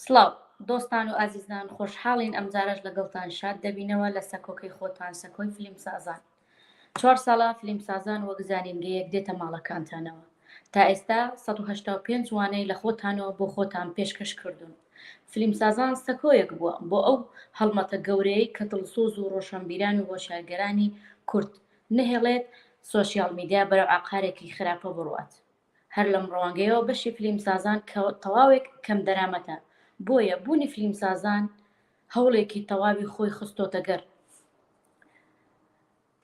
سڵاو دۆستان و ئازیزان خۆشحاڵین ئەمجارەش لەگەڵتان شاد دەبینەوە لە سەکۆکەی خۆتان سەکۆی فلیمسازان چوار ساڵە فلیمسازان وەک زانینگەیەک دێتە ماڵەکانتانەوە تا ئێستا 185 وانەی لە خۆتانەوە بۆ خۆتان پێشکەش کردوون فلیمسازان سەکۆیەک بووە بۆ ئەو هەڵمەتە گەورەیەی کە دڵسۆز و ڕۆشەنبیران و هۆشیارگەرانی کورد نەهێڵێت سۆشیال میدیا بەرەو ئاقارێکی خراپە بڕوات هەر لەم ڕوانگەیەوە بەشی فلیمسازان کە تەواوێک کەمدەرامەتە، بۆیە بوونی فلیمسازان هەوڵێکی تەواوی خۆی خستۆتە گەڕ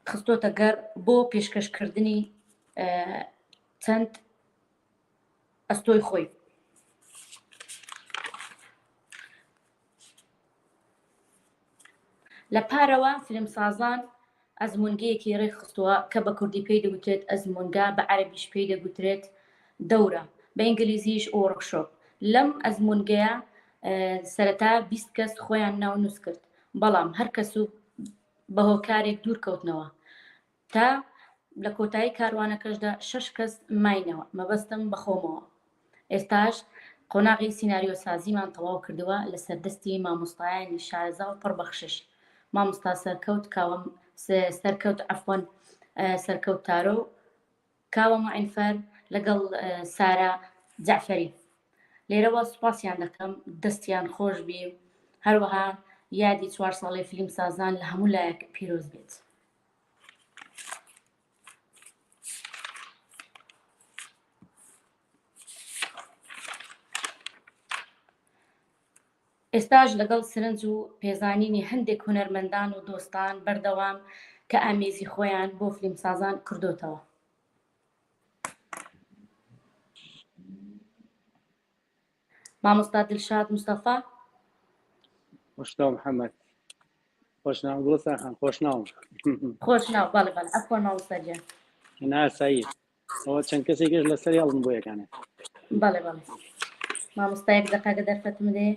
خستۆتە گەڕ بۆ پێشکەشکردنی چەند ئەستۆی خۆی. لە پارەوە فیلمسازان ئەزموونگەیەکی ڕێکخستووە کە بە کوردی پێی دەگوترێت ئەزموونگا، بە عەرەبیش پێی دەگوترێت دەورە، بە ئینگلیزیش workshop. لەم ئەزموونگەیە سەرەتا 20 کەس خۆیان ناونووس کرد، بەڵام هەر کەس و بە هۆکارێک دوور کەوتنەوە. تا لە کۆتایی کاروانەکەشدا شەش کەس ماینەوە، مەبەستم بە خۆمەوە. ئێستاش قۆناغی سیناریۆسازیمان تەواو کردووە لەسەر دەستی مامۆستایانی شارەزا و پڕ بەخشش، مامۆستا سەرکەوت کاوە سەرکەوت عەفوەن سەرکەوت تارۆ و کاوە موعینفەر لەگەڵ سارا جەعفەری. لێرەوە سوپاسیان دەکەم، دەستیان خۆش بی. هەروەها یادی چوار ساڵەی فیلمسازان لە هەموو لایەک پیرۆز بێت. ئێستاش لەگەڵ سرنج و پێزانینی هەندێک هونەرمەندان و دۆستان بەردەوام کە ئامێزی خۆیان بۆ فلیمسازان کردۆتەوە. مامۆستا دلشاد مستەفا. خۆشناو محەممەد خۆشناو گوڵستان خان خۆشناوم. خۆشناو بەڵێ بەڵێ عەفوەن مامۆستا گیان. ناسایی ئەوە چەند کەسێکیش لەسەر هێڵن بۆ یەکانە. بەڵێ بەڵێ مامۆستا یەک دەقەگە دەرفەتم دێ.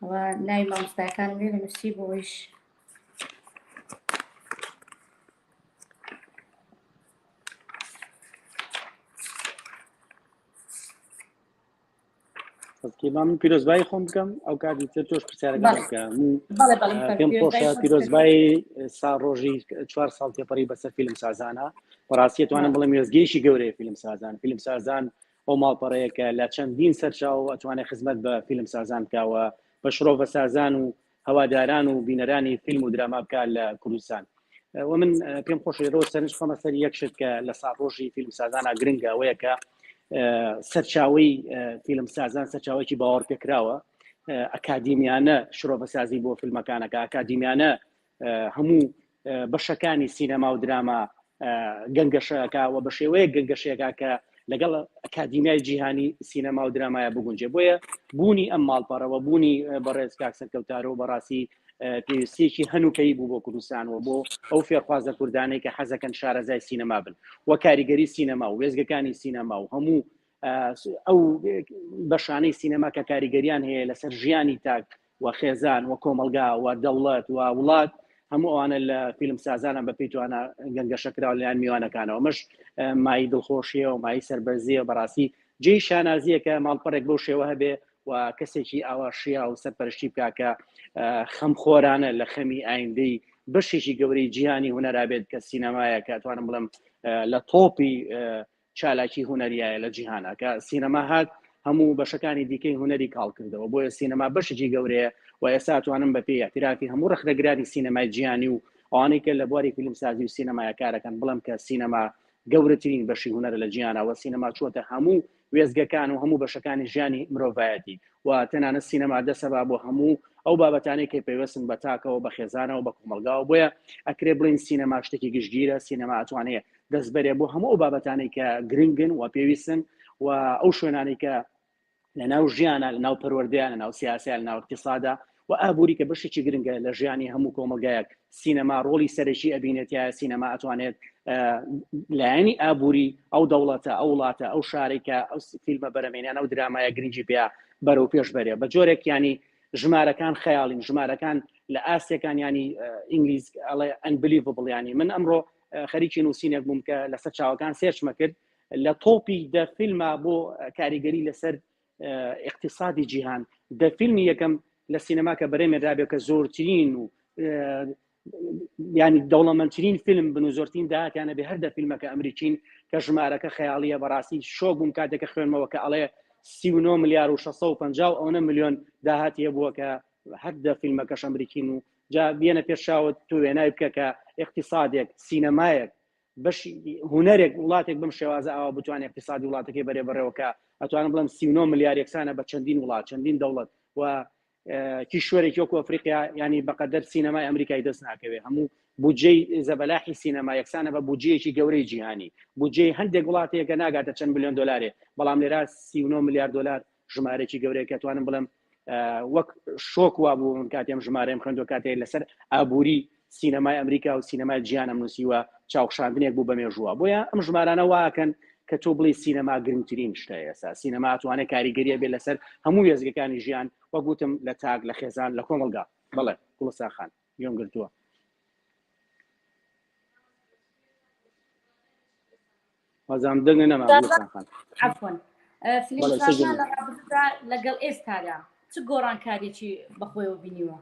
ئەوە ناوی مامۆستاکانم لێرە نووسی بۆیش. با من پیرۆزبایی خۆم بکەم ئەو کاتی تر تۆش پرسیارەکە بکە پێم خۆشە پیرۆزبایی سا ڕۆژی چوار ساڵ تێپەڕی بەسەر فیلم سازانە بەڕاستی توانم بڵێم وێزگەیشی گەورەیە فیلم سازان فیلم سازان ئەو ماڵپەڕەیە کە لە چەندین سەرچاو ئەتوانێت خزمەت بە فیلم سازان بکەوە بە شرۆڤە سازان و هەواداران و بینەرانی فیلم و دراما بکات لە کوردستان و من پێم خۆش لێرەوە سەرنج خەمە سەر یەک شت کە لە ساڕۆژی فیلم سازانە گرنگە ئەوەیە کە سەرچاوی فیلم سازان سەرچاوێکی باوەڕ پێکراوە ئەکادیمیانە شرۆڤەسازی بۆ فیلمەکانەکە ئەکادیمیانە هەموو بەشەکانی سینەما و دراما گەنگەشەکە و بە شێوەیە گەنگەشەیەکە کە لەگەڵ ئەکادیمیای جیهانی سینەما و درامایە بگونجێ بۆیە بوونی ئەم ماڵپەڕەوە بوونی بەڕێز کاک سەرکەوتارەوە بەڕاستی پێویستیەکی هەنوکەی بوو بۆ کوردستان و بۆ ئەو فێرخوازە کوردانەی کە حەزەکەن شارەزای سینەما بن و کاریگەری سینەما و وێزگەکانی سینەما و هەموو ئەو بەشانەی سینەما کە کاریگەریان هەیە لەسەر ژیانی تاک و خێزان و کۆمەڵگا و دەوڵەت و وڵات هەموو ئەوانە لە فیلم سازانە بە پێی توانا گەنگەشە کراوە لەلایەن میوانەکانەوە ئەمەش مای دڵخۆشیە و مای سەربەرزیە بەڕاستی جێی شانازیە کە ماڵپەڕێک بەو شێوە هەبێ و کەسێکی ئاوا شیا و سەرپەرشتی بکا کە خەمخۆرانە لە خەمی ئایندەی بەشێکی گەورەی جیهانی هونەرا بێت کە سینەمایە کە ئەتوانم بڵێم لە تۆپی چالاکی هونەریایە لە جیهانا کە سینەما هات هەموو بەشەکانی دیکەی هونەری کاڵ کردەوە بۆیە سینەما بەشێکی گەورەیە و ئێستا توانم بە پێی اعترافی هەموو ڕەخنەگرانی سینەمای جیهانی و ئەوانەی کە لە بواری فیلمسازی و سینەمایە کارەکەن بڵێم کە سینەما گەورەترین بەشی هونەرە لە جیهانا و سینەما چووەتە هەموو وێستگەکان و هەموو بەشەکانی ژیانی مرۆڤایەتی و تەنانەت سینەما دەسەبا بۆ هەموو ئەو بابەتانەی کە پەیوەستن بە تاکەوە بە خێزانەوە بە کۆمەڵگاوە بۆیە ئەکرێ بڵین سینەما شتێکی گشتگیرە سینەما ئەتوانێ دەستبەرێ بۆ هەموو ئەو بابەتانەی کە گرنگن و پێویستن و ئەو شوێنانەی کە لە ناو ژیانە لە ناو پەروەردەیان لە ناو سیاسیان لە ناو اقتصادا و ئابووری کە بەشێکی گرنگە لە ژیانی هەموو کۆمەلگایەک سینەما ڕۆڵی سەرەکی ئەبینێت یا سینەما ئەتوانێت لایەنی ئابووری ئەو دەوڵەتە ئەو وڵاتە ئەو شارێک کە ئەو فیلمە بەرەمێنیان ئەو درامایە گرنگی پێ بەرەو پێش بەرێ بە جۆرێک ینی ژمارەکان خەیاڵین ژمارەکان لە ئاستێکان ینی ئینگلیز ئەڵێ unbelievable ینی من ئەمڕۆ. خەریکی نووسینێک بووم کە لەسەر چاوەکان search مە کرد لە تۆپی دە فیلما بۆ کاریگەری لەسەر اقتصادی جیهان دە فیلمی یەکەم لە سینەما کە بەرێمێنرابێ کە زۆرترین و ینی دەوڵەمەندترین فیلم بن و زۆرترین داهاتیانە بێ هەردە فیلمەکە ئەمریکین کە ژمارەکە خەیاڵیە بەڕاستی شۆک بووم کاتێکە خوێنمەوە کە ئەڵێ 39 ملیار و 650 ئەوەنە ملیۆن داهاتی هەبووە کە هەردە فیلمەکەش ئەمریکین و جا بێنە پێشاوت تو وێنای بکە کە اقتصادێک سینەمایەک بەشی هونەرێک وڵاتێک بەم شێوازە ئاوا بتوانێت اقتصادی وڵاتەکەی بەرێ بەڕێوەکە ئەتوانم بڵێم 39 ملیار یەکسانە بە چەندین وڵات چەندین دەوڵەت و کیشوەرێکی وەکو ئەفریقیا ینی بەقەدەر سینەمای ئەمریکای دەست ناکەوێت هەموو بودجەی زەبەلاحی سینەما یەکسانە بە بودجەیەکی گەورەی جیهانی بودجەی هەندێک وڵاتەیەکە ناگاتە چەند ملیۆن دلارێ بەڵام لێرا 39 ملیار دلار ژمارەێکی گەورەیە کە توانم بڵێم وەک شۆک وا بوو من کاتێم ژمارەم خوێندوە کاتێ لەسەر ئابووری سینەمای ئەمریکا و سینەمای جیانم نووسیوە چاوخشاندنێک بوو بە مێژووە بۆیە ئەم ژمارانە واکەن کە تۆ بڵی سینەما گرنگترین شتە ئێستا سینەما توانێت کاریگەریە بێ لەسەر هەموو وێزگەکانی ژیان وەک وتم لە تاک لە خێزان لە کۆمەڵگا بەڵێ گوڵسا خان گوێم گرتووە. وازام دەنگە نەما گوڵستان خان. عەفوەن فیلم بەڵێ، سازان سجن. لە ڕابردوودا لەگەڵ ئێستادا چ گۆڕانکاریەکی بەخۆیەوە بینیوە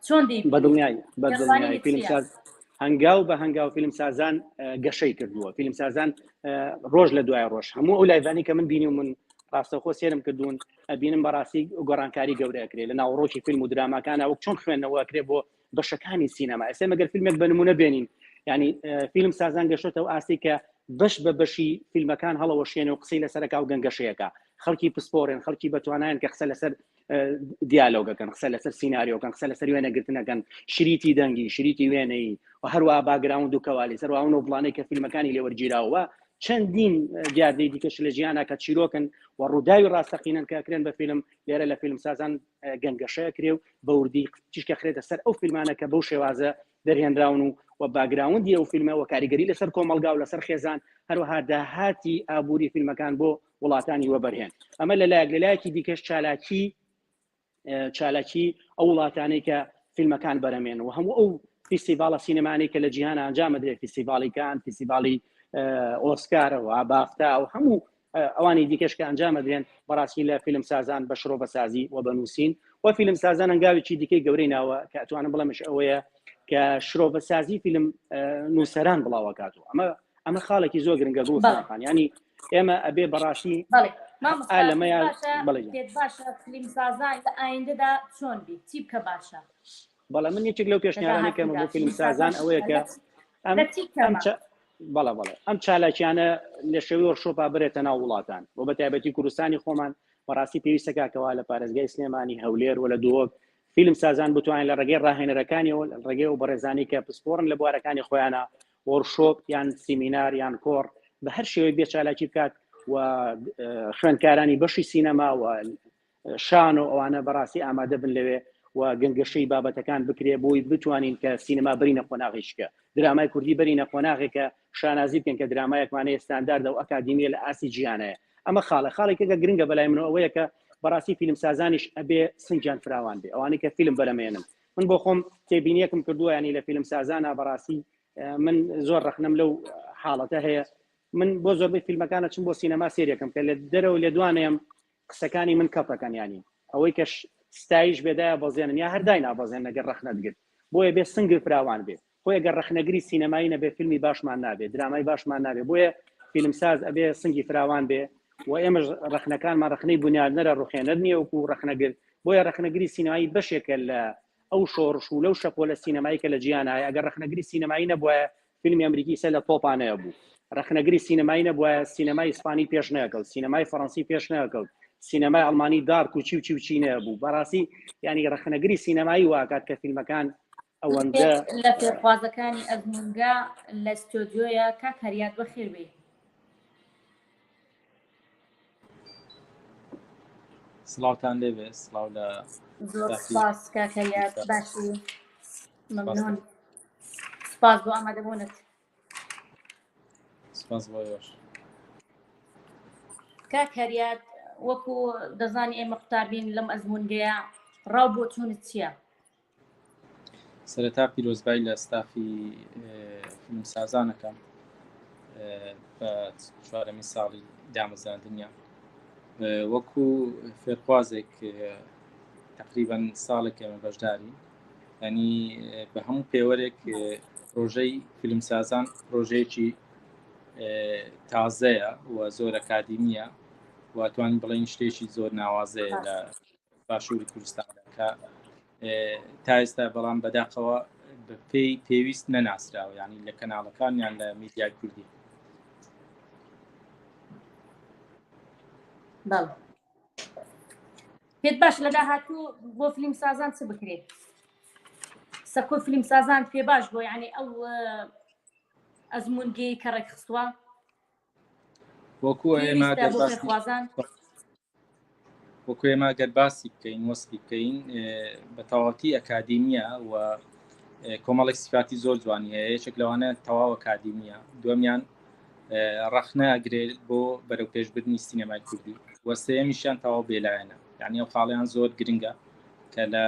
چۆن دەیبینی؟ بەدڵنیایی بەدڵنیایی دەڕوانینت فیلم چییە؟ ساز هەنگاو بە هەنگاو فیلم سازان گەشەی کردووە فیلم سازان ڕۆژ لە دوای ڕۆژ هەموو ئەو live انی کە من بینی و من ڕاستەوخۆ سێرم کردوون ئەبینم بەڕاستی گۆڕانکاری گەورە ئەکرێ لە ناوەڕۆکی فیلم و دراماکانە وەک چۆن خوێندنەوە ئەکرێ بۆ بەشەکانی سینەما ئێستا مەگەر فیلمێک بە نمونە بێنین ینی فیلم سازان گەشتەوە ئاستی کە بەش بە بەشی فیلمەکان هەڵەوەشێنە و قسەی لەسەرەکە و گەنگەشەیەەکە خەڵکی پسپۆرێن خەڵکی بەتوانایان کە قسە لەسەر دیالۆگەکەن قسە لەسەر سیناریۆکەن قسە لەسەر وێنەگرتنەکەن شریتی دەنگی شریتی وێنەی و هەروە background و کەوالی سەروا و نۆبڵانەی کە فیلمەکانی لێوەرگیراوە چەندین دیاردەی دیکەش لە ژیانە کە چیرۆکن و ڕووداوی ڕاستەقینەن کە کرێن بە فیلم لێرە لە فیلم سازان گەنگەشەیە کرێ و بەوردی تیشکە خرێتە سەر ئەو فیلمانە کە بەو شێوازە دەرهێنراون و و background ی ئەو فیلمە و کاریگەری لەسەر کۆمەلگا و لەسەر خێزان هەروەها داهاتی ئابووری فیلمەکان بۆ وڵاتانی وەبەرهێن ئەمە لەلایەک لەلایەکی دیکەش چالاکی چالاکی ئەو وڵاتانەی کە فیلمەکان بەرەمێن و هەموو ئەو فیستیڤاڵە سینەمانی کە لە جیهان ئەنجام دەدرێت فیستیڤاڵی کان فیستیڤاڵی ئۆسکارەوە بافتا و هەموو ئەوانی دیکەش کە ئەنجام دەدرێن بەڕاستی لە فیلم سازان بە شرۆڤە سازی و بە نووسین و فیلم سازان هەنگاوێکی دیکەی گەورەی ناوە کە ئەتوانم بڵێمش ئەوەیە کە شرۆڤە سازی فیلم نووسەران بڵاوەکاتەوە ئەمە ئەمە خاڵێکی زۆر گرنگە گوڵستان خان ینی ئێمە ئەبێ بەڕاستی لەمەیان پێت باشە فیلم سازان لە ئایندەدا چۆن بی چی بکە باشە بەڵێ من یەکێک لەو پێشنیارانەی کەمە بۆ فیلم سازان ئەوەیە کە ئەم بەڵێ بەڵێ ئەم چالاکیانە لە شێوەی workshop ا برێتە ناو وڵاتان بۆ بە تایبەتی کوردستانی خۆمان بەڕاستی پێویستەکە کەوا لە پارێزگای سلێمانی هەولێر و لە دهۆک فیلم سازان بتوانێت لە ڕێگەی ڕاهێنەرەکانیەوە لە ڕێگەی و بەڕێزانی کە پسپۆڕن لە بوارەکانی خۆیانە workshop یان سیمینار یان کۆڕ بە هەر شێوەی بێ چالاکی بکات و خوێندکارانی بەشی سینەما و شان و ئەوانە بەڕاستی ئامادە بن لەوێ و گەنگەشەی بابەتەکان بکرێ بۆی بتوانین کە سینەما برینە قۆناغیشکە درامای کوردی بەرینە قۆناغێکە شانازی بکەن کە درامایەکمانەیە ستانداردە و ئەکادیمیە لە ئاستی جیهانەیە ئەمە خاڵە خاڵێکە کە گرنگە بەلای منەوە ئەوەیە کە بەڕاستی فیلم سازانیش ئەبێ سنگیان فراوان بێ ئەوانەی کە فیلم بەرەمێنن من بۆ خۆم تێبینیەکم کردووە ینی لە فیلم سازانە بەڕاستی من زۆر ڕەخنەم لەو حاڵەتە هەیە من بۆ زۆربەی فیلمەکانە چم بۆ سینەما سێریەکەم کە لە دەرەوە لێدوانەیەم قسەکانی من کەپەکەن ینی ئەوەی کە ستایش بێدایە بەزێنن یا هەردای نابەزێن لەگەر ڕەخنەت گرت بۆیە بێ سنگ فراوان بێ خۆی گەر ڕەخنەگری سینەمایی نەبێ فیلمی باشمان نابێ درامای باشمان نابێ بۆیە فیلمساز ئەبێ سنگی فراوان بێ و ئێمەش ڕەخنەکانمان ڕەخنەی بونیادنەرە ڕوخێنەر نییە وەکو ڕەخنەگر بۆیە ڕەخنەگری سینەمایی بەشێکە لە ئەو شۆڕش و لەو شەپۆلە سینەمایی کە لە جیهان هەیە ئەگەر ڕەخنەگری سینەمایی نەبوایە فیلمی ئەمریکی سەر لە تۆپانەیە بوو ڕەخنەگری سینەمایی نەبوایە سینەمای ئیسپانی پێش نەکەوت سینەمای فەڕەنسی پێش نەکەوت سینەمای ئەڵمانی Dark و چی و چی و چی نەبوو بەڕاستی ینی ڕەخنەگری سینەمایی واکات کە فیلمەکان ئەوەندە لە فێرخوازەکانی ئەزمونگا لە ستۆدیۆیە کاک هەریاد بەخێر بێی. سڵاوتان لێبێ سڵاو لە زۆر سپاس کاک هەریاد باشی مەمنون سپاس بۆ ئامادەبوونت سپاس بۆ ئێوەش کاک هەریاد وەکو دەزانی ئێمە قوتابین لەم ئەزمونگەیە ڕاو بۆچوونت چییە؟ سەرەتا پیرۆزبای لە ستافی فیلمسازانەکەم بە چوارەمین ساڵی دامەزراندنیان وەکو فێرخوازێک تقریبا ساڵێک ئێمە بەشداری ینی بە هەموو پێوەرێک پرۆژەی فیلمسازان پرۆژەیەکی تازەیە و زۆر ئەکادیمیە و توانین بڵێن شتێکی زۆر ناوازەیە لە باشووری کوردستاندا کە تا ئێستا بەڵام بەداخەوە بە پێی پێویست نەناسراوە ینی لە کەناڵەکان یان لە میدیای کوردی بەڵێ پێت باش لە داهاتوو بۆ فیلم سازان چ بکرێت سەکۆ فیلم سازان پێ باش بۆ یعنی ئەو ئەزمونگەی کە ڕێکخستووە وەکو ئێمە خوازان وەکو ئێمە گەر باسی بکەین وەسفی بکەین بە تەواوەتی ئەکادیمیە و کۆمەڵێک سفاتی زۆر جوانی هەیە یەکێک لەوانە تەواو ئەکادیمیە دووەمیان ڕەخنە ئەگرێت بۆ بەرەو پێشبردنی سینەمای کوردی و سێیەمیشیان تەواو بێلایەنە یعنی ئەو خاڵیان زۆر گرنگە کە لە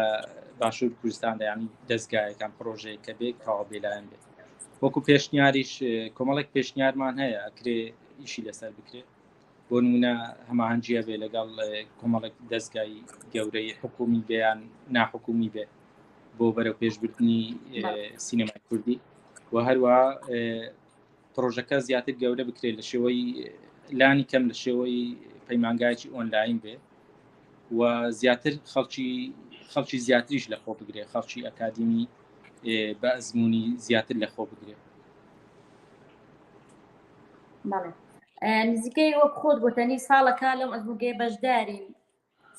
باشوور کوردستاندا ینی دەستگایەکان پرۆژەیە کە بێت تەواو بێلایەن بێت وەکو پێشنیاریش کۆمەڵێک پێشنیارمان هەیە ئەکرێ ئیشی لەسەر بکرێت بۆ نمونە هەماهەنگی هەبێ لەگەڵ کۆمەڵێک دەستگای گەورەی حکومی بێیان ناحکومی بێ بۆ بەرەو پێشبردنی سینەمای کوردی و هەروە پرۆژەکە زیاتر گەورە بکرێت لە شێوەی لانی کەم لە شێوەی پەیمانگایکی ئۆنلاین بێ و زیاتر خەڵکی خەڵکی زیاتریش لە خۆ بگرێ خەڵکی ئەکادیمی بە ئەزمموی زیاتر لە خۆ بگرێ بەڵێ نزیکەی وەک خۆت گوتەنی ساڵەکە لەم ئەزموگەیە بەشدارین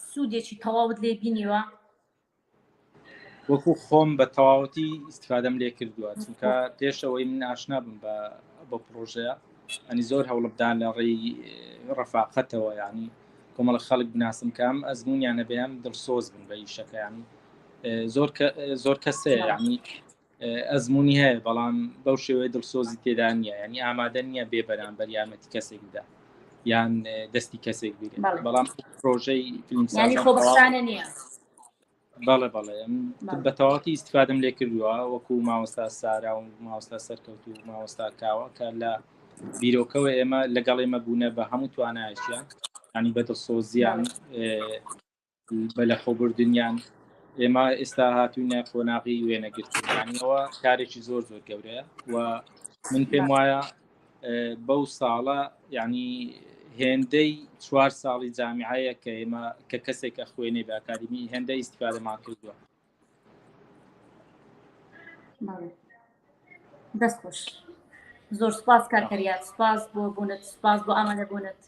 سوودێکی تەواوت لێ بینیوە وەکو خۆم بە تەواوەتی ئیسفادەم لێ کردووە چونکە پێشەوەی من ئاشنا بم بە بە پرۆژەیە ئەنی زۆر هەوڵبدان لە ڕێی ڕەفاقەتەوە ینی کۆمەڵە خەڵک بناسم کام ئەزمونیانە بەیان دڵسۆز بن بە ئیشەکەیان زۆر زۆر کەسێ ینی ئەزمموی هەیە بەڵام بەو شێوەیە دڵسۆزی تێدا نییە ینی ئامادە نییە بێ بەرامبەر یارمەتی کەسێک بدا یان دەستی کەسێک بگرێت بەڵام پرۆژەی فیلم خۆبەخشانە نییە بەڵێ بەڵێ بە تەواوەتی ئیسفادەم لێ کردووە وەکو مامۆستا سارا و مامۆستا سەرکەوت و مامۆستا کاوە کە لە بیرۆکەوە ئێمە لەگەڵ ئێمە بوونە بە هەموو توانایەکیان ینی بە دڵسۆزیان بە لەخۆبردنیان ئێمە ئێستا هاتوینە قۆناغی وێنەگرتنەوە کارێکی زۆر زۆر گەورەیە و من پێم وایە بەو ساڵە یعنی هێندەی چوار ساڵی جامیعەیە کە ئێمە کە کەسێک کە خوێنێ بە ئەکادمی هێندە ئیسیفادەمان کردووە دەست خۆش زۆر سپاس کاک هەریاد سپاس بۆ بوونت سپاس بۆ ئامادە بوونت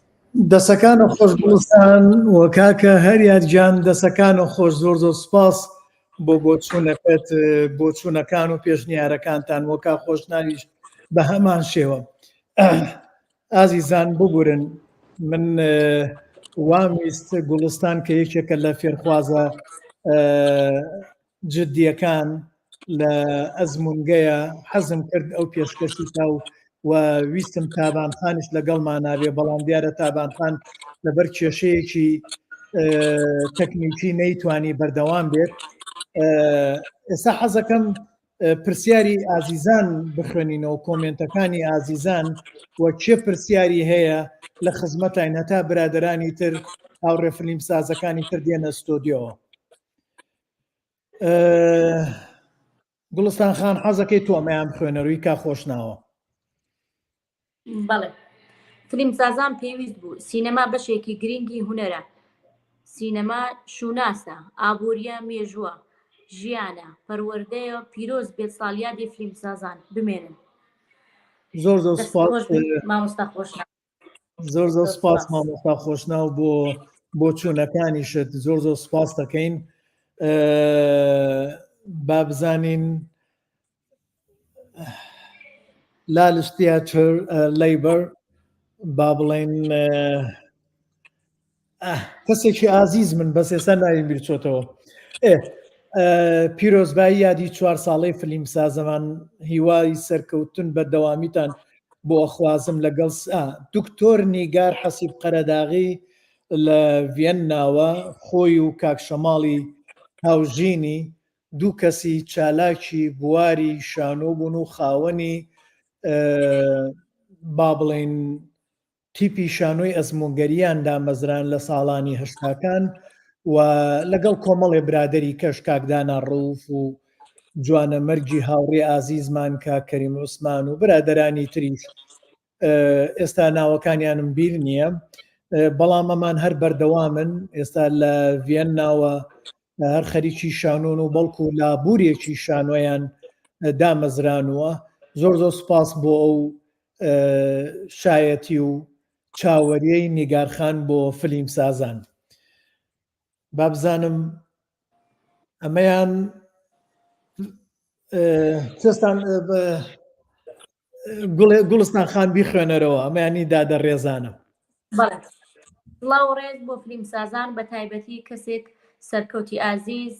دەسەکانە خۆش گوڵستان و کاکە هەریاد گیان دەسەکانە خۆش زۆر زۆر سپاس بۆ بۆچوونەکەت بۆچوونەکان و پێشنیارەکانتان وەکا خۆشناویش بە هەمان شێوە ئازیزان ببورن من وام ویست گوڵستان کە یەکێکە لە فێرخوازە جدیەکان لە ئەزمونگەیە حەزم کرد ئەو پێشکەشی تا و و ویستم تابان خانیش لەگەڵمان نابێ بەڵام دیارە تابان خان لەبەر کێشەیەکی تەکنیکی نەیتوانی بەردەوام بێت ئێستا حەزەکەم پرسیاری ئازیزان بخوێنینەوە کۆمێنتەکانی ئازیزان و کێ پرسیاری هەیە لە خزمەتین هەتا برادرانی تر هاوڕێ فلیم سازەکانی تر دێنە ستۆدیۆوە گوڵستان خان حەزەکەی تۆ ئەمەیان بخوێنەروی کا خۆشناوە بەڵێ فلیمسازان پێویست بوو سینەما بەشێکی گرنگی هونەرە سینەما شوناسە ئابووریە مێژووە ژیانە پەروەردەیە پیرۆز بێت ساڵیادی فلیمسازان بمێنن زۆر زۆر سپاس مامۆستا خۆش زۆر زۆر سپاس مامۆستا خۆشناو بۆ بۆچوونەکانیشت زۆر زۆر سپاس دەکەین با بزانین لالش تیاتر لەیبەر با بڵێن کەسێکی ئازیز من بەس ئێستا ناویم بیرچۆتەوە پیرۆزبایی یادی چوار ساڵەی فلیم سازەمان هیوای سەرکەوتن بەردەوامیتان بۆ ئەخوازم لەگەڵ دکتۆر نیگار حەسیب قەرەداغی لە ڤیەنناوە خۆی و کاک شەماڵی هاوژینی. دوو کەسی چالاکی بواری شانۆ بوون و خاوەنی با بڵێین تیپی شانۆی ئەزموونگەریان دامەزران لە ساڵانی هەشتاکان و لەگەڵ کۆمەڵێ برادری کەش کاک دانا ڕەوف و جوانە مەرگی هاوڕێ ئازیزمان کاک کەریم عوسمان و برادرانی تریش ئێستا ناوەکانیانم بیر نییە بەڵام ئەمان هەر بەردەوامن ئێستا لە ڤیەنناوە هەر خەریکی شانۆن و بەڵکو لابورێکی شانۆیان دامەزرانووە زۆر زۆر سپاس بۆ ئەو شایەتی و چاوەریەی نیگارخان بۆ فلیم سازان بابزانم ئەمەیان چستان گوڵستان خان بیخوێنەرەوە ئەمەیانی دادە ڕێزانە. بەڵێ سڵاو و ڕێز بۆ فلیمسازان بە تایبەتی کەسێک سەرکەوتی ئازیز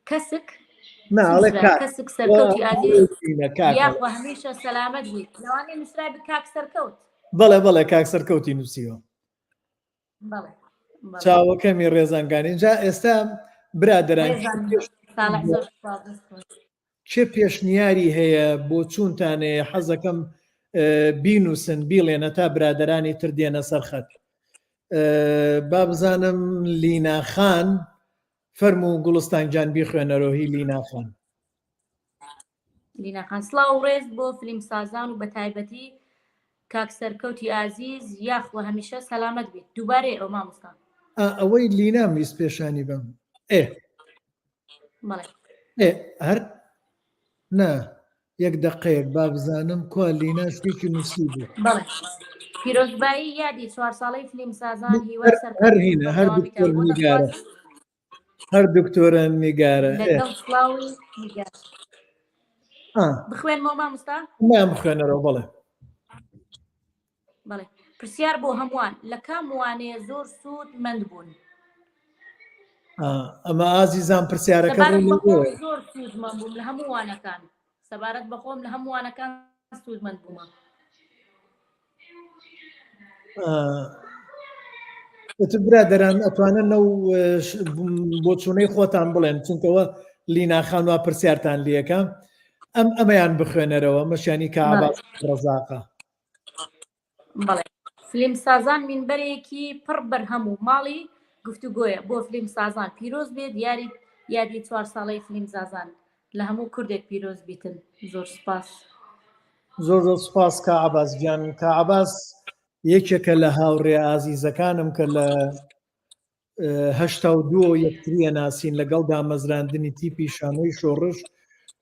کەسک کەسک سەرکەوتی ئازیز یاخوا هەمیشە سەلامەت بوویت لەوانەیە نووسرابی کاک سەرکەوت بەڵێ بەڵێ کاک سەرکەوتی نووسیوە. چاوەکەمی ڕێزانگان اینجا ئێستا برادران کێ پێشنیاری هەیە بۆچوونتان هەیە حەزەکەم بینوسن بیڵێنە تا برادرانی تر دێنە سەر خەت با بزانم لینا خان فەرموو گوڵستان گیان بیخوێنەرەوە هی لینا خان. لینا خان سڵاو و ڕێز بۆ فلیمسازان و بەتایبەتی کاک سەرکەوتی ئازیز یاخوا هەمیشە سەلامەت بیت دووبارەی ئەو مامۆستا. ئەوەی لینام ویست پێشانی بەم ئێ ئێ هەر نا یەک دەقەیەک با بزانم کوا لینا شتێکی نووسی بوو. بەڵێ پیرۆزبایی یادی چوار ساڵەی فلیمسازان هیوای هەر هینە هەر دکتۆر نیگارە هەر دکتۆرە نیگارە لەگەڵ سڵاوی نیگار بخوێنمەوە مامۆستا؟ نا بخوێنەرەوە بەڵێ. بەڵێ پرسیار بۆ هەمووان لە کام وانەیە زۆر سوود مەند بوون؟ ئەمە ئازیزان پرسیارەکە زۆر سوودمەند بووم لە هەموو وانەکان سەبارەت بەخۆم لە هەموو وانەکان سوودمەند بوومە. ئیتر برادەران ئەتوانن لەو بۆچوونەی خۆتان بڵێن چونکەوە لینا خان وا پرسیارتان لەکە ئەم ئەمەیان بخوێنەرەوە مەشانی کە ڕزاقە بەڵێ فلیم سازان مینبەرێکی پڕ بەرهەم و ماڵی گفتوگۆیە بۆ فلیم سازان پیرۆز بێت یاری یادی چوار ساڵەی فلیم سازان لە هەموو کوردێک پیرۆز بیتن زۆر سپاس. زۆر زۆر سپاس کا عباس گیان کا عباس یەکێکە لە هاوڕێ ئازیزەکانم کە لە 82 یەکتریە ناسین لەگەڵ دامەزراندنی تیپی شانۆی شۆڕش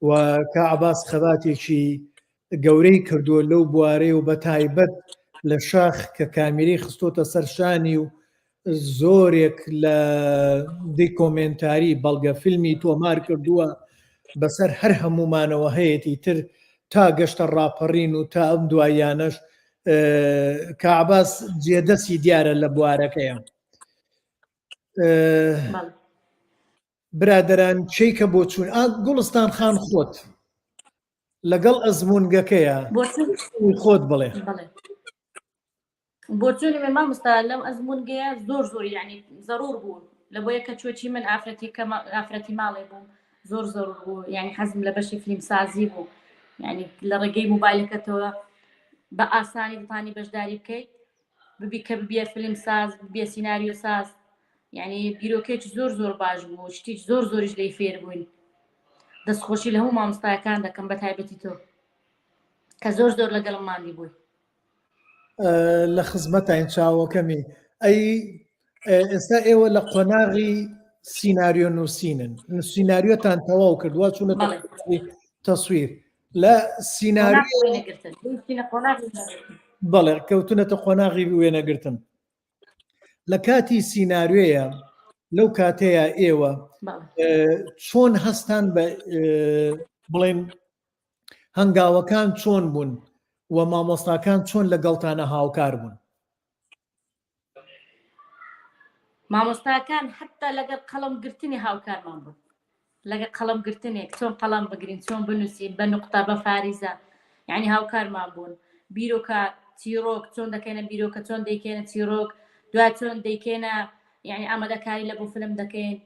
و کا عباس خەباتێکی گەورەی کردووە لەو بوارەی و بە تایبەت لە شاخ کە کامیرەی خستۆتە سەر شانی و زۆرێک لە دیکۆمێنتاری بەڵگە فیلمی تۆمار کردووە بەسەر هەر هەمومانەوە هەیەتی تر تا گەشتە ڕاپەڕین و تا ئەم دواییانەش کەعباس جێدەستی دیارە لە بوارەکەیە. برادەران چی کە بۆچوون ئا گوڵستان خان خۆت لەگەڵ ئەزمونگەکەیە خۆت بڵێ بۆچوونی من مامۆستا لەم ئەزمونگەیە زۆر زۆر یعنی زەرور بوو لە بۆیە کە چۆچی من ئافرەتی کە ئافرەتی ماڵێ بووم زۆر زۆر بوو یعنی حەزم لە بەشی فیلم سازی بوو یعنی لە ڕێگەی موبایلەکەتەوە بە ئاسانی بتانی بەشداری بکەیت ببی کە ببیە فیلم ساز ببیە سیناریۆ ساز یعنی بیرۆکێکی زۆر زۆر باش بوو شتیش زۆر زۆریش لی فێر بووین دەستخۆشی لە هەموو مامۆستایەکان دەکەم بە تایبەتی تۆ کە زۆر زۆر لەگەڵم ماندی بووی لە خزمەتین چاوەکەمی ئەی ئێستا ئێوە لە قۆناغی سیناریۆ نووسینن سیناریۆتان تەواو کردووە چوونە تەسویر لە سیناریۆ بەڵێ کەوتونەتە قۆناغی وێنەگرتن لە کاتی سیناریۆیە لەو کاتەیە ئێوە چۆن هەستان بە بڵێن هەنگاوەکان چۆن بوون و مامۆستاکان چۆن لەگەڵتانە هاوکار بوون؟ مامۆستاکان حتا لەگەڵ قەڵم گرتنی هاوکارمان بوون لەگە قەڵم گرتنێک چۆن قەڵم بگرین چۆن بنووسین بە نقطە بە فاریزە یعنی هاوکارمان بوون بیرۆکە چیرۆک چۆن دەکەینە بیرۆکە چۆن دەیکەینە چیرۆک دوا چۆن دەیکەینە یعنی ئامادەکاری لە بۆ فلم دەکەین.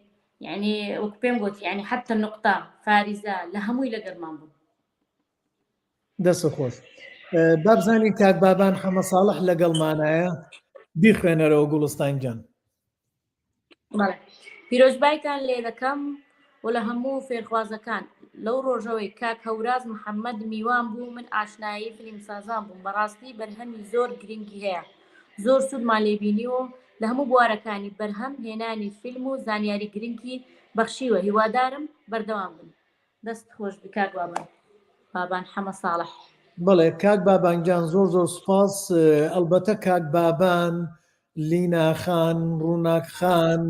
یعنی وەک پێم گوت یعنی حتى نقطە فاریزە لە هەمووی لەگەرمان بوو. دەست خۆش بابزانین کاک بابان حەمە ساڵح لەگەڵمانایە بیخوێنەرەوە گوڵستان گیان. بەڵێ پیرۆزبایتان لێ دەکەم و لە هەموو فێرخوازەکان لەو ڕۆژەوەی کاک هەوراز محەممەد میوان بوو من ئاشنایی فیلمسازان بووم بەڕاستی بەرهەمی زۆر گرنگی هەیە زۆر سوودمان لێ بینیوە لە هەموو بوارەکانی بەرهەم هێنانی فیلم و زانیاری گرنگی بەخشیوە هیوادارم بەردەوام بن دەست خۆش بی کاک بابان بابان حەمە ساڵح. بەڵێ کاک بابان گیان زۆر زۆر سوپاس ئەڵبەتە کاک بابان لینا خان ڕووناک خان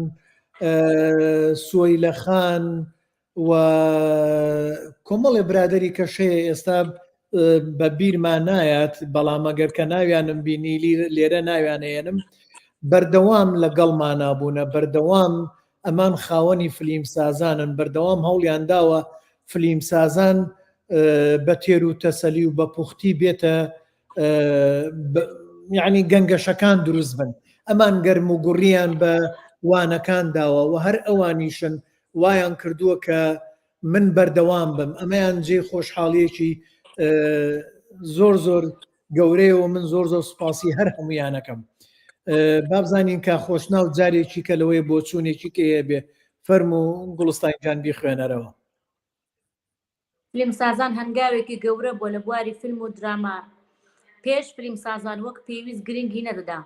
سۆیلە خان و کۆمەڵێ برادری کەش هەیە ئێستا بە بیرمان نایات بەڵام ئەگەر کە ناویانم بینی لێرە ناویان ئەیەنم بەردەوام لەگەڵمانا بوونە بەردەوام ئەمان خاوەنی فلیمسازانن بەردەوام هەوڵیان داوە فلیمسازان بە تێر و تەسەلی و بە پوختی بێتە یعنی گەنگەشەکان دروست بن ئەمان گەرم و گوڕیان بە وانەکان داوە و هەر ئەوانیشن وایان کردووە کە من بەردەوام بم ئەمەیان جێ خۆشحاڵیەکی زۆر زۆر گەورەیە و من زۆر زۆر سوپاسی هەر هەمویانەکەم بابزانین کا خۆشناو جارێکی کە لەوەی بۆچوونێکی کەیە بێ فەرم و گوڵستان گیان بیخوێنەرەوە. فیلمسازان هەنگاوێکی گەورە بووە لە بواری فیلم و دراما پێش فیلمسازان وەک پێویست گرنگی نەدەدا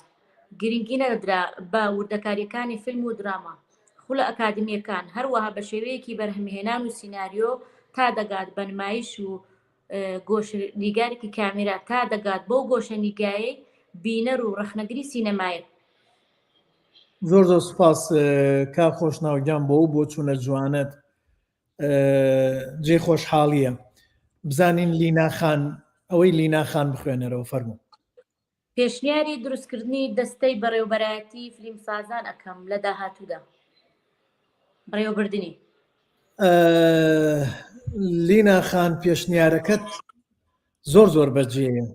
گرنگی نەدەدرا بە وردەکاریەکانی فیلم و دراما خولە ئەکادمیەکان هەروەها بە شێوەیەکی بەرهەمهێنان و سیناریۆ تا دەگات بە نمایش و گۆشەنیگارێکی کامێرا تا دەگات بەو گۆشەنیگایەی بینەر و ڕەخنەگری سینەمایی. زۆر زۆر سوپاس کاک خۆشناو گیان بۆ ئەو بۆچوونە جوانەت جێی خۆشحاڵیە بزانین لینا خان ئەوەی لینا خان بخوێنەرەوە فەرموو. پێشنیاری دروستکردنی دەستەی بەڕێوەبەرایەتی فلیمسازان ئەکەم لە داهاتوودا بەڕێوەبردنی. لینا خان پێشنیارەکەت زۆر زۆر بەجێیە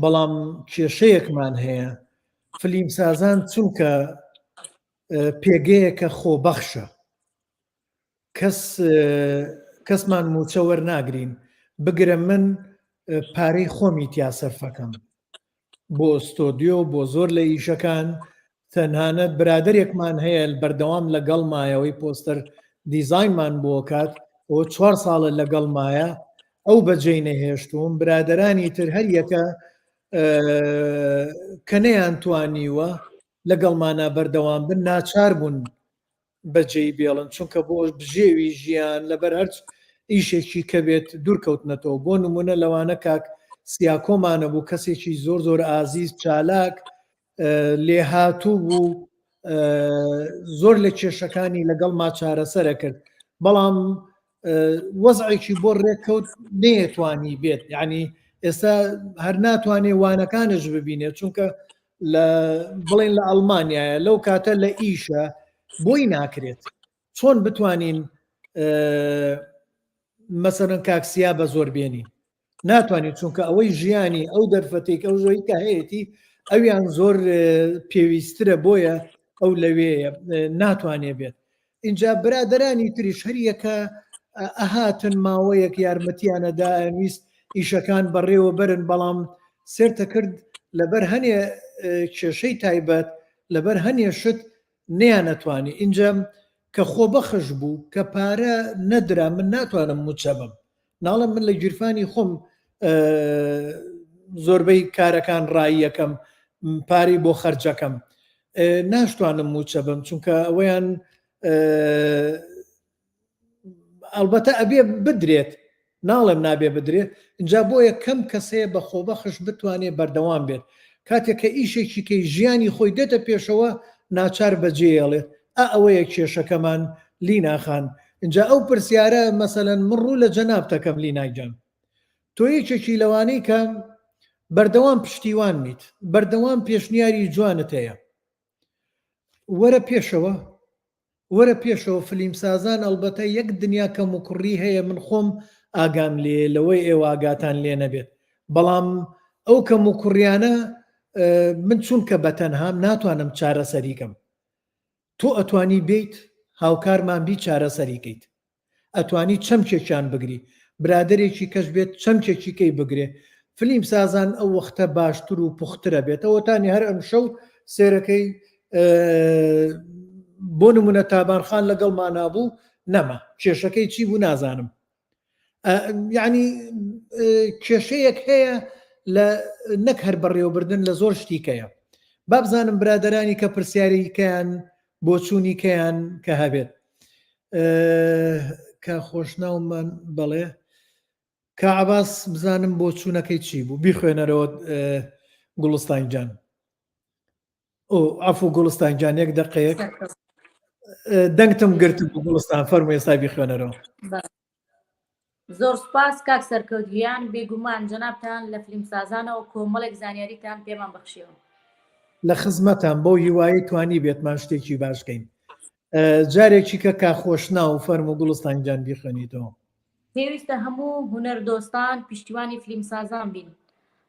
بەڵام کێشەیەکمان هەیە فلیمسازان چونکە پێگەیەکە خۆبەخشە کەس کەسمان موچە وەرناگرین بگرە من پارەی خۆمی تیا سەرفەکەم بۆ ستۆدیۆ بۆ زۆر لە ئیشەکان تەنانەت برادێکمان هەیە بەردەوام لەگەڵ مایەوەی پۆستەر دیزاینمان بۆ کات بۆ چوار ساڵە لەگەڵ مایە ئەو بەجێی نەهێشتوم برادرانی تر هەر یەکە کە نەیان توانیوە لەگەڵمانە بەردەوام بن ناچار بوون بەجێی بێڵن چونکە بۆ بژێوی ژیان لەبەر هەرچ ئیشێکی کە بێت دوورکەوتنەتەوە بۆ نمونە لەوانە کاک سیاکۆمانە بوو کەسێکی زۆر زۆر ئازیز چالاک لێهاتوو بوو زۆر لە کێشەکانی لەگەڵ ما چارەسەرە کرد بەڵام وەزعێکی بۆ ڕێککەوت نەیەتوانی بێت یعنی ئێستا هەر ناتوانێ وانەکانش ببینێت چونکە لە بڵێن لە ئەڵمانایە لەو کاتە لە ئیشە بۆی ناکرێت چۆن بتوانین مەسەرەن کاکسیا بە زۆر بێنین ناتوانین چونکە ئەوەی ژیانی ئەو دەرفەتێک ئەو زۆی کە هەیەی ئەویان زۆر پێویسترە بۆیە ئەو لەوێیە ناتوانێ بێت اینجا برادرانی تریش هەریەکە ئەهاتن ماوەیەک یارمەتیانە داویست ئیشەکان بەڕێوە بەرن بەڵام سێرتە کرد لەبەر هەنێ کێشەی تایبەت لەبەر هەنێ شت نیانەتوانی اینجا کە خۆبەخش بوو کە پارە نەدرا من ناتوانم موچە بم ناڵم من لە گیرفانی خۆم زۆربەی کارەکان ڕاییەکەم پارەی بۆ خەرجەکەم ناشتوانم موچە بم چونکە ئەوەیان ئەلبەتە ئەبێ بدرێت ناڵێم نابێ بدرێت اینجا بۆیە کەم کەسەیە بە خۆبەخش بتوانێت بەردەوام بێت کاتێک کە ئیشێکی کەی ژیانی خۆی دێتە پێشەوە ناچار بەجێیەڵێت ئا ئەوەیە کێشەکەمان لینا خان ئینجا ئەو پرسیارە مەسەلەن من ڕوو لە جەنابتەکەم لینا گیان تۆ یەکێکی لەوانەی کە بەردەوام پشتیوان میت بەردەوام پێشنیاری جوانت هەیە وەرە پێشەوە وەرە پێشەوە فلیمسازان ئەڵبەتە یەک دنیا کەم و کوڕی هەیە من خۆم ئاگام لێ لەوەی ئێوە ئاگاتان لێ نەبێت بەڵام ئەو کەم و کوڕیانە من چونکە بە تەنهام ناتوانم چارەسەریکەم تۆ ئەتوانی بیت. هاوکارمان بی چارەسەری کەیت. ئەتوانی چەمکێکیان بگری برادەرێکی کەش بێت چەمکێکی کەی بگرێ فلیم سازان ئەو وەختە باشتر و پوخترە بێتەوە تانی هەر ئەمشەو سێرەکەی بۆ نمونە تابان خان لەگەڵ مانابوو نەما کێشەکەی چی بوو نازانم یعنی کێشەیەک هەیە لە نەک هەر بەڕێوەبردن لە زۆر شتیکەیە بابزانم برادرانی کە پرسیاریکەیان بۆچوونی کەیان کە هەبێت کە خۆشناومان بەڵێ کا عباس بزانم بۆچوونەکەی چی بوو بیخوێنەرەوە گوڵستان گیان ئۆ عفو گوڵستان گیان یەک دقەیەک دەنگتم گرت گوڵستان فەرمو ئێستا بیخوێنەرەوە زۆر سوپاس کاک سەرکەوت گیان بێگومان جەنابتان لە فلیمسازانەوە کۆمەڵێک زانیاریتان پێمان بەخشیەوە. لە خزمەتان بەو هیوایەی توانی بێتمان شتێکی باش کەین جارێکی کە کا خۆشناو فەرموو گوڵستان گیان بیخوێنیتەوە. پێویستە هەموو هونەر دۆستان پشتیوانی فلیمسازان بین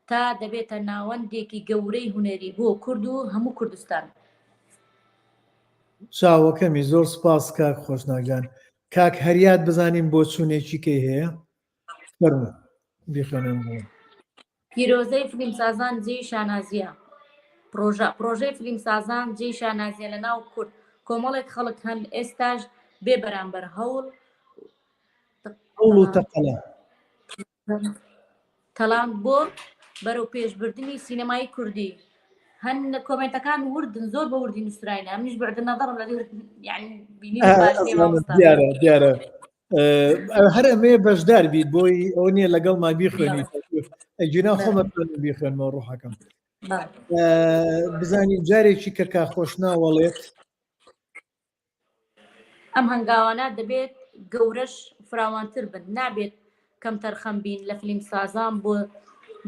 تا دەبێتە ناوەندێکی گەورەی هونەری بۆ کورد و هەموو کوردستان. چاوەکەمی زۆر سوپاس کاک خۆشناو گیان کاک هەریاد بزانین بۆچوونێکی کەی هەیە فەرموو بیخوێنەوە. پیرۆزەی فلیمسازان جێی شانازیە پرۆژە پرۆژەی فلیمسازان جێی شانازیە لە ناو کورد کۆمەڵێک خەڵک هەن ئێستاش بێ بەرامبەر هەوڵ هەوڵ و تەقەلا تەڵان بۆ بەرەو پێشبردنی سینەمای کوردی هەن کۆمنتەکان وردن زۆر بە وردی نووسراینە منیش بعد نظرم لە یعنی بینی دیارە دیارە هەر ئەمەیە بەشدار بیت بۆی ئەوە نییە لەگەڵ ما بیخوێنی ئەگینا خۆمە بیخوێنمەوە ڕۆحەکەم بزانین جارێکی کە کا خۆشناوەڵێت ئەم هەنگاوانە دەبێت گەورەش فراوانتر بن، نابێت کەمتەرخەم بین لە فلیمسازان بۆ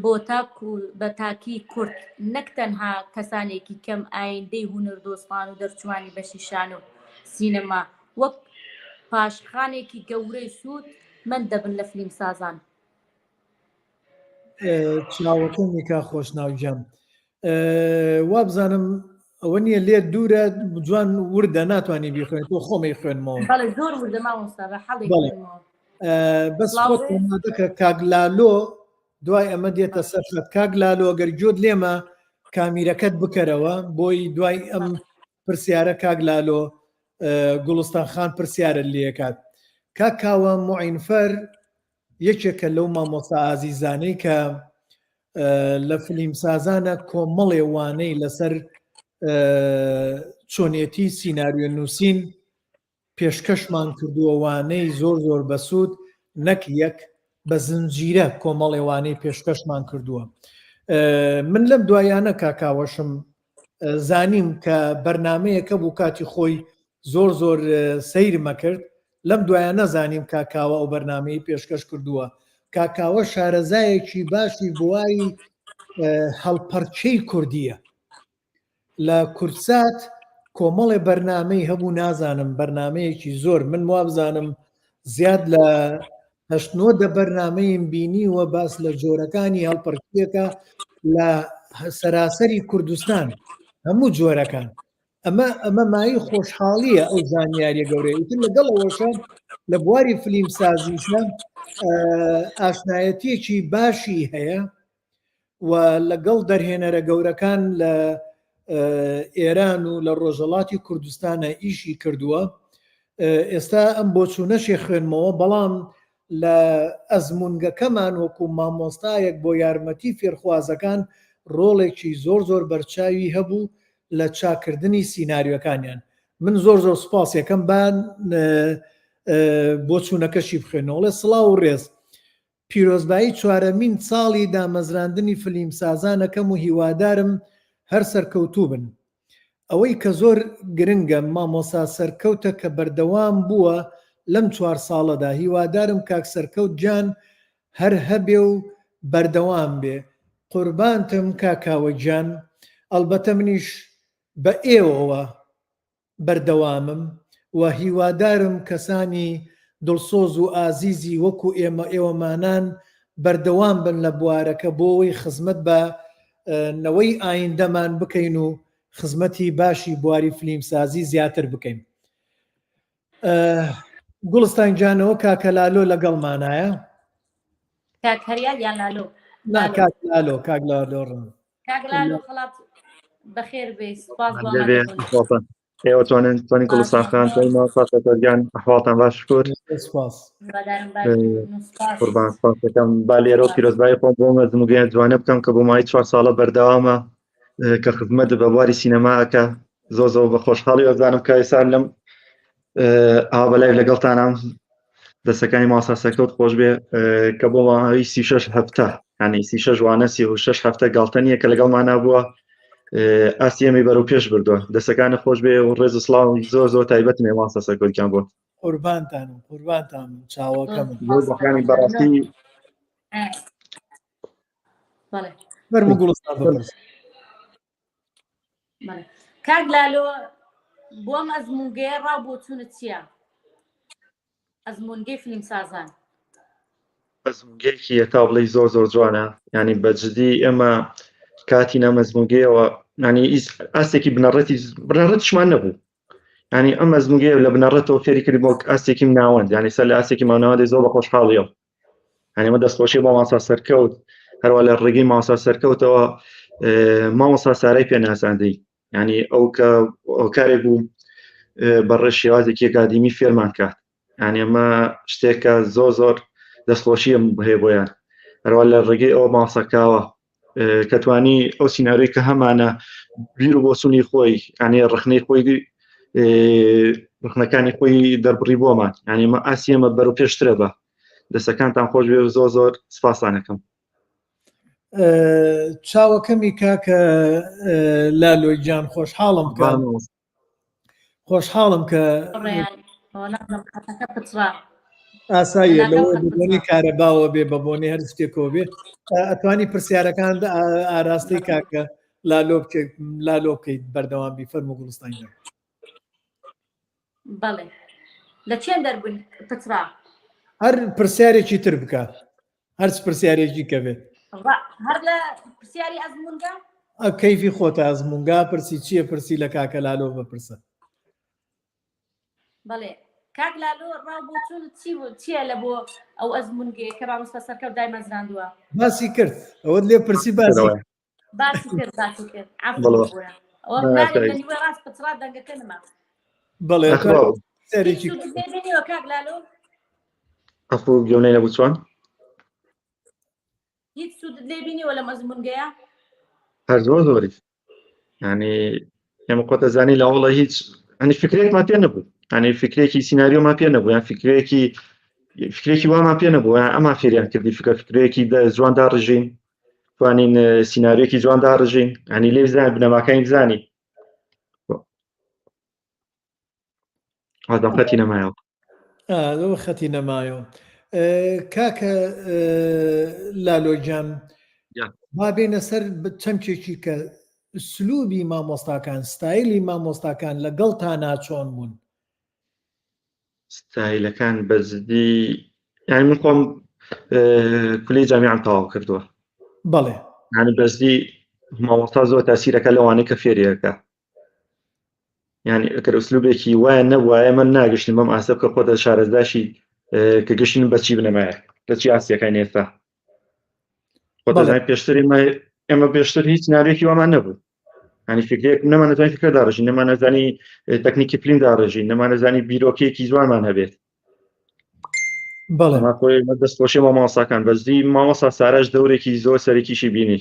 بۆ تاک و بە تاکی کورد، نەک تەنها کەسانێکی کەم ئایندەی هونەردۆستان و دەرچووانی بەشی شانۆ سینەما وەک پاشخانێکی گەورەی سوود مەند دەبن لە فلیمسازان. چاوەکەم نیکا خۆشناو گیان وابزانم ئەوە نییە لێت دوورە جوان وردە ناتوانانی بیخوێن تۆ خۆمی خوێنمەوە زۆر وردە مامۆستا بە حەڵی بەس دەکە کاک لالۆ دوای ئەمە دێتە سەر خەت کاک لالۆ گەر گوێت لێمە کامیرەکەت بکەرەوە بۆی دوای ئەم پرسیارە کاک لالۆ گوڵستان خان پرسیارە لێکات کاک کاوە معینفەر یەکێکە لەو مامۆستا ئازیزانەی کە لە فلیمسازانە کۆمەڵێ وانەی لەسەر چۆنیەتی سیناریۆ نووسین پێشکەشمان کردووە وانەی زۆر زۆر بەسوود نەک یەک بە زنجیرە کۆمەڵێ وانەی پێشکەشمان کردووە من لەم دوایانە کاکاوەشم زانیم کە بەرنمەیەکە بوو کاتی خۆی زۆر زۆر سەیرمە کرد لەم دوایانە زانیم کاک کاوە ئەو بەرنامەی پێشکەش کردووە. کاک کاوە شارەزایەکی باشی بواری هەڵپەڕکێی کوردییە. لە کوردسات کۆمەڵێ بەرنامەی هەبوو نازانم بەرنامەیەکی زۆر من وابزانم زیاد لە هەشت نۆ دە بەرنامەیم بینیوە باس لە جۆرەکانی هەڵپەڕکێکە لە سەراسەری کوردستان هەموو جۆرەکان ئەمە ئەمە مایەی خۆشحاڵیە ئەو زانیاریە گەورەیە ئیتر لەگەڵ ئەوەشە لە بواری فلیم سازیشە ئاشنایەتیەکی باشی هەیە و لەگەڵ دەرهێنەرە گەورەکان لە ئێران و لە ڕۆژەڵاتی کوردستانە ئیشی کردووە ئێستا ئەم بۆچوونەشی خوێنمەوە بەڵام لە ئەزمونگەکەمان وەکو مامۆستایەک بۆ یارمەتی فێرخوازەکان ڕۆڵێکی زۆر زۆر بەرچاوی هەبوو لە چاکردنی سیناریۆکانیان من زۆر زۆر سوپاس یەکەم با بۆچوونەکەشی بخوێنەوەڵێ سڵاو و ڕێز پیرۆزبایی چوارەمین ساڵی دامەزراندنی فلیمسازانەکەم و هیوادارم هەر سەرکەوتوو بن ئەوەی کە زۆر گرنگە مامۆسا سەرکەوتە کە بەردەوام بووە لەم چوار ساڵەدا هیوادارم کاک سەرکەوت گیان هەر هەبێ و بەردەوام بێ قوربانتم کاک کاوە گیان ئەڵبەتە منیش بە ئێوەوە بەردەوامم و هیوادارم کەسانی دڵسۆز و ئازیزی وەکو ئێمە ئێوەمانان بەردەوام بن لە بوارەکە بۆ ئەوەی خزمەت بە نەوەی ئایندەمان بکەین و خزمەتی باشی بواری فلیمسازی زیاتر بکەین. گوڵستان گیانەوە کاکە لالۆ لەگەڵمانایە کاک هەریاد یان لالۆ نا کاک لالۆ کاک لالۆ ڕن کاک لالۆ خەڵات بەخێر بێ سپاس بۆ ئێوە توانن توانی گوڵستان خان توانی مامۆستا سەرکەوت گیان ئەحواڵتان باش شکر سپاس قوربان سپاس دەکەم با لێرەوە پیرۆزبایی خۆم بۆ مەزموگەیان جوانە بکەم کە بۆ ماوەی چوار ساڵە بەردەوامە کە خزمەت بە بواری سینەماکە زۆر زۆر بە خۆشحاڵی وەزانم کە ئێستا لەم ئاوا بە live لەگەڵتانام دەستەکانی ماسا سەرکەوت خۆش بێ کە بۆ ماوەی 36 هەفتە ینی 36 وانە 36 هەفتە گاڵتە نییە کە لەگەڵمانە بووە ئاستی ئەمەی بەرەو پێش بردووە دەستەکانە خۆش بێ و ڕێز و سڵاو زۆر زۆر تایبەت مێ ماسا سەرکەوتیان بۆ قوربانتانم قوربانتانم چاوەکەم زۆر بەڕاستی فەرموو گوڵستان بپرس. کاک لالۆ بۆ ئەم ئەزمونگەیە ڕاو بۆچوونت چییە؟ ئەزمونگەی فیلمسازان ئەزمونگەیەکی هەتا بڵێی زۆر زۆر جوانە ینی بە جدی ئێمە کاتی نامەزمونگەیەوە ینی ئاستێکی بنەڕەتی بنەڕەتیشمان نەبوو ینی ئەم ئەزمونگەیە لە بنەڕەتەوە فێری کرد بۆ ئاستێکی ناوەند ینی سەر لە ئاستێکی ماناوەندی زۆر بە خۆشحاڵیەوە یعنی ئەمە دەستخۆشی بۆ مامۆستا سەرکەوت هەروە لە ڕێگەی مامۆستا سەرکەوتەوە مامۆستا سارای پێناساندی ینی ئەو کە ئەو کارێک بوو بەڕێ شێوازێکی ئەکادیمی فێرمان کات یعنی ئەمە شتێکە زۆر زۆر دەستخۆشیم هەیە بۆیان هەروە لە ڕێگەی ئەو ماسەکاوە کە توانی ئەو سیناریۆی کە هەمانە بیر و بۆچوونی خۆی یعنی ڕخنەی خۆی ڕخنەکانی خۆی دەربڕی بۆمان یعنی مە ئاسیەمە بەرەو پێشترە بە دەستەکانتان خۆش بێ زۆر زۆر سپاسانەکەم چاوەکەمی کاکە لالۆ گیان خۆشحاڵم کە خۆشحاڵم کە ئاساییە لەوە بۆنی کارەباوە بێ بە بۆنی هەر شتێکەوە بێ ئەتوانی پرسیارەکان ئاراستەی کاکە لالۆ لالۆ بکەیت بەردەوام بی فەرموو گوڵستان گیان. بەڵێ لە چێن دەربوون پچڕا هەر پرسیارێکی تر بکە هەرچ پرسیارێکی کە بێت هەر لە پرسیاری ئەزمونگە کەیفی خۆتە ئەزمونگا پرسی چییە پرسی لە کاکە لالۆ بپرسە بەڵێ کاک لالۆ ڕاو بۆچون چی بوو چییە لە بۆ ئەو ئەزمونگەیە کە مامۆستا سەرکەوت دایمەزراندووە باسی کرد ئەوەت لێ پرسی باسی باسی کرد باسی کرد ڕاست پچڕا دەنگەکە نما بەڵێ کاک لالۆ ئەفو گوێم نەبوو چۆن هیچ سوودت لێ بینیوە لە مەزمونگەیە هەر زۆر زۆری ینی ئێمە خۆتە زانی لە وڵە هیچ ئەنی فکرێکمان پێ نەبوو ئەنی فکرێکی سیناریۆمان پێ نەبوو یان فکرێکی فکرێکی وامان پێ نەبوو ئەمان فێریان کردی فکە فکرێکی جوان داڕژین توانین سیناریۆکی جوان داڕژین ئەنی لێ بزان بنەماکانی بزانی ئادەم خەتی نەمایەوە ئەوە خەتی نەمایەوە کاکە لالۆ گیان با بێنە سەر چەمکێکی کە سلوبی مامۆستاکان ستایلی مامۆستاکان لەگەڵ تا ناچۆن بوون ستایلەکان بەجددی یعنی من خۆم کولی جامیان تەواو کردووە بەڵێ یعنی بەزدی مامۆستا زۆر تاسیرەکە لەوانەی کە فێریەکە یعنی ئەگەر ئوسلوبێکی وایە نەبوایە من ناگەشتین بەم ئاستە بکە خۆتە شارەزاشی کە گەشتین بە چی بنەمایە لە چی ئاسیەکان ئێستا خۆتەزای پێشتر ئێمە پێشتر هیچ ناوێکی وامان نەبوو ینی فکرێک نەمانەتوانی فکر داڕژین نەمانەزانی تەکنیکی فیلم داڕژین نەمانەزانی بیرۆکێکی جوانمان هەبێت بەڵێ خۆی دەستخۆشی مامۆساکان بەزدی مامۆسا سارەش دەورێکی زۆر سەرەکیشی بینی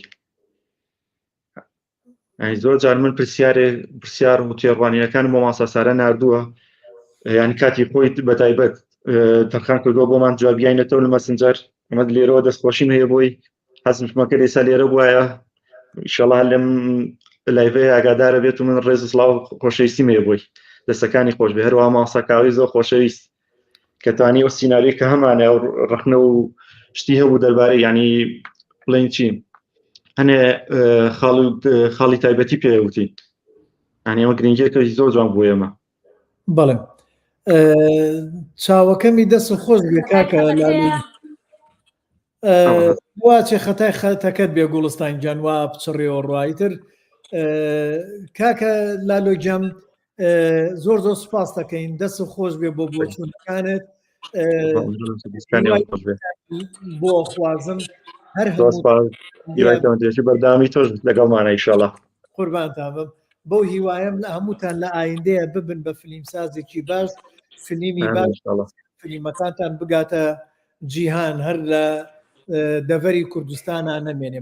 یانی زۆر جار من پرسیارێ پرسیار و تێڕوانینەکان بۆ ماسا سارە نردووە یان کاتی خۆی بە تایبەت تەرخان کردووە بۆمان جوابیانەتەوە لە مەسنجەر ئەمە لێرەوە دەستخۆشیم هەیە بۆی حەزمکە ئێستا لێرە بواە ئیشەڵا لەم live ێ ئاگادارە بێت و من ڕێز سڵاو خۆشەویستیم هەیە بۆی دەستەکانی خۆش بێ هەروە ماسەکاوی زۆر خۆشەویست کە توانی ئەو سیناریۆی کە هەمانە و ڕخنە و شتی هەبوو دەربارەی ینی بڵێن چی هەنێ خاڵ خاڵی تایبەتی پێوتی ینی ئەمە گرنگیەکە زۆر جوان بۆ ئێمە بەڵێ چاوەکەمی دەست خۆش بێ کاکە واچێ خەتای خەتەکەت بێ گوڵستان گیان وا بچڕیەوە ڕایتر کاکە لالۆ گیان. زۆر زۆر سپاس دەکەین دەست خۆش بێ بۆ بۆچوونەکانت بۆ خوازم هەر بەردامی تۆش لەگەڵمانە ئیشەڵا قوربانتان بم بەو هیوایم لە هەمووتان لە ئایندەیە ببن بە فلیمسازێکی باش فلیمی باش فلیمەکانتان بگاتە جیهان هەر لە دەڤەری کوردستانە نەمێنێ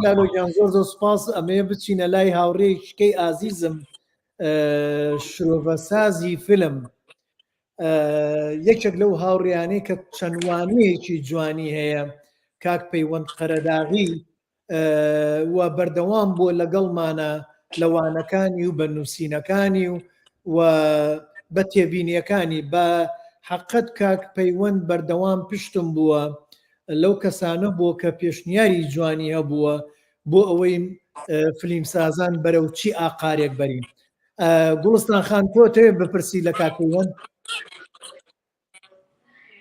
لالۆگیان زۆر زۆر سپاس ئەمەیە بچینە لای هاوڕێیشکەی ئازیزم شرۆڤەسازی فیلم یەکێک لەو هاوڕیانەی کە چەند وانەیەکی جوانی هەیە کاک پەیوەند قەرەداغی و بەردەوام بووە لەگەڵمانە لە وانەکانی و بە نووسینەکانی و و بە تێبینیەکانی بە حەقەت کاک پەیوەند بەردەوام پشتم بووە لەو کەسانە بووە کە پێشنیاری جوانی هەبووە بۆ ئەوەی فلیمسازان بەرەو چی ئاقارێک بەرین گوڵستان خان تۆ تەوێ بپرسی لە کاک پەیوەند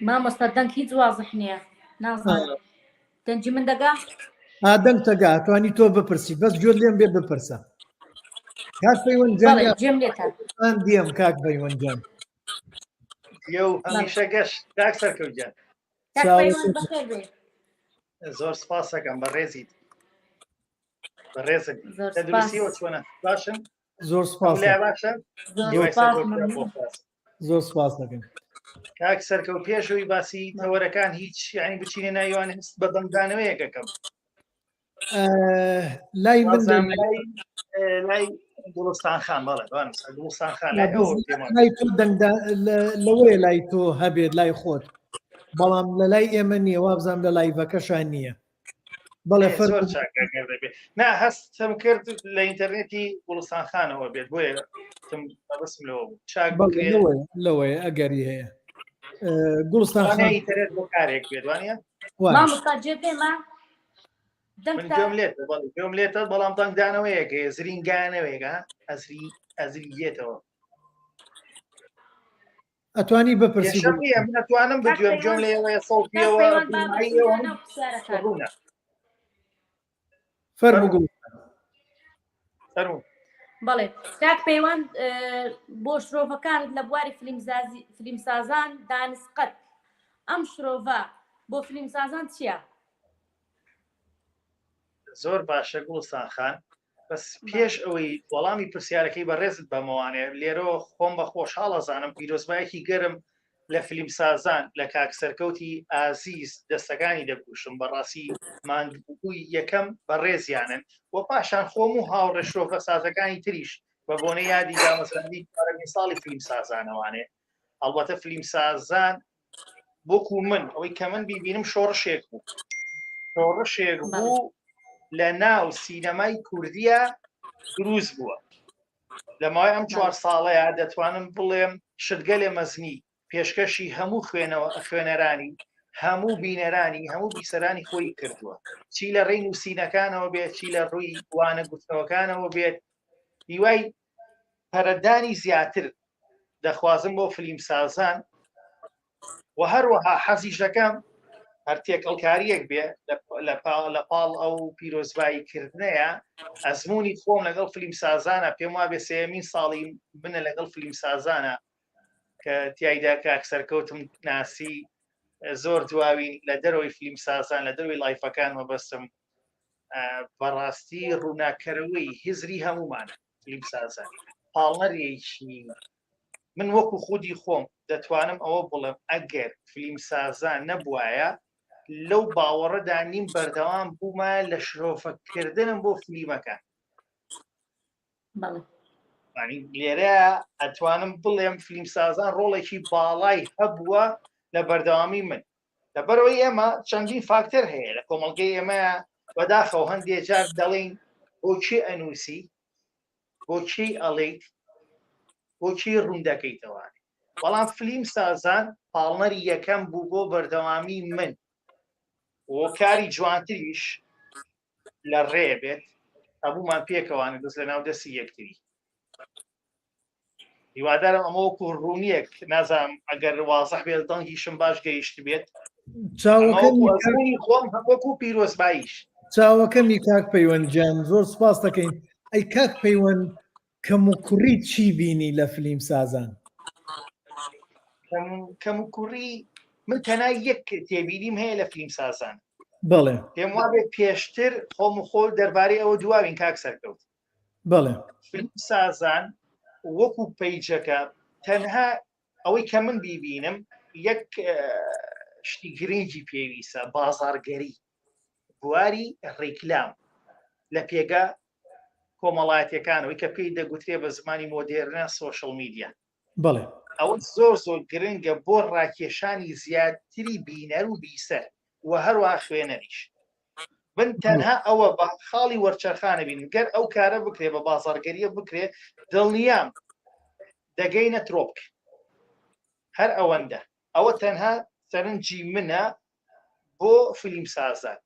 مامۆستا دەنگ هیچ وازح نییە نازانم دەنگی من دەگا دەنگ تەگا توانی تۆ بپرسی بەس گوێت لێم بێ بپرسە کاک پەیوەند جان جێم لێتان دیم کاک پەیوەند جان یو هەمیشە گەشت کاک سەرکەوت گیان زۆر سپاسەکەم بەڕێزیت بەڕێزن تەندروستیەوە چۆنە باشن زۆر سپاس باشە زۆر سپاس دەکەم کاک سەرکەوت پێشەوەی باسی تەوەرەکان هیچ یعنی بچینە ناویوان هەست بە دەنگدانەوەیەکەکەم لای من لای گوڵستان خان بەڵێ گوڵستان خان لای تۆ دەنگدا لەوەیە لای تۆ هەبێت لای خۆت بەڵام لە لای ئێمە نییە وابزانام لە لایڤەکەشان نییە بەڵێ زۆر دەبێت نا هەستم کرد لە ئینتەرنێتی گوڵستان خانەوە بێت بۆیە بەسم لەوە بوو چاک لەوەیە ئەگەری هەیە گوڵستان ئینتەرنێت بۆ کارێک بێت وانە مامۆستا جێ پێمە گوێم لێت گوێم لێتە بەڵام دەنگدانەوەیەک هەیە زرینگانەوەیەکە ئەزری ئەزری یێتەوە ئەتوانی بپرسی من ئەتوانم بگوێم گوێم لێوەیە سەوتیەوە فەرموو گوڵ فەرموو بەڵێ کاک پەیوەند بۆ شرۆڤەکانت لە بواری فلیمسازان دانسقەت ئەم شرۆڤە بۆ فلیمسازان چییە؟ زۆر باشە گوڵستان خان بەس پێش ئەوەی وەڵامی پرسیارەکەی بەڕێزت بەمەوانێ لێرەوە خۆم بە خۆشحاڵە زانم پیرۆزبایەکی گەرم لە فیلمسازان لە کاک سەرکەوتی ئازیز دەستەکانی دەگوشم بەڕاستی ماندووی یەکەم بەڕێزیانن و پاشان خۆم و هاوڕێ شرۆڤە سازەکانی تریش بە بۆنەی یادی دامەزراندنی چوارەمین ساڵی فیلمسازانەوانێ ئەڵبەتە فیلمسازان وەکو من ئەوەی کە من بیبینم شۆڕشێک بوو شۆڕشێک بوو لە ناو سینەمای کوردیە دروست بووە لە ماوەی ئەم چوار ساڵەیە دەتوانم بڵێم شتگەلێ مەزنی پێشکەشی هەموو خوێنەوە خوێنەرانی هەموو بینەرانی هەموو بیسەرانی خۆی کردووە چی لە ڕێی نووسینەکانەوە بێت چی لە ڕووی وانە گوتنەوەکانەوە بێت هیوای پەرەدانی زیاتر دەخوازم بۆ فلیمسازان و هەروەها حەزیش دەکەم هەر تێکەڵکاریەک بێ لە پاڵ ئەو پیرۆزبایی کردنەیە ئەزمموی خۆم لەگەڵ فلیمسازانە پێم وابێ سێمین ساڵی منە لەگەڵ فلیمسازانە کە تایدا کاک سەرکەوتم ناسی زۆر دواوین لە دەرەوەی فلیمسازان لە دەروی لایفەکان مەبەستم بەڕاستی ڕووناکەرەوەی هزری هەمومانە فلیمسازان پاڵنەرێکی من وەکو خودی خۆم دەتوانم ئەوە بڵێم ئەگەر فلیمسازان نەبوایە لەو باوەڕەدا نیم بەردەوام بوومە لە شرۆفەکردنم بۆ فلیمەکان لێرە ئەتوانم بڵێم فلیمسازان ڕۆڵێکی باڵای هەبووە لە بەردەوامی من لەبەرەوەی ئێمە چەندین فاکتەر هەیە لە کۆمەڵگەی ئێمە بەداخەوە هەندێ جار دەڵێین بۆ کێ ئەنووسی بۆ کێی ئەڵێیت بۆ کێی ڕوون دەکەیتەوە بەڵام فلیم سازان پاڵنەری یەکەم بوو بۆ بەردەوامی من و کاری جوانتریش لە ڕێ بێت هەبوومان پێکەوانە دەست لە ناو دەستی یەکتری هیوادارم ئەمە وەکو ڕوونیەک نازانم ئەگەر وازح بێت دەنگیشم باش گەیشت بێت چاوەکەمی خۆم وەکو پیرۆزباییش چاوەکەمی کاک پەیوەند گیان زۆر سپاس دەکەین ئەی کاک پەیوەند. کەم و کوڕی چی بینی لە فلیم سازان؟ کەم و کوڕی من تەنها یەک تێبینیم هەیە لە فلیم سازان بەڵێ پێم وابێت پێشتر خۆم و خۆ دەربارەی ئەوە دواوین کاک سەرکەوت بەڵێ فلیم سازان وەکو پەیجەکە تەنها ئەوەی کە من بیبینم یەک شتی گرنگی پێویستە بازارگەری بواری ڕیکلام لە پێگە کۆمەڵایەتەکانەوەی کە پێی دەگوترێ بە زمانی مۆدێرنە social media بەڵێ ئەوە زۆر زۆر گرنگە بۆ ڕاکێشانی زیاتری بینەر و بیسەر و هەروە خوێنەریش من تەنها ئەوە بە خاڵی وەرچەرخانە بین گەر ئەو کارە بکرێ بە بازارگەریە بکرێ دڵنیام دەگەینە ترۆپک هەر ئەوەندە ئەوە تەنها سەرنجی منە بۆ فیلم سازان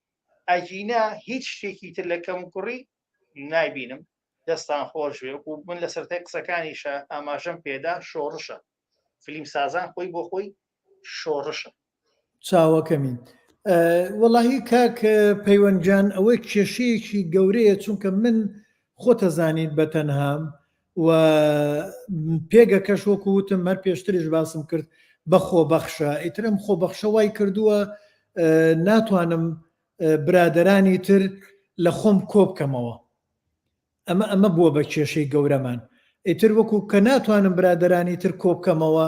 ئەگینا هیچ شتێکی تر لە کەم کوڕی نایبینم دەستان خۆش بێ وەکو من لە سەرەتای قسەکانیشە ئاماژەم پێدا شۆڕشە فیلم سازان خۆی بۆ خۆی شۆڕشە. چاوەکەمی. وەڵاهی کاک پەیوەند گیان ئەوە کێشەیەکی گەورەیە چونکە من خۆتەزانیت بە تەنهام و پێگەکەش وەکو وتم هەر پێشتریش باسم کرد بە خۆبەخشە ئیتر ئەم خۆبەخشە وای کردووە ناتوانم برادەرانی تر لە خۆم کۆبکەمەوە ئەمە ئەمە بووە بە کێشەی گەورەمان ئیتر وەکو کە ناتوانم برادەرانی تر کۆبکەمەوە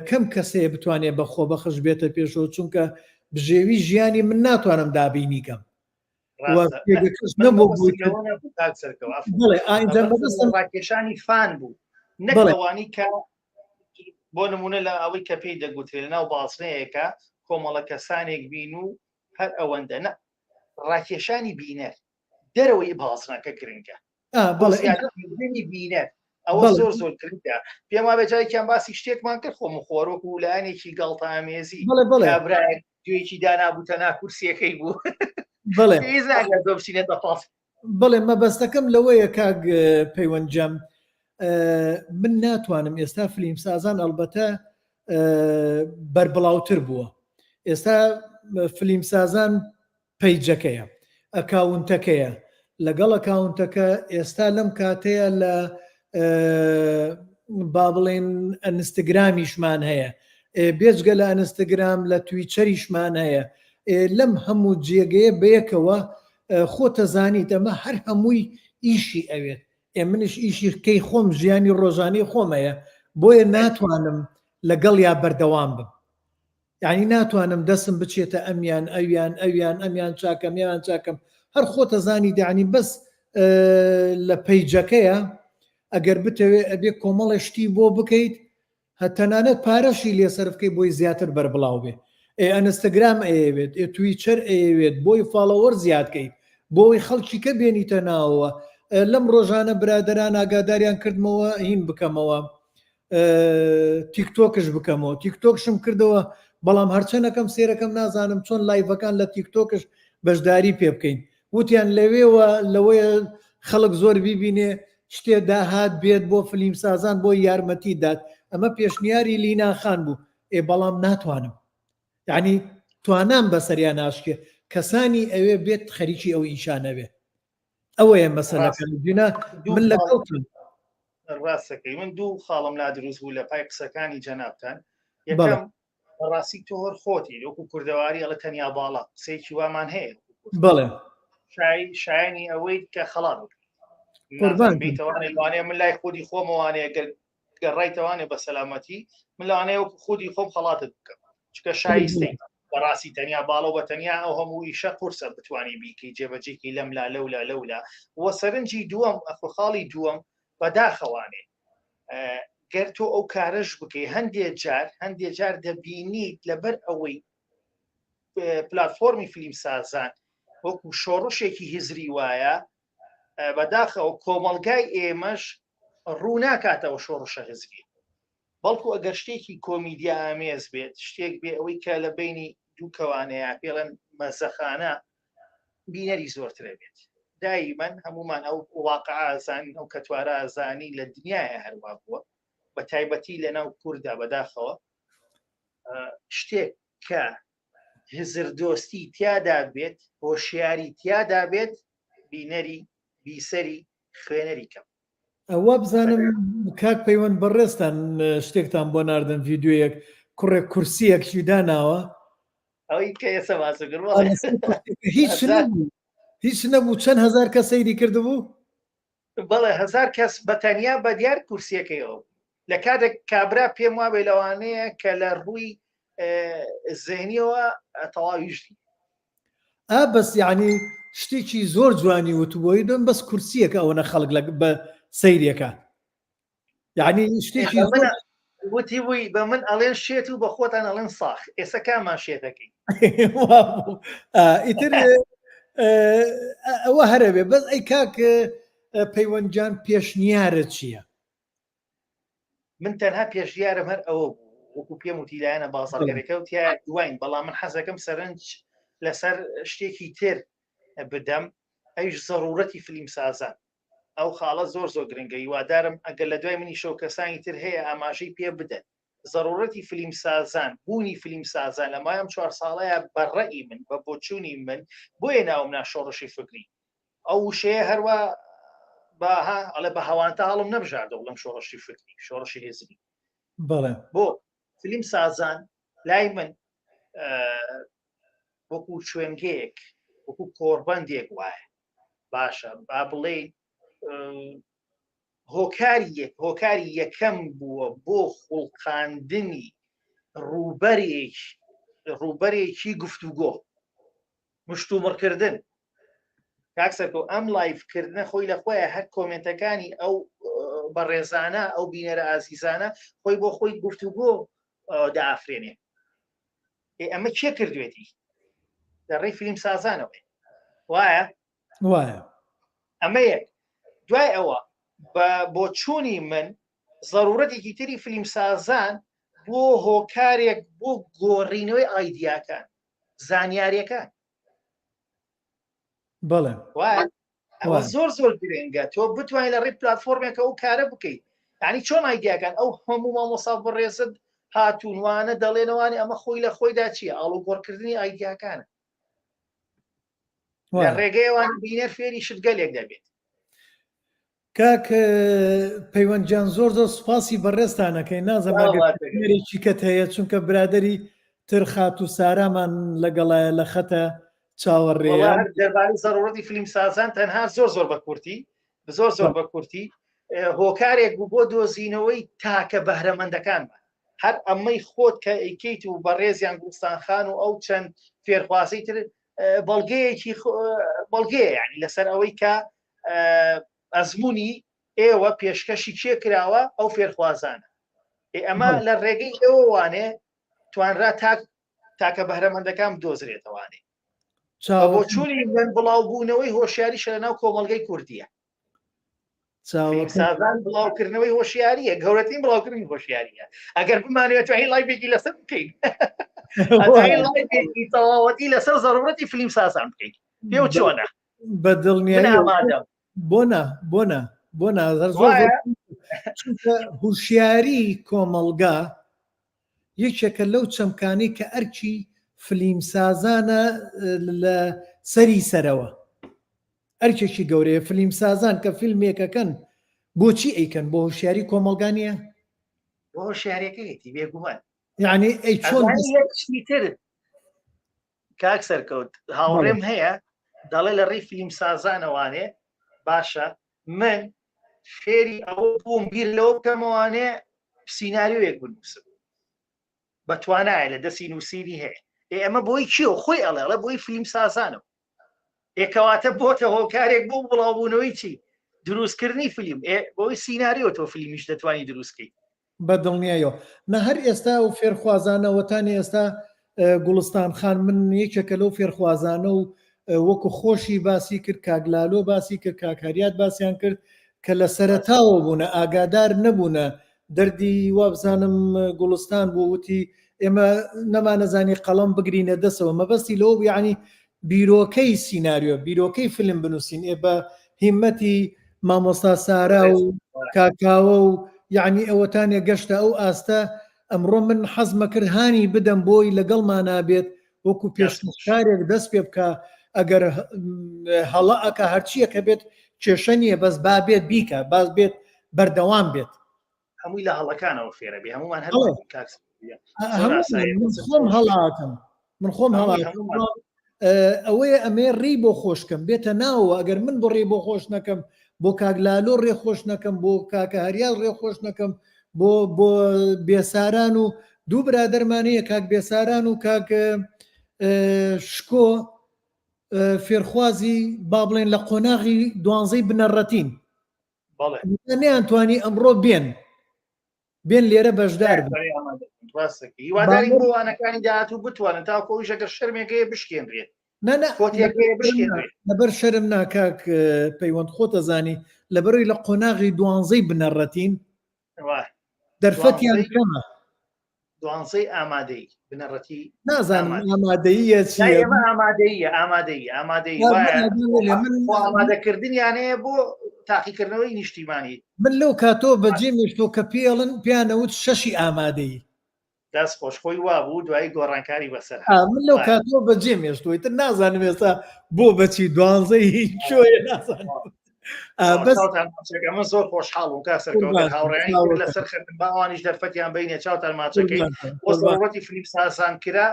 کەم کەسەیە بتوانێت بە خۆبەخش بێتە پێشەوە چونکە بژێوی ژیانی من ناتوانم دابینی کەم ڕاکێشانی فان بوو نەک ئەوانی کە بۆ نمونە لە ئەوەی کە پێی دەگوترێت لەناو بازنەیەکە کۆمەڵە کەسانێک بین و هەر ئەوەندە نە ڕاکێشانی بینەر دەرەوەی بازنەکە گرنگە بەڵێ بینەر ئەوە زۆر زۆر گرنگە پێم وابێ جارێکیان باسی شتێکمان کرد خۆم خۆرۆک و لایەنێکی گاڵتەئامێزی کابرایەک دوێکی دانابوو تەنها کورسیەکەی بوو بەڵێ بەڵێ مەبەستەکەم لەوەیە کاک پەیوەندجەم من ناتوانم ئێستا فلیم سازان ئەلبەتە بەربڵاوتر بووە ئێستا فلیم سازان پەیجەکەیە ئەکاونتەکەیە لەگەڵ ئەکاونتەکە ئێستا لەم کاتەیە لە با بڵێن ئەنستگرامیشمان هەیە بێجگە لە ئەنستگرام لە تویچەریشمان هەیە لەم هەموو جێگەیە بەیەکەوە خۆتەزانیت ئەمە هەر هەمووی ئیشی ئەوێت ئێ منیش ئیشی کەی خۆم ژیانی ڕۆژانەی خۆم هەیە بۆیە ناتوانم لەگەڵ یا بەردەوام بم یعنی ناتوانم دەسم بچێتە ئەمیان ئەویان ئەویان ئەمیان چاکەم یان چاکەم هەر خۆتەزانی دەعنی بەس لە پەیجەکەیە ئەگەر بتەوێ ئەبێ کۆمەڵە شتی بۆ بکەیت هە تەنانەت پارەشی لێ سەرف کەی بۆی زیاتر بەربڵاو بێ ئێ ئەنستگرام ئەیەوێت ئێ تویچەر ئەیەوێت بۆی follower زیاد کەیت بۆی خەڵکی کە بێنیتە ناوەوە لەم ڕۆژانە برادەران ئاگاداریان کردمەوە هین بکەمەوە تیکتۆکش بکەمەوە تیکتۆکشم کردەوە بەڵام هەرچەنەکەم سێرەکەم نازانم چۆن live ەکان لە تیکتۆکش بەشداری پێ بکەین وتیان لەوێوە لەوەیە خەڵک زۆر بیبینێ شتێ داهات بێت بۆ فلیمسازان بۆ یارمەتی دات ئەمە پێشنیاری لینا خان بوو ئێ بەڵام ناتوانم یعنی توانام بەسەریا ناشکێ کەسانی ئەوێ بێت خەریکی ئەو ئیشانەوێ ئەوەیە مەسەلەکە جینا من لەگەڵتم ڕاستەکەی من دوو خاڵم لا دروست بوو لە پای قسەکانی جەنابتان یەکەم بەڕاستی تۆ هەر خۆتی وەکو کوردەواری ئەڵێ تەنیا باڵا قسەیەکی وامان هەیە بەڵێ شایانی ئەوەی کە خەڵات قوربان بیتوانێت لەوانەیە من لای خودی خۆمەوانەیە گەر گەڕایتەوانێ بە سەلامەتی من لەوانەیە وەکو خودی خۆم خەڵاتت بکەم چکە شایستەی بەڕاستی تەنیا باڵەوە بە تەنیا ئەو هەموو ئیشە قورسە بتوانانی بیکەی جێبەجێکی لەم لا لەولا لەولا وە سەرنجی دووەم ئەخۆ خاڵی دووەم بەداخەوانێ گەر تۆ ئەو کارەش بکەی هەندێ جار هەندێ جار دەبینیت لەبەر ئەوەی پلتفۆرمی فیلم سازان وەکو شۆڕشێکی هزری وایە بەداخەوە کۆمەڵگای ئێمەش ڕوو ناکاتەوە شۆڕشە هزری بەڵکو ئەگەر شتێکی کۆمیدیا ئامێز بێت شتێک بێ ئەوەی کە لە بینی دوو کەوانەیە پێڵەن مەزەخانە بینەری زۆرترە بێت دایمەن هەمومان ئەو واقع ئازانین ئەو کەتوارە ئازانی لە دنیاە هەروا بووە بە تایبەتی لە ناو کووردا بەداخەوە شتێک کە هزردۆستی تیادا بێت هۆشیاری تیادا بێت بینەری بیسەری خوێنەری کەم. وابزانم کاک پەیوەند بەڕێزتان شتێکتان بۆ ناردن ڤیدیۆیەک کوڕێک کورسیەکشی داناوە ئەوەی کە ئێستا باسم کرد هیچ نەبوو هیچ نەبوو چەند هزار کەس سەیری کردبوو بەڵێ هزار کەس بە تەنیا بە دیار کورسیەکەیەوە لە کاتێک کابرا پێم وابێ لەوانەیە کە لە ڕووی زێنیەوە تەواویش ئا بەس یعنی شتێکی زۆر جوانی وتبووی دەم بەس کورسیەکە ئەوەنە خەڵک لە بە سەیرەکە یعنی شتێکی وتی بووی بە من ئەڵێن شێت و بە خۆتان ئەڵێن ساخ ئێستا کامان شێتەکەی ئیتر ئەوە هەرەبێ بەس ئەی کاک پەیوەندجان پێشنیارە چییە؟ من تەنها پێشنیارم هەر ئەوە بوو وەکو پێم وتی لایەنە بازاڕگەرەکە و تیا دواین بەڵام من حەزەکەم سەرنج لەسەر شتێکی تر بدەم ئەویش زەڕورەتی فلیم سازان ئەو خاڵە زۆر زۆر گرنگە هیوادارم ئەگەر لە دوای منی شەو کەسانی تر هەیە ئاماژەی پێ بدەن زەڕورەتی فلیم سازان بوونی فلیم سازان لە مایم چوار ساڵەیە بەڕەئی من بە بۆچوونی من بۆیە ناوم نا شۆڕشی فکری ئەو وشەیە هەروە بە ها ئەڵێ بە هەوانتە هەڵم نەبژاردەوە بڵێم شۆڕشی فکری شۆڕشی هزری بەڵێ بۆ فلیم سازان لای من وەکو شوێنگەیەک وەکو کۆڕبەندێک وایە باشە با بڵێ هۆکاری یەک هۆکاری یەکەم بووە بۆ خوڵقاندنی ڕووبەرێک ڕووبەرێکی گفتوگۆ مشتومڕکردن کاک سەرکۆ ئەم live کردنە خۆی لە خۆیان هەر کۆمنتەکانی ئەو بەڕێزانە ئەو بینەرە ئازیزانە خۆی بۆ خۆی گفتوگۆ دەئافرێنێ ئەمە کێ کردوێتی لە ڕێی فیلم سازانەوە وایە وایە ئەمە یەک دوای ئەوە بە بۆچوونی من ضرورەتێکی تری فیلم سازان بۆ هۆکارێک بۆ گۆڕینەوەی ئایدیاکان زانیاریەکان بەڵێ ئەوە زۆر زۆر گرنگە تۆ بتوانین لە ڕێی پلتفۆرمێکە ئەو کارە بکەیت یعنی چۆن ئایدیاکان ئەو هەموو مامۆسا بەڕێزت هاتوونوانە دەڵێنەوانی ئەمە خۆی لە خۆیدا چییە ئاڵوگۆڕکردنی ئایدیاکانە لە ڕێگەیەوان بینەر فێری شتگەلێک دەبێت کاک پەیوەند گیان زۆر زۆر سوپاسی بەڕێزتانەکەین نازانم ئەگەر پرسیارێکی کەت هەیە چونکە برادری تر خاتوو سارامان لەگەڵایە لە خەتە چاوەڕێیە دەربارەی زەڕوڕەتی فیلم سازان تەنها زۆر زۆر بە کورتی زۆر زۆر بە کورتی هۆکارێک بوو بۆ دۆزینەوەی تاکە بەهرەمەندەکانمان هەر ئەمەی خۆت کە ئەیکەیت و بەڕێزیان گوڵستان خان و ئەو چەند فێرخوازەی تر بەڵگەیەکی بەڵگەیە یعنی لەسەر ئەوەی کە ئەزمموی ئێوە پێشکەشی کێ کراوە ئەو فێرخوازانە ئەمە لە ڕێگەی ئێوەوانێ توانرا تاک تاکە بەهرەمەندەکان بدۆزرێتەوانێ بۆچوونی من بڵاوبوونەوەی هۆشیاری شە لەناو کۆمەلگەی کوردیە سازان بڵاوکردنەوەی هۆشیاریە گەورەترین بڵاوکردنی هۆشیاریە ئەگەر بمانەوێت توانین live ێکی لەسەر بکەین تەواوەتی لەسەر زەرورەتی فیلم سازان بکەین پێ چۆنە بە دڵنیایی بۆ نا بۆ نا بۆ نا زۆر چونکە هوشیاری کۆمەڵگا یەکێکە لەو چەمکانەی کە ئەرکی فلیمسازانە لە سەری سەرەوە ئەرکێکی گەورەیە فلیمسازان کە فیلمێکەکەن بۆچی ئەیکەن بۆ هوشیاری کۆمەڵگا نییە بۆ هۆشیاریەکەیەتی بێگومان یعنی ئەی چۆن تر کاک سەرکەوت هاوڕێم هەیە دەڵێ لە ڕێی فیلم سازانەوانێ باشە من فێری ئەوە بووم بیر لەوە بکەمەوانێ سیناریۆیەک بنووسم بە توانایە لە دەستی نووسینی هەیە ئێ ئەمە بۆی چیە خۆی ئەڵێ ئەڵێ بۆی فیلم سازانەوە ئێکەواتە بۆتە هۆکارێک بۆ بڵاوبوونەوەی چی دروستکردنی فیلم بۆی سیناریۆ تۆ فیلمیش دەتوانی دروستکەیت بە دڵنیایەوە نا هەر ئێستا ئەو فێرخوازانە وەتانی ئێستا گوڵستان خان من یەکێکە لەو فێرخوازانە و وەکو خۆشی باسی کرد کاک لالۆ باسی کرد کاک هەریات باسیان کرد کە لە سەرەتاوە بوونە ئاگادار نەبوونە دەردی وابزانم گوڵستان بوو وتی ئێمە نەمانەزانی قەڵەم بگرینە دەسەوە مەبەستی لەوە بوو یعنی بیرۆکەی سیناریۆ بیرۆکەی فیلم بنووسین ئێ بە هیمەتی مامۆستا سارا و کاکاوە و یعنی ئەوەتانێ گەشتە ئەو ئاستە ئەمڕۆ من حەزمە کرد هانی بدەم بۆی لەگەڵمانا بێت وەکو پێشکەشکارێک دەست پێ بکە ئەگەر هەڵە ئەکا هەرچیەکە بێت کێشە نییە بەس با بێت بیکە باز بێت. بەردەوام بێت. هەمووی لە هەڵەکانەوە فێرە بێ هەمومان هەر خۆم هەڵاکەم من خۆم هەڵاکەم ئەوەیە ئەمێ ڕێی بۆ خۆشکەم بێتە ناوە ئەگەر من بۆ ڕێ بۆ خۆش نەکەم بۆ کاک لالۆ ڕێ خۆش نەکەم بۆ کاکە هەریال ڕێ خۆش نەکەم بۆ بۆ بێساران و دوو برادەرمان هەیە کاک بێساران و کاک شکۆ فێرخوازی با بڵێن لە قۆناغی دوانزەی بنەڕەتین نیان توانی ئەمڕۆ بێن بێن لێرە بەشدار بن. هیوادارین بۆ وانەکانی داهاتوو بتوانن تاوەکو ئەویش ئەگەر شەرمێک هەیە بشکێنرێت کۆتێک هەیە بشکێنرێت. لەبەر شەرم نا کاک پەیوەند خۆتە زانی لەبەرەوەی لە قۆناغی دوانزەی بنەڕەتین دەرفەتیان کەمە. دوانزەی ئامادەی بنەڕەتی نازانم ئامادەییە چیە ئێمە ئامادەییە ئامادەیی ئامادەیی ئامادەکردنیانەیە بۆ تاقیکردنەوەی نیشتیمانی من لەو کاتۆ بەجێ مێشتۆ کە پێڵن پیانەوت شەشی ئامادەیی دەست خۆش خۆی وابوو دوایی گۆڕانکاری بەسەر من لەو کاتۆ بەجێ مێشتۆی تر نازانم ئێستا بۆ بەچی دوانزەی چۆیە نازانم من زۆر خۆشحاڵ بووم کا سەرکەوتن هاوڕێیانی لەسەر خەتن با ئەوانیش دەرفەتیان بینێ چاوتان ماچەکەی بۆ زەڕەتی فلیپ سازان کرا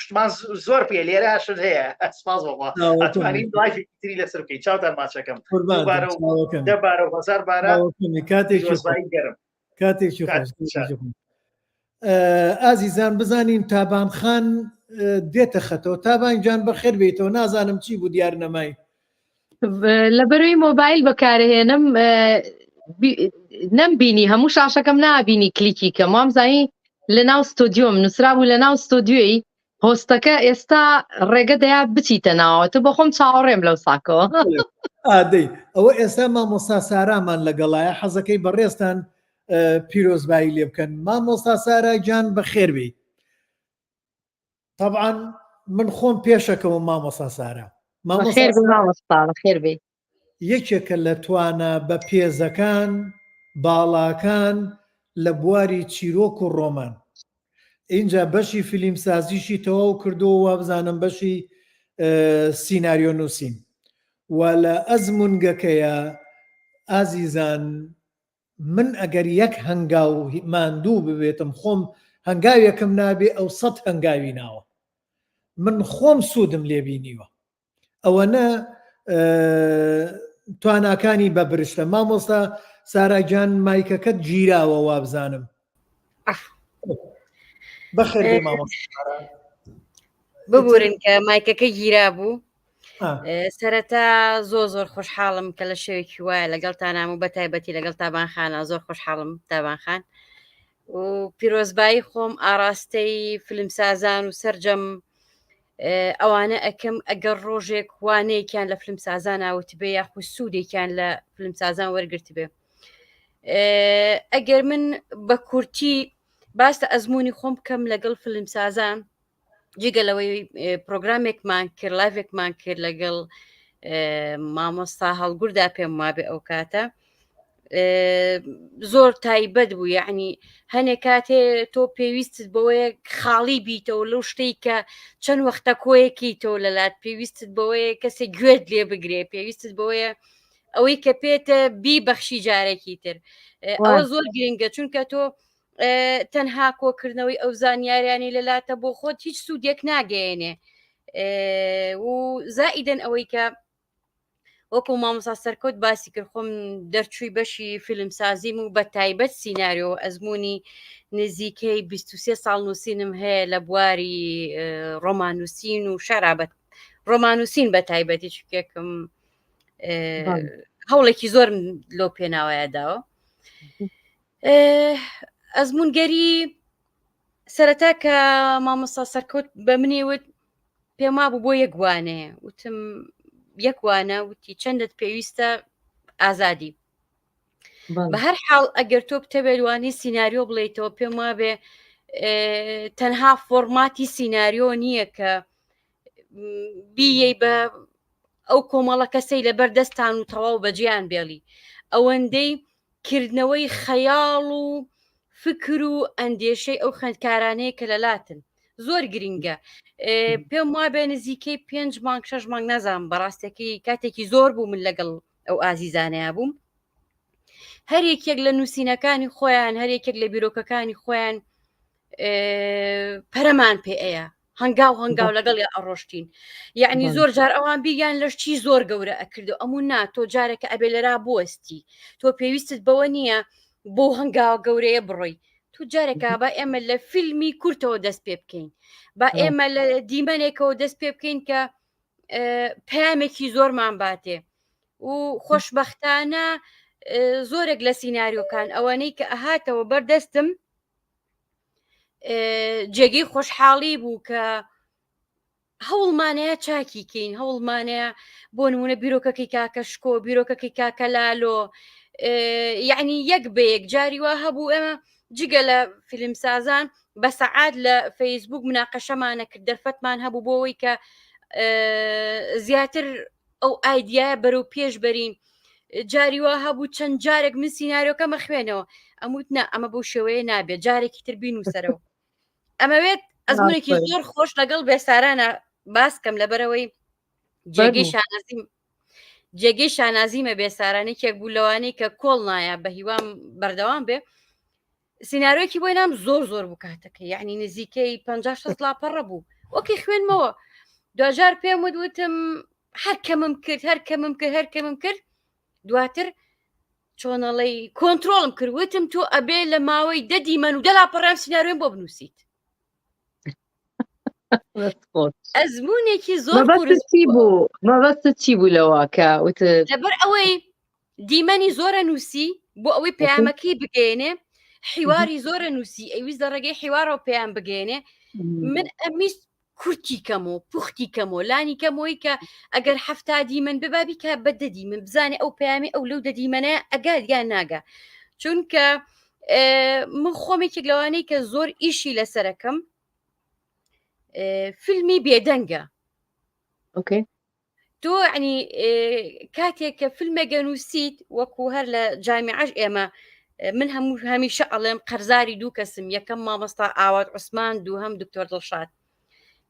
شتمان زۆر پێ لێرە شت هەیە سپاس بەخوا ئەتوانین لایفێکی تری لەسەر بکەین چاوتان ماچەکەم دەبارە و هەزار بارە کاتێکی گەرم کاتێکی ئازیزان بزانین تابان خان دێتە خەتەوە تابان گیان بەخێر بێیتەوە نازانم چی بوو دیار نەمای لەبەرەوەی مۆبایل بەکارهێنم نەمبینی هەموو شاشەکەم نابینی کلیکی کەم وامزانی لە ناو ستۆدیۆم نووسرابوو لە ناو ستۆدیۆی هۆستەکە ئێستا ڕێگە دەیا بچیتە ناوە تۆ بەخۆم چاوەڕێم لەو ساکەوە ئادەی ئەوە ئێستا مامۆستا سارامان لەگەڵایە حەزەکەی بەڕێزتان پیرۆزبایی لێ بکەن مامۆستا سارا گیان بەخێر بێی طبعا من خۆم پێشەکەەوە مامۆستا سارا مامۆستا بەخێر بێی یەکێکە لە توانا بەپێزەکان، باڵاکان لە بواری چیرۆک و ڕۆمان. ئینجا بەشی فیلیمسازیشی تەواو کردووە وابزانم بەشی سیناریۆ نووسین و لە ئەزموونگەکەیا ئازیزان من ئەگەر یەک هەنگاو ماندوو ببێتم خۆم هەنگاوێکم نابێ ئەو سەت هەنگاوی ناوە من خۆم سوودم لێ بینیوە ئەوەنە تواناکانی بە برشتە مامۆستا سارا گیان مایکەکەت گیراوە وابزانم بەخێر بێ مامۆستا ببورن کە مایکەکە گیرا بوو سەرەتا زۆر زۆر خۆشحاڵم کە لە شەوێکی وایە لەگەڵ تانام و بە تایبەتی لەگەڵ تابان خانە زۆر خۆشحاڵم تابان خان و پیرۆزبایی خۆم ئاراستەی فیلمسازان و سەرجەم ئەوانە ئەەکەم ئەگەر ڕۆژێک وانەیەکیان لە فیلمسازان ئاوتبێ یاخود سوودێکیان لە فیلمسازان وەرگرتبێ ئەگەر من بە کورتی باس لە ئەزمموی خۆم بکەم لەگەڵ فیلمسازان جگە لەوەی پرۆگرامێکمان کرد لایڤێکمان کرد لەگەڵ مامۆستا هەڵگوردا پێم وابێ ئەو کاتە زۆر تایبەت بوو یعنی هەنێک کاتێ تۆ پێویستت بەوەیە خاڵی بیتەوە لەو شتەی کە چەند وەختە کۆیەکیتەوە لەلات پێویستت بەوەیە کەسێک گوێت لێ بگرێ پێویستت بەوەیە ئەوەی کە پێتە بی بەخشی جارێکی تر ئەوە زۆر گرنگە چونکە تۆ تەنها کۆکردنەوەی ئەو زانیاریانی لەلاتە بۆ خۆت هیچ سوودێک ناگەیەنێ و زائیدەن ئەوەی کە وەکو مامۆستا سەرکەوت باسی کرد خۆم دەرچووی بەشی فیلمسازیم و بە تایبەت سیناریۆ ئەزمموی نزیکەی 23 ساڵ نووسینم هەیە لە بواری ڕۆمانووسین و شەرابەت ڕۆمانووسین بە تایبەتی چکێکم هەوڵێکی زۆرم لۆ پێناوەیە داوە ئەزمونگەری سەرەتا کە مامۆستا سەرکەوت بە منی وت پێم وابوو بۆ یەک وانەیە وتم یەک وانە وتی چەندت پێویستە ئازادی بە هەر حاڵ ئەگەر تۆ بتەوێت وانی سیناریۆ بڵیتەوە پێم وابێ تەنها فۆرماتی سیناریۆ نییە کە بیەی بە ئەو کۆمەڵە کەسەی لەبەر دەستان و تەواو بەجیان بێڵی ئەوەندەی کردنەوەی خەیاڵ و فکر و ئەندێشەی ئەو خوێندکارانەیە کە لەلاتن زۆر گرنگە پێم وابێ نزیکەی پێنج مانگ شەش مانگ نازانم بەڕاستەکەی کاتێکی زۆر بوو من لەگەڵ ئەو ئازیزانەیە بووم. هەر یەکێک لە نووسینەکانی خۆیان هەر یەکێک لە بیرۆکەکانی خۆیان پەرەمان پێ ئەیە هەنگاو هەنگاو لەگەڵ یا ئەڕۆشتین یعنی زۆر جار ئەوان بیریان لەشتی زۆر گەورە ئەکرد و ئەمو نا تۆ جارێکە ئەبێ لەرا بوەستی تۆ پێویستت بەوە نییە بۆ هەنگاوە گەورەیە بڕۆی تو جارێکا با ئێمە لە فیلمی کورتەوە دەست پێ بکەین با ئێمە لە دیمەنێکەوە دەست پێ بکەین کە پامێکی زۆرمان باتێ و خۆشببختانە زۆرێک لە سینناریۆکان ئەوانەی کە ئەهاتەوە بەردەستم جێگەی خۆشحاڵی بوو کە هەوڵمانەیە چاکی کەین هەوڵمانەیە بۆ نمونە بیرۆکەکەی کاکە شکۆ بیرۆکەکەی کاکە لالۆ یعنی یەک بە یەک جاری وا هەبوو ئێمە جگە لە فیلمسازان بە سەعات لە فەیسبوک مناقەشەمانە کرد دەرفەتمان هەبوو بۆەوەی کە زیاتر ئەو ئایدیایە بەرەو پێش بەرین جاری وا هەبوو چەند جارێک من سینناریۆکەمە خوێنەوە ئەموت نا ئەمە بەو شێوەیە نابێت جارێکی تر بینوسەرەوە ئەمەوێت ئەزمونێکی زۆر خۆش لەگەڵ بێسارانە باسکەم لەبەرەوەی جێگەی شانازیم جێگەی شانازیمە بێسارانێکێک بوو لەوانەی کە کۆڵ نایە بە هیوام بەردەوام بێ سینناریۆکی بۆی نام زۆر زۆر بوو کاتەکە یعنی نزیکەی 50 لاپەڕە بوو وەکی خوێنمەوە دوجار پێم وت وتم هەر کەمم کرد هەر کەمم کرد هەر کەمم کرد دواتر چۆنەڵی کۆنتترۆڵم کرد وتم تۆ ئەبێ لە ماوەی دە دیمەن و دەلا پەڕام سینناریۆم بۆ بنووسیت ئەزمونێکی زۆر چی بوو مەبەست چی بوو لەوە کە وت لەبەر ئەوەی دیمەنی زۆرە نووسی بۆ ئەوەی پەیامەکەی بگەێنێ حیواری زۆرە نووسی ئەویست لە ڕێگەی حیوارەوە پێیان بگەێنێ من ئەمیست کورتی کەم و پوختی کەم و لانی کەمەوەی کە ئەگەر هەفتا دیمەن ببابی کە بە دەدی من بزانێ ئەو پەیامی ئەو لەو دەدیمەنە ئەگات یان ناگا چونکە من خۆمێکێک لەوانەی کە زۆر ئیشی لەسەرەکەم فیلمی بێدەنگە okay تۆ ینی کاتێک کە فیلمێک ئەنووسیت وەکو هەر لە جامیعەش ئێمە من هەموو هەمیشە ئەڵێم قەرزاری دوو کەسم یەکەم مامۆستا ئاوات عوسمان دووهەم دکتۆر دڵشاد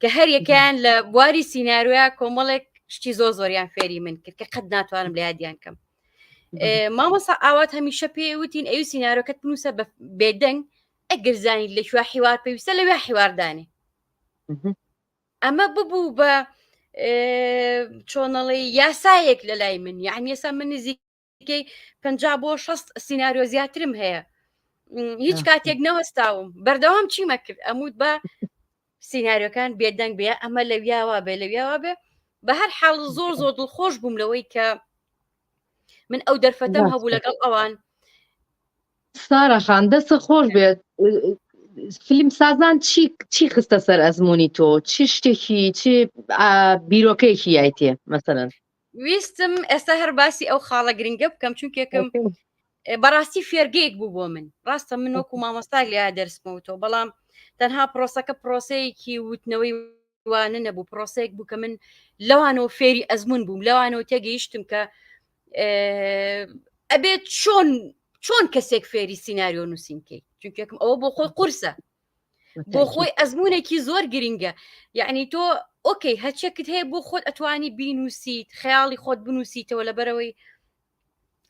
کە هەر یەکیان لە بواری سیناریۆیا کۆمەڵێک شتی زۆر زۆریان فێری من کرد کە قەت ناتوانم لە یادیان کەم مامۆستا ئاوات هەمیشە پێ وتین ئەوی سیناریۆکەت بنووسە بە بێدەنگ ئەگەر زانیت لە کوێ حیوار پێویستە لەوێ حیواردانێ ئەمە ببوو بە چۆنەڵی یاسایەک لە لای من یعنی ێسا من نزیکەی پ بۆ 6 سینناریۆ زیاترم هەیە هیچ کاتێک نەوەستاوم بەردەوام چیمە کرد ئەموت بە سینناریۆکان بێدەنگ بێ ئەمە لەویاوە بێ لەویاوە بێ بە هەر حاڵ زۆر زۆر دڵخۆش بووم لەوەی کە من ئەو دەرفەتەم هەبوو لەگەڵ ئەوان سارا خان دەست خۆش بێت فیلم سازان چی چی خستە سەر ئەزمموی تۆ چی شتێکی چی بیرۆکەیەکی یایتێ مەسەرەن ویستم ئێستا هەر باسی ئەو خاڵە گرنگە بکەم چونکێکم بەڕاستی فێرگەیەک بوو بۆ من ڕاستە من وەکو مامۆستا لیا دەرسمەوتەوە بەڵام تەنها پرۆسەکە پرۆسەیەکی وتنەوەی وانە نەبوو پرۆسەیەک بوو کە من لەوانەوە فێری ئەزمون بووم لەوانەوە تێگەیشتم کە ئەبێت چۆن چۆن کەسێک فێری سینناریۆ نووسین کەی چونکێکم ئەوە بۆ خۆی قورسە بۆ خۆی ئەزمونێکی زۆر گرنگە یعنی تۆ okay هەچێکت هەیە بۆ خۆت ئەتوانی بینوسیت خەیاڵی خۆت بنووسیتەوە لەبەرەوەی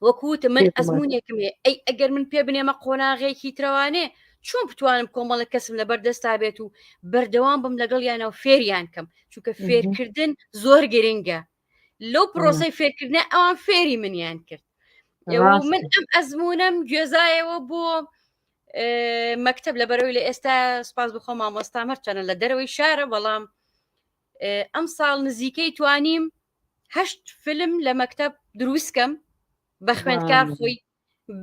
وەکوتە من ئەزمونێکم هەیە ئەی ئەگەر من پێ بنێمە قۆناغێکی ترەوانێ چۆن بتوانم کۆمەڵە کەسم لەبەر دەستا بێت و بەردەوام بم لەگەڵ یانەوە فێریان کەم چونکە فێرکردن زۆر گرنگە لەو پرۆسەی فێرکردنە ئەوان فێری منیان کرد من ئەم ئەزمونم گوێزایەوە بۆ مەکتب لە بەرەوەی لە ئێستا سپاس بخۆ مامۆستا هەرچەنە لە دەرەوەی شارە بەڵام ئەم ساڵ نزیکەی توانیم هەشت فیلم لە مەکتب دروستکەم بە خوێندکار خۆی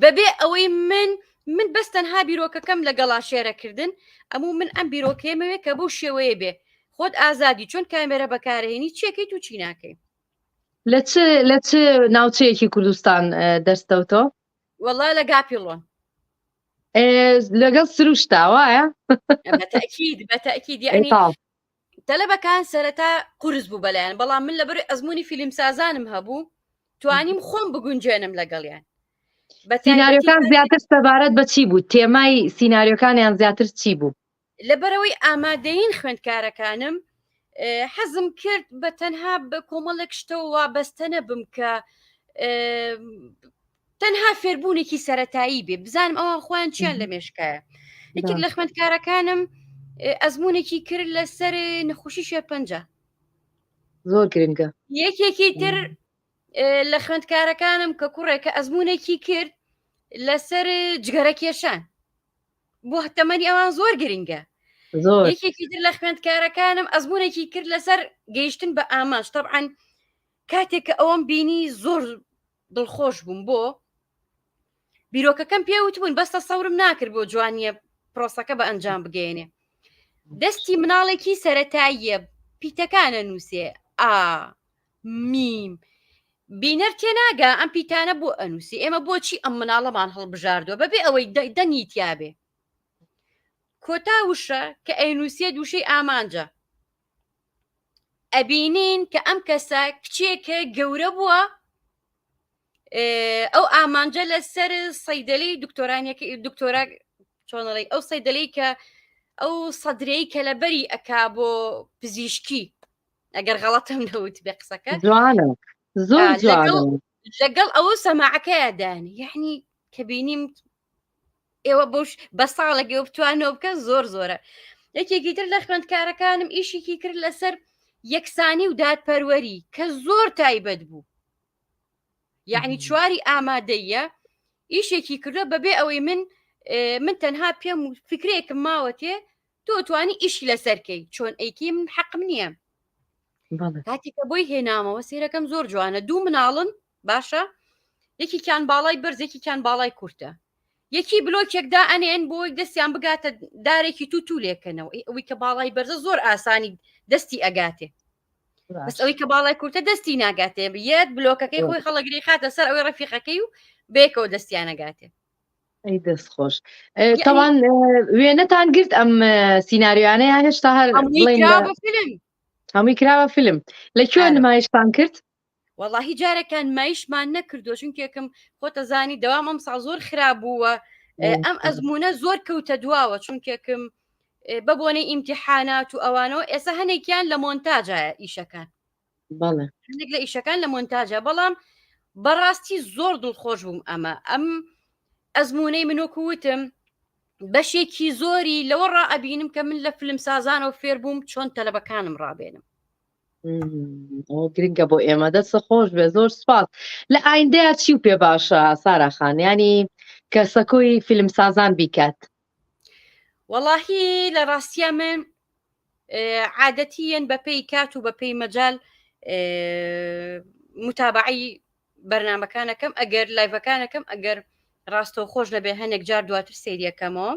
بەبێ ئەوەی من من بەس تەنها بیرۆکەکەم لەگەڵا شێرەکردن ئەموو من ئەم بیرۆکەیەمەوێ کە بەو شێوەیە بێ خۆت ئازادی چۆن کامێرە بەکارهێنی چیەکەیت و چی ناکەی لە چ لە چ ناوچەیەکی کوردستان دەستەوتۆ وەڵا لە گاپیڵۆن لەگەڵ سروشتا وایە بەتەکید بەتەکید یعنی تەلەبەکان سەرەتا قورس بوو بەلایەن بەڵام من لەبەر ئەزمموی فیلم سازانم هەبوو توانیم خۆم بگونجێنم لەگەڵیان سیناریۆکان زیاتر سەبارەت بە چی بوو تێمای سیناریۆکانیان زیاتر چی بوو لەبەرەوەی ئامادەین خوێندکارەکانم حەزم کرد بە تەنها بە کۆمەڵێک شتەوە وابەستە نەبم کە. تەنها فێربوونێکی سەتایی بێ بزانم ئەوان خۆیان چیان لە مێشکایە یەکێک لە خوێندکارەکانم ئەزمونێکی کرد لەسەر نەخۆشی شێرپەنجە زۆر گرنگە یەکێکی تر لە خوێندکارەکانم کە کوڕێکە ئەزمونێکی کرد لەسەر جگەرە کێشان بۆ تەمەنی ئەوان زۆر گرنگە یەکێکی تر لە خوێندکارەکانم ئەزمونێکی کرد لەسەر گەیشتن بە ئامانج طبعاً کاتێک کە ئەوەم بینی زۆر دڵخۆش بووم بۆ بیرۆکەکەم پێوتبوون بەس تەسەورم ناکرد بۆ جوانیە پرۆسەکە بە ئەنجام بگەێنێ دەستی مناڵێکی سەتاییە پیتەکانە نووسێ ئا میم بینەر تێناگا ئەم پیتانە بۆ ئەنووسی ئێمە بۆچی ئەم مناڵەمان هەڵبژاردووە بەبێ ئەوەی دەنگی تیاابێ کۆتا وشە کە ئەینووسێ دووشەی ئامانجە ئەبینین کە ئەم کەسە کچێکە گەورە بووە ئەو ئامانجە لەسەر سەیدەلی دکتۆرانەکە دکتۆرا چۆنڵی ئەو سەیدەلی کە ئەو سەدرەی کە لەبەری ئەکا بۆ پزیشکی ئەگەر غەڵەتم نەوت بێ قسەکە جوانە زۆر جوانە لەگەڵ ئەوە سەماعەکەیا دانی یعنی کە بینیم ئێوە بۆش بە ساڵێک ئێوە بتوانەوە بکەن زۆر زۆرە یەکێکی تر لە خوێندکارەکانم ئیشێکی کرد لەسەر یەکسانی و دادپەروەری کە زۆر تایبەت بوو یعنی چواری ئامادەیە ئیشێکی کردوە بەبێ ئەوەی من من تەنها پێم و فکرێکم ماوەتێ تۆ توانی ئیشی لەسەرکەی چۆن ئەیکی من حەقم نییە کاتێکە بۆی هێنامەوە سیرەکەم زۆر جوانە دوو مناڵن باشە یەکێکیان باڵای بەرز یەکێکیان باڵای کورتە یەکی بلۆکێکدا ئەنێن بۆی دەستیان بگاتە دارێکی تو تو لێکەنەوە ئەوی کە باڵای بەرزە زۆر ئاسانی دەستی ئەگاتێ بەس ئەوی کە باڵای کورتە دەستی ناگاتێ یەت بلۆکەکەی خۆی خەڵگری خاتە سەر ئەوەی ڕەفیقەکەی و بێکەوە دەستیانەگاتێ ئەی دەست خۆش تاوان وێنەتان گرت ئەم سینناریۆیانە یا هێشتا هەر هەمووی کراوە فیلم لە کوێ نمایشتان کرد وەڵاهی جارێکان مایشمان نەکردووە چونکێکم خۆتە زانی دەوام ئەم ساڵ زۆر خراپ بووە ئەم ئەزمونە زۆر کەوتە دواوە چونکێکم بە بۆنەی ئیمتیحانات و ئەوانەوە ئێستا هەنێکیان لە مۆنتاجایە ئیشەکان هەندێک لە ئیشەکان لە مۆنتاجە بەڵام بەڕاستی زۆر دڵخۆش بووم ئەمە ئەم ئەزمونەی منۆکو وتم بەشێکی زۆری لەوە ڕا ئەبینم کە من لە فیلم سازانەوە فێر بووم چۆن تەلەبەکانم ڕابێنم گرنگە بۆ ئێمە دەست خۆش بێ زۆر سپاس لە ئایندەیە چی و پێ باشە سارا خان ینی کە سەکۆی فیلم سازان بیکات وەڵاهی لە ڕاستە من عادەتیەن بەپێی کات و بەپێی مەجال متابعی بەرنمەکانەکەم ئەگەر لایڤەکانەکەم ئەگەر ڕاستەو خۆش نەبێ هەنێک جار دواتر سەیریەکەمەوە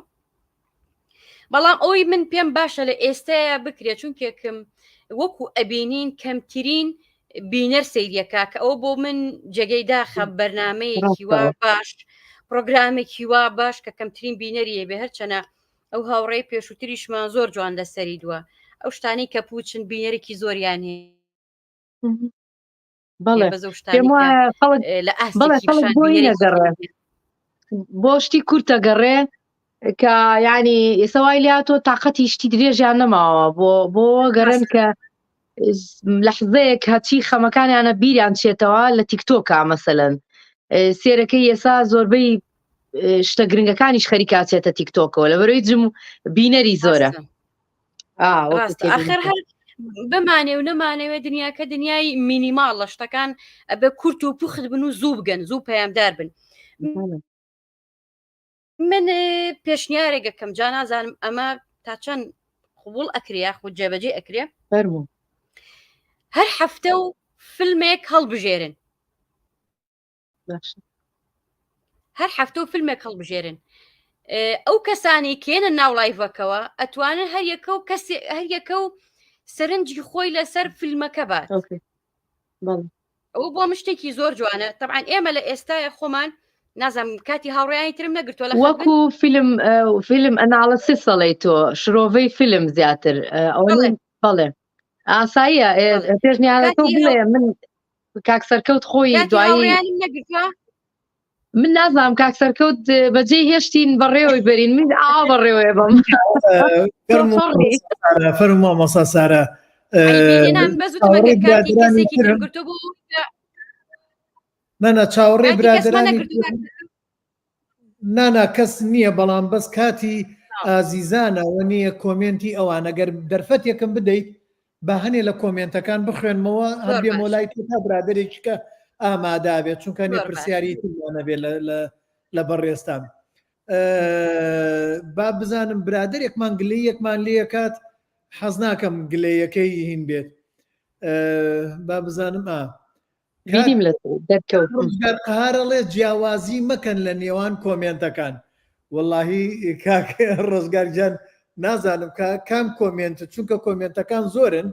بەڵام ئەوەی من پێم باشە لە ئێستاە بکرێت چونکێکم وەکو ئەبینین کەمترین بینەر سەیریەکە کە ئەو بۆ من جێگەی داخە بەرنمەیەکی وا باش پرۆگرامێکی وا باش کە کەمترین بینەریە بێ هەرچەنە ئەو هاوڕێی پێشووتریشمان زۆر جوان لەسەری دووە ئەو شتانی کە پوچن بینەرێکی زۆریان هەیە بەڵێ پێم وایە خەڵک لە بەڵێ خەڵک بۆی نەگەڕێ بۆ شتی کورتە گەڕێ کە ینی ئێستا وای لاتۆ تااقەتی شتی درێژیان نەماوە بۆ بۆ گەڕێن کە لەحزەیەک هەچی خەمەکانیانە بیریان چێتەوە لە تیکتۆکە مەسەلەن سێرەکەی ئێسا زۆربەی شتە گرنگەکانیش خەریکاچێتە تیکتۆکەوە لە بەرەوەی جم بینەری زۆرە ئاخر هەر بمانێ و نەمانەوێ دنیاکە دنیای مینیماڵ لە شتەکان ئەبێ کورت و پوخت بن و زوو بگەن زوو پەیامدار بن من پێشنیارێکەکەم جا نازانم ئەمە تا چەند قوبول ئەکرێ یاخود جێبەجێ ئەکرێ فەرموو هەر هەفتە و فیلمێک هەڵبژێرن هەر هەفتە و فیلمێک هەڵبژێرن ئەو کەسانی کێنە ناو لایڤەکەوە ئەتوانن هەر یەکە و کەسی هەر یەکە و سەرنجی خۆی لەسەر فیلمەکە بات ئەو بۆ مشتێکی زۆر جوانە طبعا ئێمە لە ئێستاە خۆمان نازانم کاتی هاوڕێیانی ترم نەگرتووە لە وەکو فیلم فیلم ئەناڵسی سەڵی تۆ شرۆڤەی فیلم زیاتر ئەو بەڵێ ئاساییە پێشنیارەکە بڵێ من کاک سەرکەوت خۆی دوایی من نازانم کاک سەرکەوت بەجێ هێشتین بەڕێوەی بەرین من ئاوا بەڕێوەیە بم فەرموو مامۆستا سارا نانا چاوەڕێ برادرانی نانا کەس نییە بەڵام بەس کاتی ئازیزانەوە نییە کۆمێنتی ئەوان ئەگەر دەرفەتێکم بدەیت با هەنێ لە کۆمێنتەکان بخوێنمەوە هەر بێمەوە لای تۆ تا برادەرێکی کە ئامادا بێت چونکە نێ پرسیاری ترمان نەبێت لە بەڕێزتان با بزانم برادێکمان گلەیەکمان لێکات حەز ناکەم گلەیەکەی هین بێت با بزانم ئا بینیم لە دەرکەوت ڕزگار قەهارەڵێ جیاوازی مەکەن لە نێوان کۆمێنتەکان وەڵاهی کاک ڕزگار گیان نازانم کە کام کۆمێنت چونکە کۆمێنتەکان زۆرن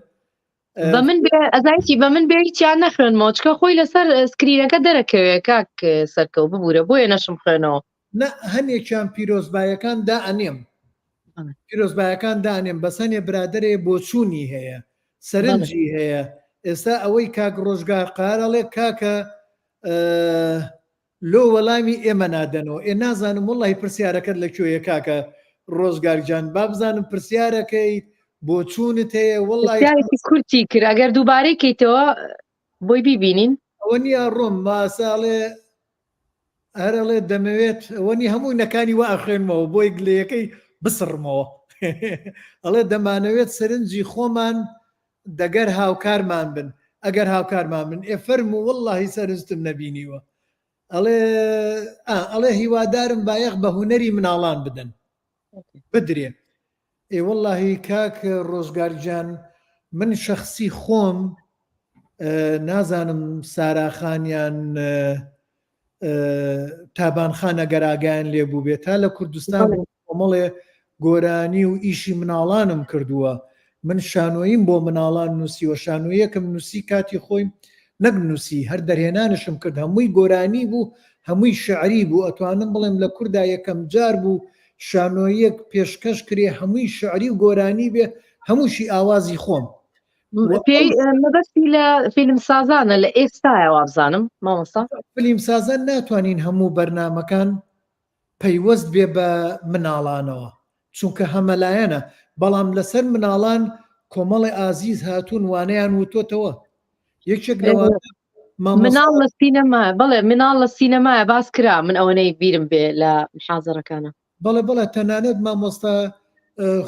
بە من بێ ئەزانیتی بە من بێ هیچیان نەخوێنمەوە چکە خۆی لەسەر سکرینەکە دەرەکەوێ کاک سەرکەوت ببوورە بۆیە نەشم خوێنەوە نە هەنێکیان پیرۆزبایەکان دائەنێم پیرۆزبایەکان دانێم بەس هەنێ برادەرێ بۆچوونی هەیە سەرنجی هەیە ئێستا ئەوەی کاک ڕۆژگار قارەڵێ کاکە لۆ وەڵامی ئێمە نادەنەوە ئێ نازانم وڵی پرسیارەکەت لە کوێیە کاکە ڕۆژگار گیان با بزانم پرسیارەکەی بۆچوونت هەیە وڵی کورتی کرد ئەگەر دووبارەی کەیتەوە بۆی بیبینین ئەوە نییە ڕۆم ماساڵێ هەر ئەڵێ دەمەوێت ئەوەنی هەموو نەکانی وا ئەخوێنمەوە بۆی گلەیەکەی بسڕمەوە ئەڵێ دەمانەوێت سەرنجی خۆمان دەگەر هاوکارمان بن ئەگەر هاوکارمان بن ئێ فەرموو وەڵڵاهی سەرنجتم نەبینیوە ئەڵێ ئەڵێ هیوادارم بایەخ بە هونەری مناڵان بدەن بدرێ ئێ وەڵاهی کاک ڕۆژگار گیان من شەخسی خۆم نازانم سارا خان یان تابان خان ئەگەر ئاگایان لێ بوو بێت تا لە کوردستان کۆمەڵێ گۆرانی و ئیشی مناڵانم کردووە من شانۆییم بۆ مناڵان نووسیوە شانۆیەکم نووسی کاتی خۆی نەک نووسی هەر دەرهێنانشم کرد هەمووی گۆرانی بوو هەمووی شعری بوو ئەتوانم بڵێم لە کوردا یەکەم جار بوو شانۆییەک پێشکەش کرێ هەمووی شعری و گۆرانی بێ هەمووشی ئاوازی خۆم پێی مەبەستی لە فیلم سازانە لە ئێستاە وابزانم مامۆستا فیلم سازان ناتوانین هەموو بەرنمەکان پەیوەست بێ بە مناڵانەوە چونکە هەمەلایەنە بەڵام لەسەر مناڵان کۆمەڵی ئازیز هاتوون وانەیان وتۆتەوە یەکێک لەوانە مناڵ لە سینەما بەڵێ مناڵ لە سینەمایە باس کرا من ئەوەنەی بیرم بێ لە محازەرەکانە بەڵێ بەڵێ تەنانەت مامۆستا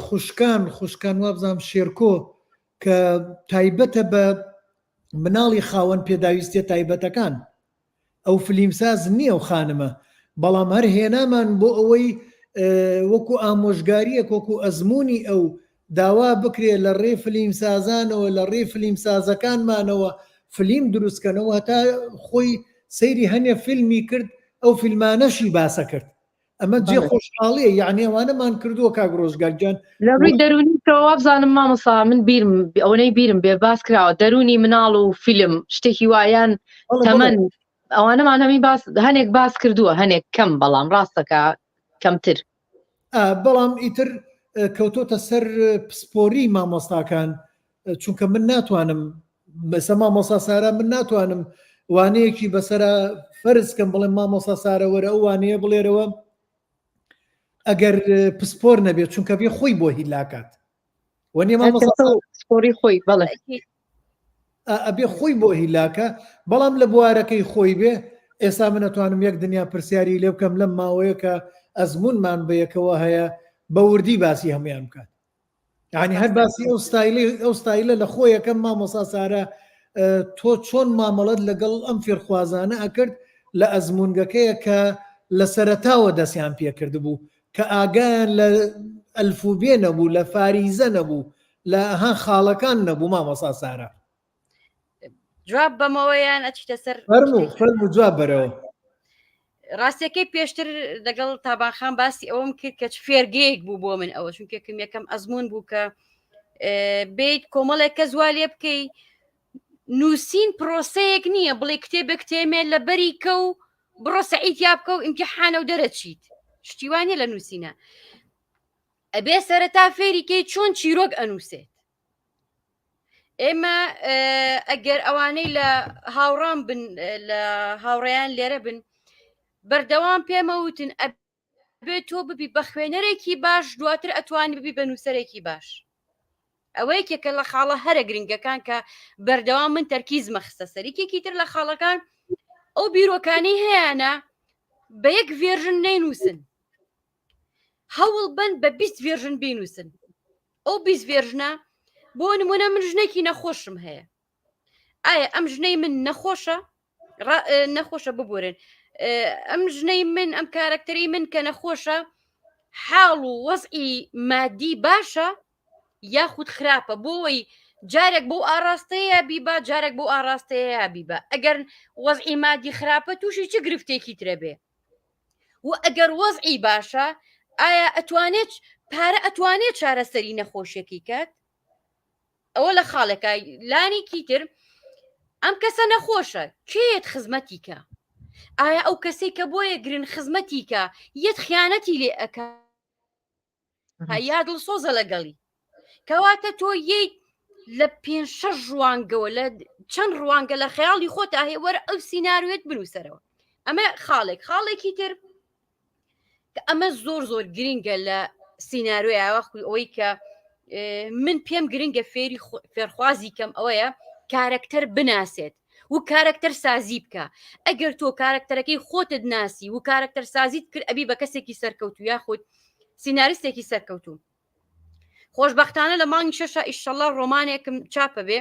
خوشکان خوشکان وابزانام شێرکۆ کە تایبەتە بە مناڵی خاوەن پێداویستیە تایبەتەکان ئەو فلیمساز نییە و خانمە بەڵام هەر هێنامان بۆ ئەوەی وەکو ئامۆژگاریەک وەکو ئەزمموی ئەو داوا بکرێ لە ڕێی فلیمسازانەوە لە ڕێی فلیمسازەکانمانەوە فلیم دروستکەنەوە هەتا خۆی سەیری هەنێ فیلمی کرد ئەو فیلمانەشی باسە کرد ئەمە جێ خۆشحاڵیە یعنی ئەوانەمان کردووە کاک ڕۆژگار گیان لە ڕووی دەروونی تۆ وابزانم مامۆستا من بیرم ئەوەنەی بیرم بێ باس کراوە دەروونی مناڵ و فیلم شتێکی وایان تەمەن ئەوانەمان هەمی باس هەنێک باس کردووە هەنێک کەم بەڵام ڕاستەکە کەمتر بەڵام ئیتر کەوتۆتە سەر پسپۆری مامۆستاکان چونکە من ناتوانم بەسە مامۆسا سارا من ناتوانم وانەیەکی بەسرە فەرز کەم بڵێم مامۆسا سارە وەرە ئەو وانەیە بڵێرەوە ئەگەر پسپۆر نەبێت چونکە بێ خۆی بۆ هیلاکات وەنیە مامۆستا پسپۆری خۆی بەڵێ ئەبێ خۆی بۆ هیلاکە بەڵام لە بوارەکەی خۆی بێ ئێستا من ئەتوانم یەک دنیا پرسیاری لێ بکەم لەم ماوەیە کە ئەزمونمان بە یەکەوە هەیە بە وردی باسی هەمویان بکات یعنی هەر باسی ئەو ستایلی ئەو ستایلە لە خۆ یەکەم مامۆسا سارا تۆ چۆن مامەڵەت لەگەڵ ئەم فێرخوازانە ئەکرد لە ئەزمونگەکەیە کە لە سەرەتاوە دەستیان پێکردبوو کە ئاگایان لە ئەلفوبێ نەبوو لە فاریزە نەبوو لە ئەها خاڵەکان نەبوو مامۆسا سارا. جواب بەمەوە یان ئەچیتە سەر فەرموو فەرموو جواب بەرەوە. ڕاستیەکەی پێشتر لەگەڵ تابانخان باسی ئەوەم کرد کە چ فێرگەیەک بوو بۆ من ئەوە چونکێکم یەکەم ئەزمون بوو کە بیت کۆمەڵێک کە زوا لێ بکەی نووسین پرۆسەیەک نییە بڵێ کتێبێک تێمێ لە بەری کە و بڕۆ سەعیتیا بکە و ئیمتیحانە و دەرەچیت شتیوانە لە نووسینە ئەبێ سەرەتا فێریکەی چۆن چیرۆک ئەنووسێت ئێمە ئەگەر ئەوانەی لە هاوڕام بن لە هاوڕێیان لێرە بن بەردەوام پێمەوتن ئەبێ تۆ ببی بە خوێنەرێکی باش دواتر ئەتوانی ببی بە نووسەرێکی باش ئەوە یەکێکە لە خاڵە هەرە گرنگەکان کە بەردەوام من تەرکیزمە خستە سەر یەکێکی تر لە خاڵەکان. ئەو بیرۆکانەی هەیانە بە یەک version نەینووسن هەوڵ بن بە 20 version بینووسن ئەو 20 version ە بۆ نمونە من ژنێکی نەخۆشم هەیە ئایا ئەم ژنەی من نەخۆشە نەخۆشە ببورن ئەم ژنەی من ئەم کارەکتەری من کە نەخۆشە حاڵ و وەزعی مادی باشە یاخود خراپە بۆەوەی جارێک بۆ ئاراستەیە بیبا جارێک بۆ ئاراستەیە بیبا ئەگەر وەزعی مادی خراپە تووشی چ گرفتێکی ترە بێ و ئەگەر وەزعی باشە ئایا ئەتوانێت پارە ئەتوانێت چارەسەری نەخۆشیەکەی کات ئەوە لە خاڵێکە لانێکی تر ئەم کەسە نەخۆشە کێت خزمەتی کە ئایا ئەو کەسێک کە بۆیە گرن خزمەتی کە یەت خیانەتی لێ ئەک یا دڵسۆزە لەگەڵی کەواتە تۆ یەیت لە پێ شەش ڕوانگەوە لە چەند ڕوانگە لە خەیاڵی خۆتا هەیە وەرە ئەو سیناریۆت بنووسەرەوە ئەمە خاڵێک خاڵێکی تر کە ئەمە زۆر زۆر گرنگە لە سیناریۆیە وەخوی ئەوەی کە من پێم گرنگە فێری فێرخوازی کەم ئەوەیە کارەکتەر بناسێت و کارەکتەر سازی بکە ئەگەر تۆ کارەکتەرەکەی خۆتت ناسی و کارەکتەر سازیت کرد ئەبی بە کەسێکی سەرکەوتو یاخود سیناریستێکی سەرکەوتو خۆشببختانە لە مانگی شەشە ئیشەڵا ڕۆمانێکم چاپە بێ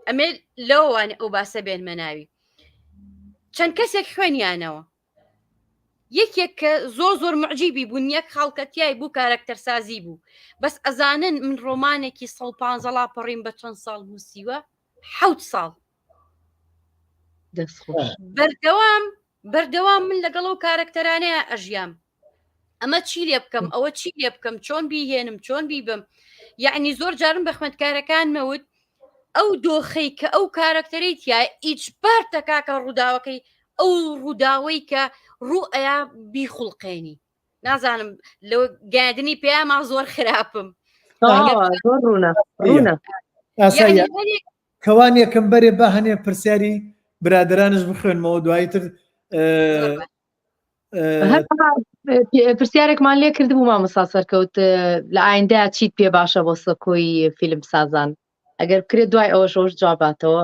ئەمێ لەوانە ئەو باسە بێنمە ناوی چەند کەسێک خوێنیانەوە یەکێک کە زۆر زۆر معجیبی بوون یەک خاڵکە تای بوو کارەکتەرسازی بوو بەس ئەزانن من ڕۆمانێکی 115 لاپەڕیم بە چەند ساڵ نووسیوە حەوت ساڵ بەردەوام بەردەوام من لەگەڵ ئەو کارەکتەرانەیە ئەژیام ئەمە چی لێ بکەم ئەوە چی لێ بکەم چۆن بیهێنم چۆن بیبم یعنی زۆر جارم بە خوێندکارەکانمەوت ئەو دۆخەی کە ئەو کارەکتەرەی تیا ئیجبار تەکاکە ڕووداوەکەی ئەو ڕووداوەی کە ڕوو ئەیا بیخوڵقێنی نازانم لە گەیاندنی پێیاما زۆر خراپم زۆر ڕوونە ڕوونە کەوان یەکەم بەرێ بە هەنێ پرسیاری برادرانش بخوێنمەوە دوایی تر پرسیارێکمان لێ کردبوو مامۆستا سەرکەوت لە ئایندە چیت پێ باشە بۆ سەکۆی فیلم سازان ئەگەر بکرێت دوای ئەوە شۆش جواباتەوە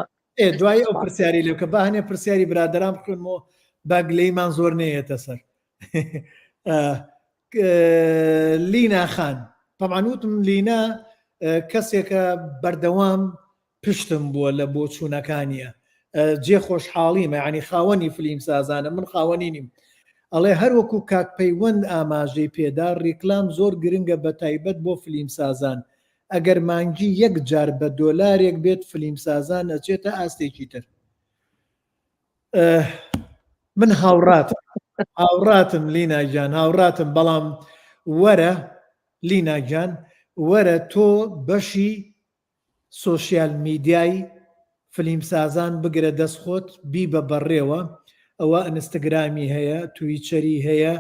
دوای ئەو پرسیاری لێ کە با هەنێ پرسیاری برادران بخوێنمەوە با گلەیمان زۆر نەیەتە سەر لینا خان طبعا وتم لینا کەسێکە بەردەوام پشتم بووە لە بۆچوونەکانیە جێ خۆشحاڵیمە یعنی خاوەنی فلیم سازانە من خاوەنی نیم ئەڵێ هەروەکو کاک پەیوەند ئاماژەی پێدا ڕیکلام زۆر گرنگە بە تایبەت بۆ فلیم سازان ئەگەر مانگی یەک جار بە دۆلارێک بێت فلیم سازان ئەچێتە ئاستێکی تر من هاوڕاتم هاوڕاتم لینا گیان هاوڕاتم بەڵام وەرە لینا گیان وەرە تۆ بەشی سۆشیال میدیای فلیمسازان بگرە دەست خۆت بیبە بەڕێوە ئەوە ئەنستگرامی هەیە تویچەری هەیە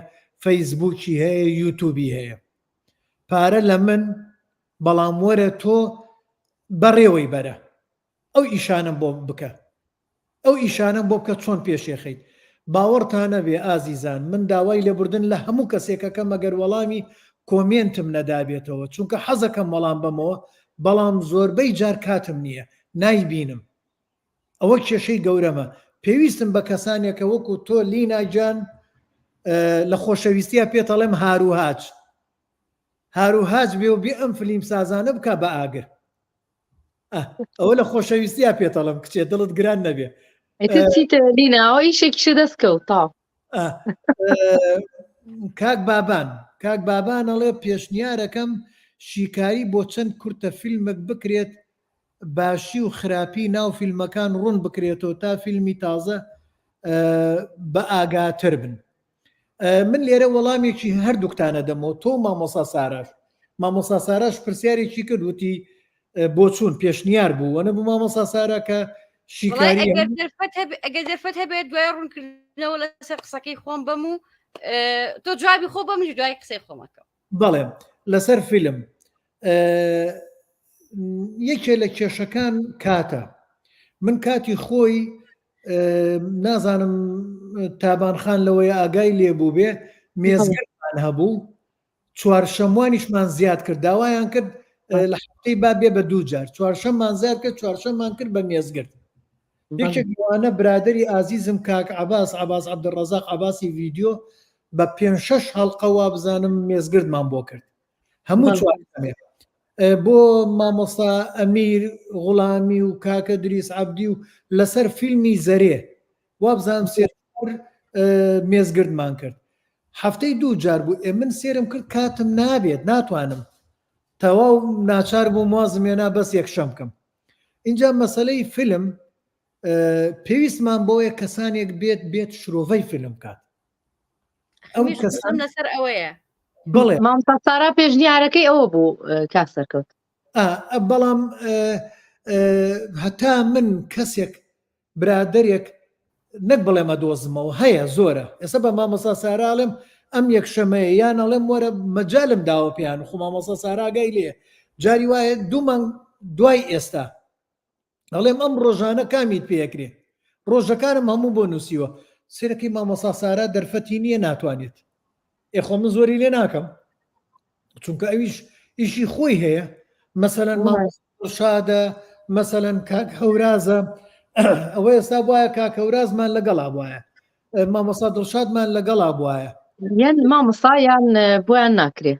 فەیسبوکی هەیە یوتوبی هەیە پارە لە من بەڵام وەرە تۆ بەڕێوەی بەرە ئەو ئیشانەم بۆ بکە ئەو ئیشانەم بۆ بکە چۆن پێشێخەیت باوەڕتان نەبێ ئازیزان من داوای لێبوردن لە هەموو کەسێکەکەم ئەگەر وەڵامی کۆمێنتم نەدابێتەوە چونکە حەزەکەم وەڵام بەمەوە بەڵام زۆربەی جار کاتم نییە نایبینم ئەوە کێشەی گەورەمە پێویستم بە کەسانێکە وەکو تۆ لینا گیان لە خۆشەویستیا پێتەڵێم هاروهاج هاروهاج بێ و بێ ئەم فلیم سازانە بک بە ئاگر ئەوە لە خۆشەویستیا پێتەڵم کچێ دڵت گران نەبێ چیتە لینا ئەوە ئیشێکیشە دەست کەوت تا کاک بابان کاک بابان ئەڵێ پێشنیارەکەم شیکاری بۆ چەند کورتە فیلمێک بکرێت باشی و خراپی ناو فیلمەکان ڕوون بکرێتەوە تا فیلمی تازە بە ئاگاتر بن من لێرە وەڵامێکی هەردووکتانە دەمەوە تۆ مامۆسا ساراش مامۆسا ساراش پرسیارێکی کرد وتی بۆچوون پێشنیار بوو وەنە بوو مامۆسا سارا کە شیکاری ئەگەر دەرفەت هەبێت دوای ڕوونکردنەوە لەسەر قسەکەی خۆم بەم و تۆ جوابی خۆ بەم دوای قسەی خۆمەکەم بەڵێ لەسەر فیلم یەکێ لە کێشەکان کاتە من کاتی خۆی نازانم تابان خان لەوەی ئاگای لێبوو بێ مێزگەمان هەبوو چوارشەموانیشمان زیاد کرد داوایان کرد لە هەفتەی با بێ بە دوو جار چوارشەممان زیاد کرد چوارشەممان کرد بە مێزگرت. یەکێک لەوانە برادری ئازیزم کاک عباس عباس عبدالرزاق عباسی ڤیدیۆ بە پێ شەش هەڵقە وابزانم مێزگردمان بۆ کرد هەموو چوارشەمێ بۆ مامۆستا ئەمیر غوڵامی و کاکە دریس عەبدی و لەسەر فیلمی زەرێ وابزانم سێ مێزگردمان کرد هەفتەی دوو جار بوو ئێ من سێرم کرد کاتم نابێت ناتوانم تەواو ناچار بووم وازم هێنا بەس یەکشەم بکەم اینجا مەسلەی فیلم پێویستمان بۆیە کەسانێک بێت بێت شرۆڤەی فیلم بکات ئەو کەسان لەسەر ئەوەیە بڵێ مامۆستا سارا پێشنیارەکەی ئەوە بوو کاک سەرکەوت بەڵام هەتا من کەسێک برادێک نەک بڵێمە دۆزمەوە هەیە زۆرە ئێستا بە مامۆسا ساراڵێم ئەم یەکشەمەیە یان ئەڵێم وەرە مەجالم داوە پێیان خو مامۆسا ساراگای لێ جاری وایە دوو مانگ دوای ئێستا ئەڵێم ئەم ڕۆژانە کامیت پێکرێ ڕۆژەکانم هەموو بۆ نووسیوە سێرەکەی مامۆسا سارا دەرفەتی نییە ناتوانێت ئێخۆ من زۆری لێ ناکەم چونکە ئەویش ئیشی خۆی هەیە مەسەەن مامۆسا مەسەەن کاک هەورازە ئەوە ئێستا وایە کاک هەورازمان لەگەڵا وایە مامۆسا دڵشادمان لەگەڵا بواە یان مامۆسا یان بۆیان ناکرێ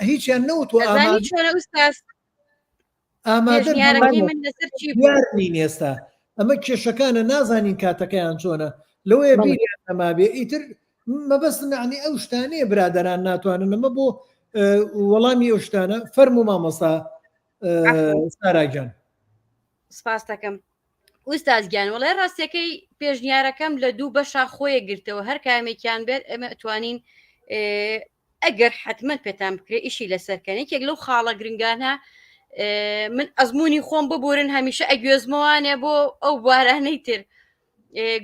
هیچیان نەوتوە چۆنە ئوستاز ئامادەن پێشنیارەکەی من لەسەر چی بوو؟ دیار نین ئێستا ئەمە کێشەکانە نازانین کاتەکەیان چۆنە لەوەیە بەڵێ. بیریان نەمابێ ئیتر مەبەستم یعنی ئەو شتانەیە برادەران ناتوانن ئەمە بۆ اه، وەڵامی ئەو شتانە فەرموو مامۆستا اه، عەفو. سارا گیان سپاس دەکەم ئوستاز گیان وەڵای ڕاستیەکەی پێشنیارەکەم لە دوو بەشا خۆیە گرتەوە هەر کامێکیان بێت ئێمە ئەتوانین ئێ، ئەگەر حتمما پێتان بکرێ ئیشی لەسەر کەن یەکێک لەو خاڵە گرنگانە من ئەزمموی خۆم ببورن هەمیشە ئەگوێزمەوانێ بۆ ئەو بوارانەی تر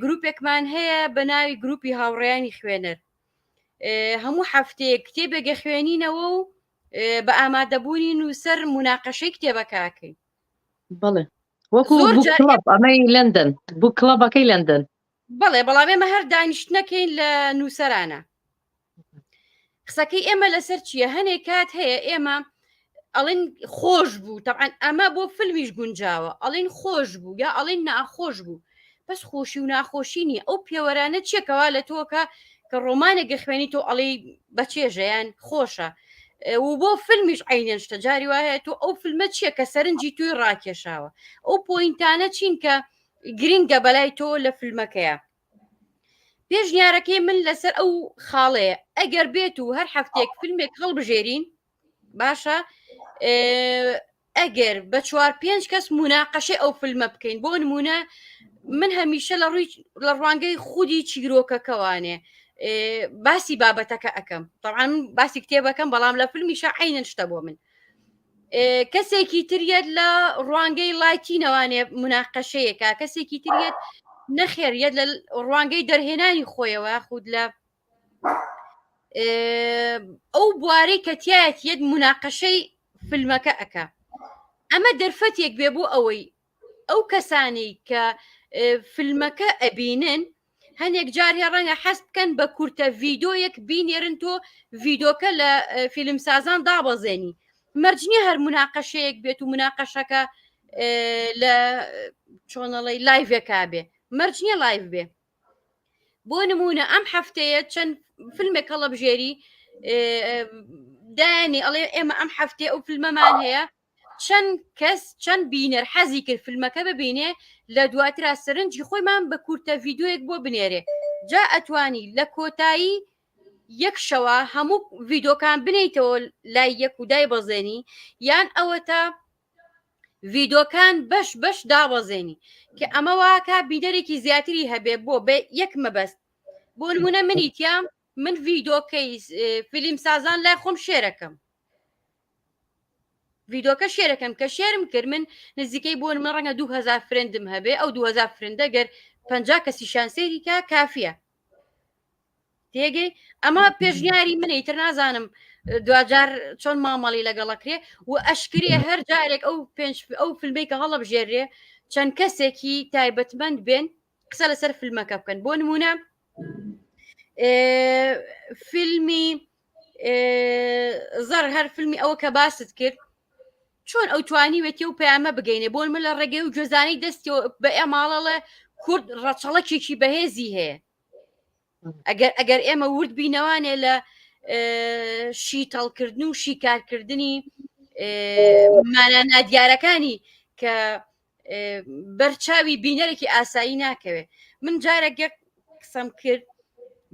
گروپێکمان هەیە بە ناوی گروپی هاوڕێیانی خوێنەر هەموو هەفتەیە کتێبێک خوێنینەوە و بە ئامادەبوونی نووسەر مناقەشەی کتێبەکەکەین بەڵێ وەکو ئەمەی لەندەن بوو کڵەبەکەی لەندەن بەڵێ بەڵام ئێمە هەر دانیشتنەکەین لە نووسەرانە قسەکەی ئێمە لەسەر چییە هەنێک کات هەیە ئێمە ئەڵێن خۆش بوو تەعاان ئەمە بۆ فیلمیش گونجاوە ئەڵێن خۆش بوو یا ئەڵێن ناخۆش بوو بەس خۆشی و ناخۆشی نیە ئەو پێوەرانە چیەکەوا لە تۆکە کە ڕۆمانێک گەخوێنی تۆ ئەڵێ بەچێژەیان خۆشە و بۆ فیلمیش عینەن شتە جاری وایە تۆ ئەو فیلمە چییە کە سەرنجی توی ڕاکێشاوە ئەو point انە چین کە گرنگە بەلای تۆ لە فیلمەکەیە پێشنیارەکەی من لەسەر ئەو خاڵەیە ئەگەر بێت و هەر هەفتێک فیلمێک هەڵبژێرین باشە ئەگەر بە چوار پێنج کەس مناقەشەی ئەو فیلمە بکەین بۆ نمونە من هەمیشە لە ڕووی لە ڕوانگەی خودی چیرۆکەکەوانێ باسی بابەتەکە ئەەکەم طبعا باسی کتێبەکەم بەڵام لە فیلمیشە عینەن شتە بۆ من کەسێکی تریەت لە ڕوانگەی lighting ەوانێ مناقەشەیەکە کەسێکی تریەت نەخێر یەت لە ڕوانگەی دەرهێنانی خۆیەوە خود لە ئەو بوارەی کە تایەتیەت مناقەشەی فیلمەکە ئەک ئەمە دەرفەتێک بێ بۆ ئەوەی ئەو کەسانەی کە فیلمەکە ئەبینن هەنێک جار هەیە ڕەنگە حەز بکەن بە کورتە ڤیدۆیەک بینێرن تۆ ڤیدۆکە لە فیلم سازان دابەزێنی مەرج نییە هەر مناقەشەیەک بێت و مناقەشەکە لە چۆنەڵی live ێکا بێ مەرج نییە live بێ بۆ نمونە ئەم هەفتەیە چەند فیلمێک هەڵەبژێری دانی ئەڵێ ئێمە ئەم هەفتەیە ئەو فیلمەمان هەیە چەند کەس چەند بینەر حەزی کرد فیلمەکە ببینێ لە دواترا سەرنجی خۆیمان بە کورتە ڤیددیوەک بۆ بنێرێ جا ئەتوانی لە کۆتایی یەک شەوە هەموو ڤیدۆکان بنیتەوە لای یەک و دای بەزێنی یان ئەوەتا ڤیدۆکان بەش بەش دابەزێنی کە ئەمە واکە بینەرێکی زیاتری هەبێ بۆ بە یەک مەبەست بۆ نمونە منی تیام من ڤیدۆکەی فیلم سازان لای خۆم share ەکەم ڤیدۆکە share ەکەم کە share م کرد من نزیکەی بۆ من ڕەنگە 2000 friend م هەبێ ئەو 2000 friend ە گەر 50 کەسیشان سێری کا کافیە تێگەی ئەمە پێشنیاری منە تر نازانم دواجار چۆن مامەڵی لەگەڵەکرێ و ئەشکرێ هەر جارێک ئەو پێنج ئەو فیلمەی کە هەڵەبژێرێ چەند کەسێکی تایبەتمەند بێن قسە لەسەر فیلمەکە بکەن بۆ نمونە فیلمی زەر هەر فیلمی ئەوە کە باست کرد چۆن ئەو توانیوێتی و پەیامە بگەینێ بۆن من لە ڕێگەی و گوێزانەی دەستیەوە بە ئێماڵەڵێ کورد ڕەچەڵەکێکی بەهێزی هەیە ئەگەر ئەگەر ئێمە ورد بینەوانێ لە شیتەڵکردن و شیکارکردنی مانا نادیارەکانی کە بەرچاوی بینەرێکی ئاسایی ناکەوێت من جارێک یەک قسەم کرد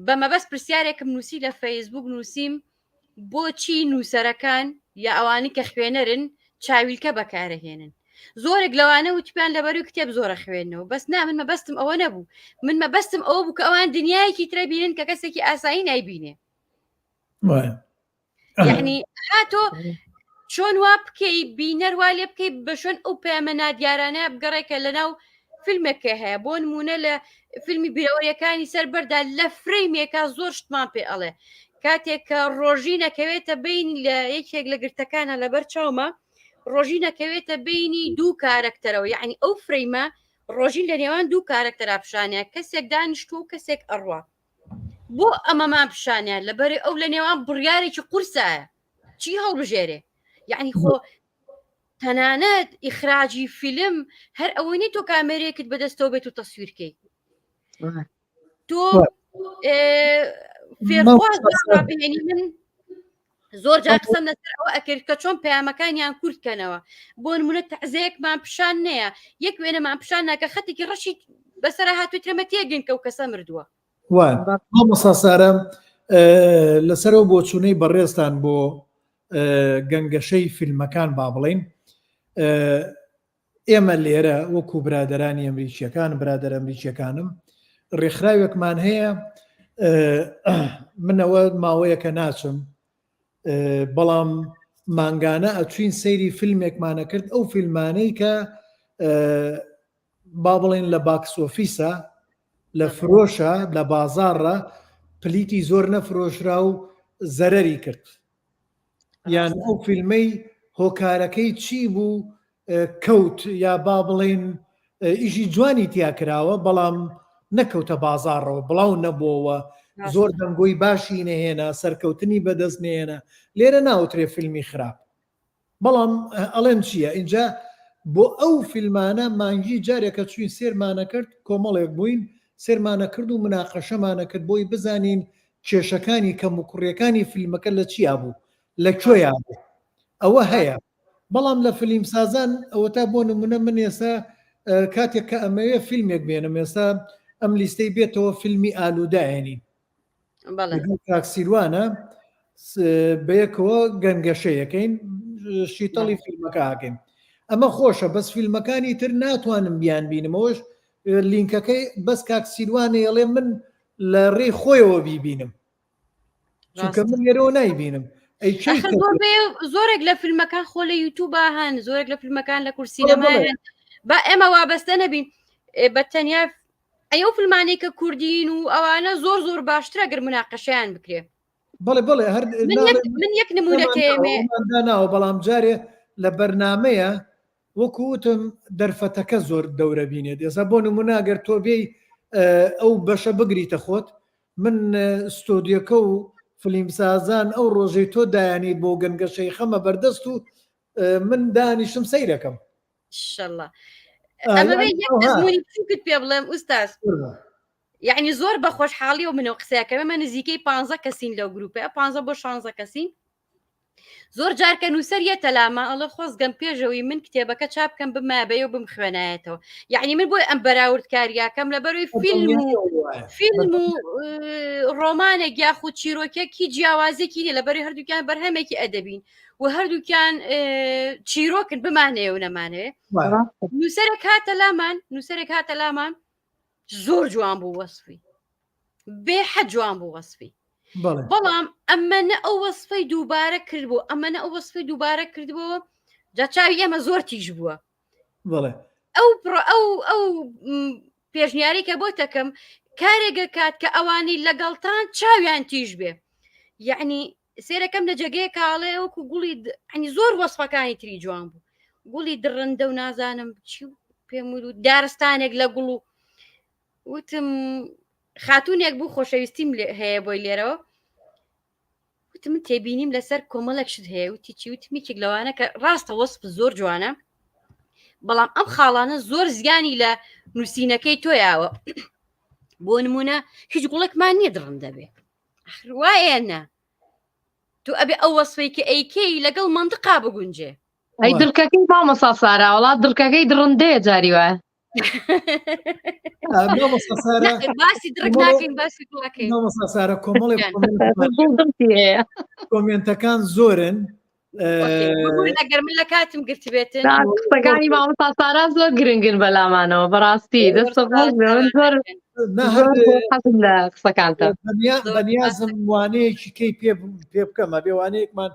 بە مەبەست پرسیارێکم نووسی لە فەیسبوک نووسیم بۆچی نووسەرەکان یا ئەوانی کە خوێنەرن چاویلکە بەکارەهێنن زۆرێک لەوانە وتپیان لەبەروی کتێب زۆرە خوێندنەوە بەس نا من مەبەستم ئەوە نەبوو من مەبەستم ئەوە بوو کە ئەوان دنیایەکی ترە بینن کە کەسێکی ئاسایی نایبینێ یعنی هاتۆ چۆن وا بکەی بینەر وا لێ بکەی بە شوێن ئەو پەیامە نادیارانە بگەڕێکە لەناو فیلمێکە هەیە بۆ نمونە لە فیلمی بیرەوەریەکانی سەر بەردا لە فرەیمێکا زۆر شتمان پێ ئەڵێ کاتێک کە ڕۆژی نەکەوێتە بین لە یەکێک لە گرتەکانە لەبەر چاومە ڕۆژی نەکەوێتە بینی دوو کارەکتەرەوە یعنی ئەو فرەیمە ڕۆژین لە نێوان دوو کارەکتەرا پیشانە کەسێک دانیشتوو و کەسێک ئەڕوا بۆ ئەمەمان پیشانیان لەبەری ئەو لە نێوان بڕیارێکی قورسایە چی هەڵبژێرێ یعنی خۆ تەنانەت ئیخراجی فیلم هەر ئەوەی نی تۆ کامێرێکت بەدەستەوە بێت و تەسویرکەی تۆ فێرخواز بهێنی من زۆر جار قسەم لەسەر ئەوە ئەکرد کە چۆن پەیامەکانیان کورت کەنەوە بۆ نمونە تەعزەیەکمان پیشان نەیە یەک وێنەمان پیشان ناکە خەتێکی ڕەشی بەسەر هاتووی ترەمە تێگەین کە و کەسە مردووە وایە مامۆستا سارە لەسەرەوە بۆچوونەی بەڕێزتان بۆ گەنگەشەی فیلمەکان با بڵین ئێمە لێرە وەکو برادرانی ئەمریکیەکان برادەر ئەمریکیەکانم ڕێکخراوێکمان هەیە منەوە ماوەیەکە ناچم بەڵام مانگانە ئەچوین سەیری فیلمێکمانە کرد ئەو فیلمانەی کە با بڵێن لە box office ە لە فرۆشە لە بازاڕە پلیتی زۆر نەفرۆشرا و زەرەری کرد یان ئەو فیلمەی هۆکارەکەی چی بوو کەوت یا با بڵێن ئیشی جوانی تیا کراوە بەڵام نەکەوتە بازاڕەوە بڵاو نەبووەوە زۆر دەنگۆی باشی نەهێنا سەرکەوتنی بەدەست نێنا لێرە ناوترێ فیلمی خراپ بەڵام ئەڵێم چییە ئینجا بۆ ئەو فیلمانە مانگی جارێکە چوین سێرمانە کرد کۆمەڵێک بووین سێرمانە کرد و مناقەشەمانە کرد بۆی بزانین کێشەکانی کەم و کوڕیەکانی فیلمەکە لە چیا بوو لە کوێیا بوو ئەوە هەیە بەڵام لە فیلم سازان ئەوەتا بۆ نمونە من ئێستا کاتێک کە ئەمەوێ فیلمێک بێنم ئێستا ئەم لیستەی بێتەوە فیلمی ئالوودایەنی کاک سیروانە بەیەکەوە گەنگەشەیەکەین شیتەڵی فیلمەکە ئاکەین ئەمە خۆشە بەس فیلمەکانی تر ناتوانم بیان بینمەوەش لینکەکەی بەس کاک سیروانە ئەڵێ من لە ڕێی خۆیەوە بیبینم چونکە من لێرەوە نایبینم زۆرێک لە فیلمەکان خۆ لە یوتوبا هەن زۆرێک لە فیلمەکان لە کورسینەما هەن با ئێمە وابەستە نەبین بە تەنیا ئەی ئەو فیلمانەی کە کوردین و ئەوانە زۆر زۆر باشترە گەر مناقەشەیان بکرێ بەڵێ بەڵێ هەر من یەک نمونەکەیمێ داناوە بەڵام جارێ لە بەرنمەیە وەکو وتم دەرفەتەکە زۆر دەورە بینێت ئێستا بۆ نمونە گەر تۆ بێی ئەو بەشە بگریتە خۆت من ستۆدیۆکە و فلیمسازان ئەو ڕۆژەی تۆ دایانیت بۆ گەنگەشەی خەمە بەردەست و من دانیشم سەیرەکەم ئیشەڵا ئەمەوێ یەک ئەزموونی بچووکت پێ بڵێم ئوستاز یعنی زۆر بە خۆشحاڵی و منەوە قسەکەم ئەمە نزیکەی 15 کەسین لەو گروپە 15 بۆ 16 کەسین زۆر جار کە نووسەر یەتە لاما ئەڵێ خۆزگەم پێشەوەی من کتێبەکە چاپ بکەم بمابەیە و بمخوێنایەتەوە یعنی من بۆی ئەم بەراوردکاریاکەم لەبەروی فیلم و فیلم و ڕۆمانێک یاخود چیرۆکێک هیچ جیاوازێکی نیە لەبەری هەردووکیان بەرهەمێکی ئەدەبین و هەردووکیان چیرۆکن بمانەیە و نەمانەوێ نووسەرێک هاتە لامان نووسەرێک هاتە لامان زۆر جوان بوو وەسفی بێ حەد جوان بوو وەسفی بەڵام ئەمە نە ئەو وەسفەی دووبارە کردبوو ئەمە نە ئەو وەسفەی دووبارە کردبووە جا چاوی ئێمە زۆر تیژ بووە ئەو پڕ ئەو ئەو پێشنیاری کە بۆ تەکەم کارێگە کات کە ئەوانی لەگەڵتان چاویان تیژ بێ یعنی سێرەکەم لە جێگەیە کاڵێ وەکو گوڵی ئەنی زۆر وەسفەکانی تری جوان بوو گوڵی دڕندە و نازانم چی پێم و دارستانێک لە گوڵ و وتم خاتونێک بوو خۆشەویستیم هەیە بۆی لێرەوە. وتم من تێبینیم لەسەر کۆمەڵێک شت هەیە وتی چی وتم یەکێک لەوانە کە ڕاستە وەسف زۆر جوانە بەڵام ئەم خاڵانە زۆر زیانی لە نووسینەکەی تۆیاوە بۆ نمونە هیچ گوڵێکمان نییە دڕندە بێ وایە نا تو ئەبێ ئەو وەسفەی کە ئەیکەی لەگەڵ مەندقا بگونجێ ئەی دڵکەکەی مامۆسا سارا وڵا دڵکەکەی دڕندەیە جاری وایە باسی دڕک ناکەین باسی گوڵەکەین مامۆستا سارا کۆمەڵێک کۆمێنتەکان زۆرن ئەگەر من لە کاتم گرتبێتن قسەکانی مامۆستا سارا زۆر گرنگن بەلامانەوە بەڕاستی دەست خۆش بێ من زۆر حەزم لە قسەکانتە بەنیازم وانەیەکی کەی پێ پێ بکەمە بێ وانەیەکمان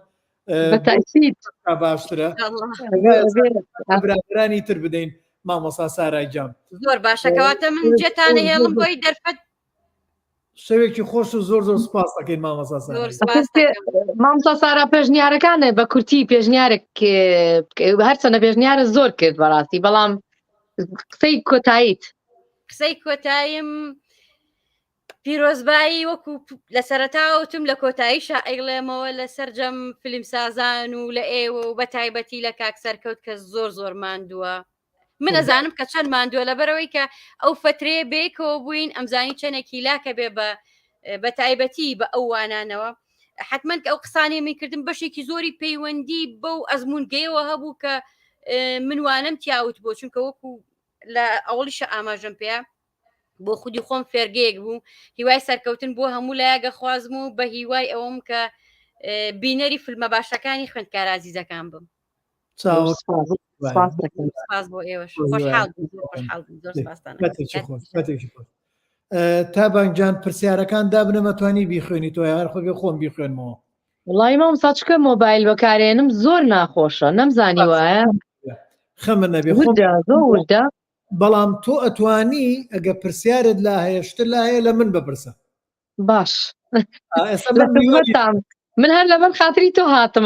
باشترە برادرانی تر بدەین مامۆسا سارای گیان زۆر باشە کەواتە من جێتانە هێڵم بۆی دەرفەت شەوێکی خۆش و زۆر زۆر سپاس دەکەین مامۆسا سارا مامۆستا سارا پێشنیارەکانە بە کورتی پێشنیارێک هەرچەنە پێشنیارە زۆر کرد بەڕاستی بەڵام قسەی کۆتاییت قسەی کۆتاییم پیرۆزبایی وەکو لە سەرەتاوتم لە کۆتاییشا ئەیڵێمەوە لە سەرجەم فیلمسازان و لە ئێوە و بە تایبەتی لە کاک سەرکەوت کە زۆر زۆر ماندووە من ئەزانم کە چەند ماندووە لەبەرەوەی کە ئەو فترەیە بێکەوە بووین ئەمزانی چەندێکی لاکە بێ بە بە تایبەتی بە ئەو وانانەوە حتمما کە ئەو قسانەی من کردم بەشێکی زۆری پەیوەندی بەو ئەزمونگەیەوە هەبوو کە من وانم تیاوت بۆ چونکە وەکو لە ئەوڵیشە ئاماژەم پێ بۆ خودی خۆم فێرگەیەک بوو هیوای سەرکەوتن بۆ هەموو لایەگە خوازم و بە هیوای ئەوم کە بینەری فیلمە باشەکانی خوێندکارە ئازیزەکان بم سپاس بۆ ئێوەش خۆشحاڵ خۆشحاڵ زۆر سپاستان تا بانگجان پرسیارەکان دابنەمە توانی بیخوێنی تۆ هەر خۆ بێ خۆم بیخوێنمەوە وڵی مامسا چکە مۆبایل بەکارێنم زۆر ناخۆشە نەمزانی وایە خەمە نەبێ زۆر وردە بەڵام تۆ ئەتوانی ئەگە پرسیارت لا هەیە شتت لا هەیە لە من بپرسە باش من هەر لەبەر خاتری تۆ هاتم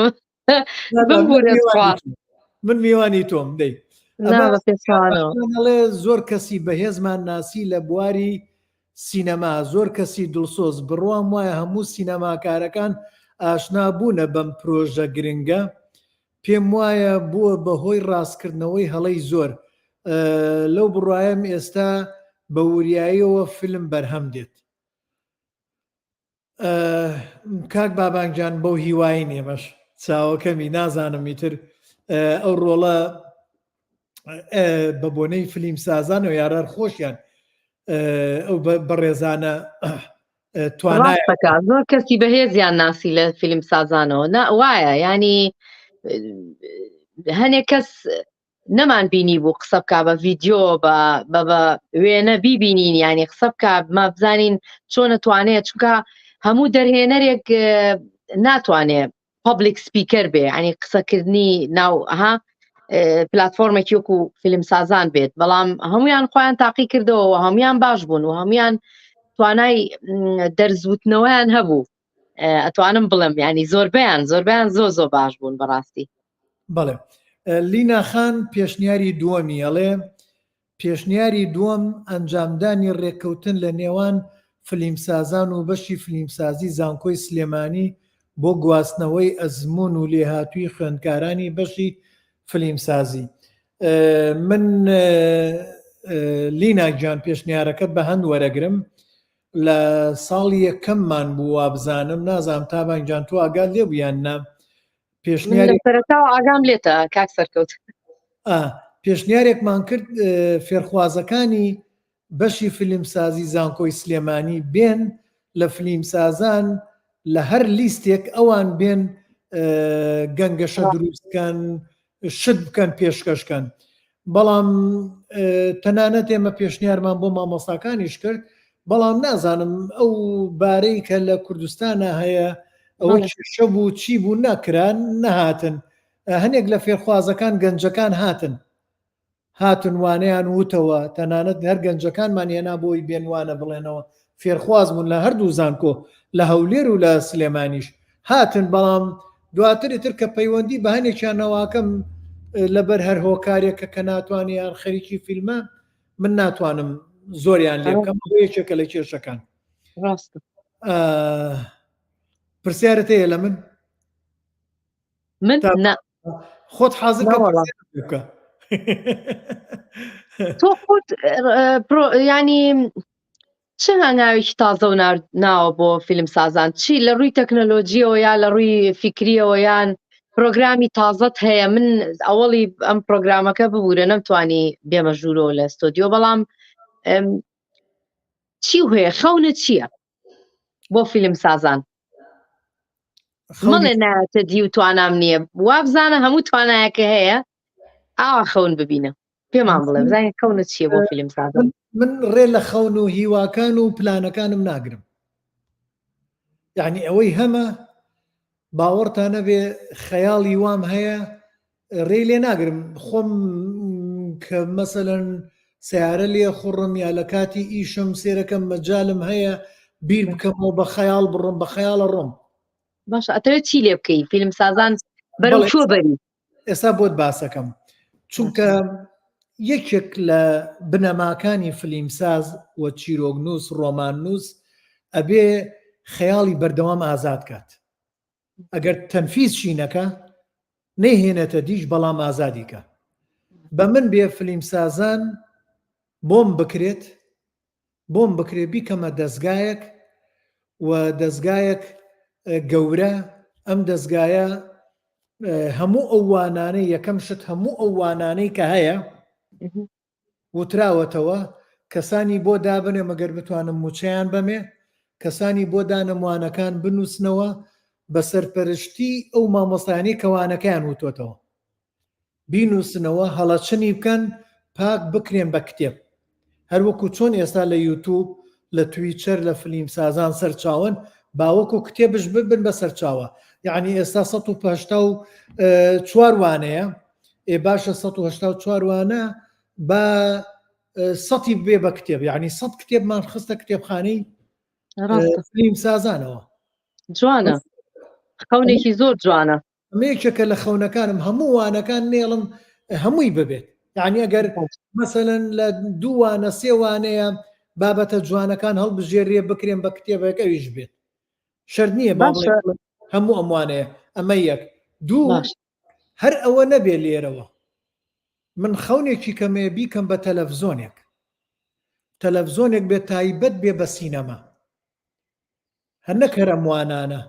من میوانی تۆم دەی ئەڵێ زۆر کەسی بەهێزمان ناسی لە بواری سینەما زۆر کەسی دڵسۆز بڕوام وایە هەموو سینەماکارەکان ئاشنا بوونە بەم پرۆژە گرنگە پێم وایە بووە بە هۆی ڕاستکردنەوەی هەڵەی زۆر. لەو بڕوایەم ئێستا بە وریاییەوە فیلم بەرهەم دێت. کاک بابان گیان بەو هیوایین ئێمەش چاوەکەمی نازانم ئیتر ئەو ڕۆڵە بە بۆنەی فلیم سازانەوە یارار خۆشیان ئەو بەڕێزانە توانای زۆر کەسی بەهێزیان ناسی لە فیلم سازانەوە نا وایە ینی هەنێک کەس نەمان بینی بوو قسە بک بە ڤیددیو بە بە وێنە بیبینین ینی قسە بک ما بزانین چۆنە توانێت چونکە هەموو دەرهێنەرێک ناتوانێت public speaker بێ ینی قسەکردنی ناو ها پلتفۆرمێکی وەکو فیلم سازان بێت بەڵام هەمویان خۆیان تاقی کردەوە و هەمویان باش بوون و هەمویان توانای دەرزوتنەوەیان هەبوو ئەتوانم بڵێم ینی زۆربیان زۆربیان زۆر زۆر باش بوون بەڕاستی بەڵێ لینا خان پێشنیاری دووەمی ئەڵێ پێشنیاری دووەم، ئەنجامدانی رێککەوتن لە نێوان فلیمسازان و بەشی فلیمسازی زانکۆی سلێمانی بۆ گواستنەوەی ئەزموون و لێهاتووی خوێندکارانی بەشی فلیمسازی. من لینا گیان پێشنیارەکەت بە هەند وەرەگرم. لە ساڵی یەکەممان بوو وابزانم، نازانم تابان گیان تۆ ئاگات لێ بوو یان نا، پێشنیاری سەرەتاوە ئاگام لێتە کاک سەرکەوت پێشنیارێکمان کرد فێرخوازەکانی بەشی فیلمسازی زانکۆی سلێمانی بێن لە فلیمسازان لە هەر لیستێک ئەوان بێن گەنگەشە دروستکەن شت بکەن پێشکەشکەن بەڵام تەنانەت ئێمە پێشنیارمان بۆ مامۆستاکانیش کرد بەڵام نازانم ئەو بارەی کە لە کوردستانە هەیە ئەوە کێشە بوو چی بوو نەکران نەهاتن هەنێک لە فێرخوازەکان گەنجەکان هاتن هاتن وانەیان وتەوە تەنانەت هەر گەنجەکانمان هێنا بۆی بێنوانە بڵێنەوە فێرخواز بوون لە هەردوو زانکۆ لە هەولێر و لە سلێمانیش هاتن بەڵام دواتر ئیتر کە پەیوەندی بە هەنێکیانەوەکەم لەبەر هەر هۆکارێک کە ناتوانانی یان خەریکی فیلمە من ناتوانم زۆریان لێ بکەم بۆ یەکێکە لە کێشەکان ڕاستە. پرسیارت هەیە لە من من نا خۆت حازر بکە تۆ خۆت ینی چ هەنگاوێکی تازە و ناوە بۆ فیلم سازان چی لە ڕووی تەکنەلۆجیەوە یا لە ڕووی فیکریەوە یان پرۆگرامی تازەت هەیە من ئەوەڵی ئەم پرۆگرامەکە ببوورە نەمتوانی بێمە ژوورەوە لە ستۆدیۆ بەڵام چی هەیە خەونە چییە بۆ فیلم سازان مەڵێ نایەتە دی و توانام نییە وابزانە هەموو توانایەکە هەیە ئاوا خەون ببینە پێمان بڵێ بزانین خەونە چییە بۆ فیلم سازان من ڕێ لە خەون و هیواکان و پلانەکانم ناگرم یعنی ئەوەی هەمە باوەڕتان نەبێ خەیاڵی وام هەیە ڕێی لێ ناگرم خۆم کە مەسەلەن سیارە لێ خوڕم یا لە کاتی ئیشم سێرەکەم مەجالم هەیە بیر بکەمەوە بە خەیاڵ بڕۆم بە خەیاڵە ڕۆم باشە ئەتەوێت چی لێ بکەی فیلم سازان بەرەو چۆ بەری ئێستا بۆت باسەکەم چونکە یەکێک لە بنەماکانی فلیمساز و چیرۆکنووس ڕۆماننووس ئەبێ خەیاڵی بەردەوام ئازاد کات ئەگەر تەنفیزشی نەکا نەیهێنێتە دیش بەڵام ئازادی کە بە من بێ فلیمسازان بۆم بکرێت بۆم بکرێت بیکەمە دەستگایەک و دەستگایەک گەورە ئەم دەستگایە هەموو ئەو وانانەی یەکەم شت هەموو ئەو وانانەی کە هەیە وتراوەتەوە کەسانی بۆ دابنێ مەگەر بتوانم موچەیان بەمێ کەسانی بۆ دانم وانەکان بنووسنەوە بە سەرپەرشتی ئەو مامۆستایانەی کە وانەکەیان وتۆتەوە بینووسنەوە هەڵەچنی بکەن پاک بکرێن بە کتێب هەروەکو چۆن ئێستا لە یوتوب لە تویچەر لە فلیم سازان سەرچاوەن باوەکو کتێبش ببن بە سەرچاوە یعنی ئێستا 1970 وانەیە ئێ باشە 1970 وانە بە سەتی بێ بە کتێب یعنی سە کتێبمان خستە کتێبخانەی فلیم سازانەوە جوانە خەونێکی زۆر جوانە ئەمە یەکێکە لە خەونەکانم هەموو وانەکان نێڵم هەمووی ببێت یعنی ئەگەر مەسەلەن لە دووانە سێوانەیە بابەتە جوانەکان هەڵبژێرێ بکرێن بە کتێبێک ئەویش بێت شەرت نییە با هەموو ئەموانەیە ئەمە یەک دوو هەر ئەوە نەبێ لێرەوە من خەونێکی کەمێ بیکەم بە تەلەفزۆنێک تەلەفزۆنێک بێت تایبەت بێ بە سینەما هەر نەک هەر ئەم وانانە،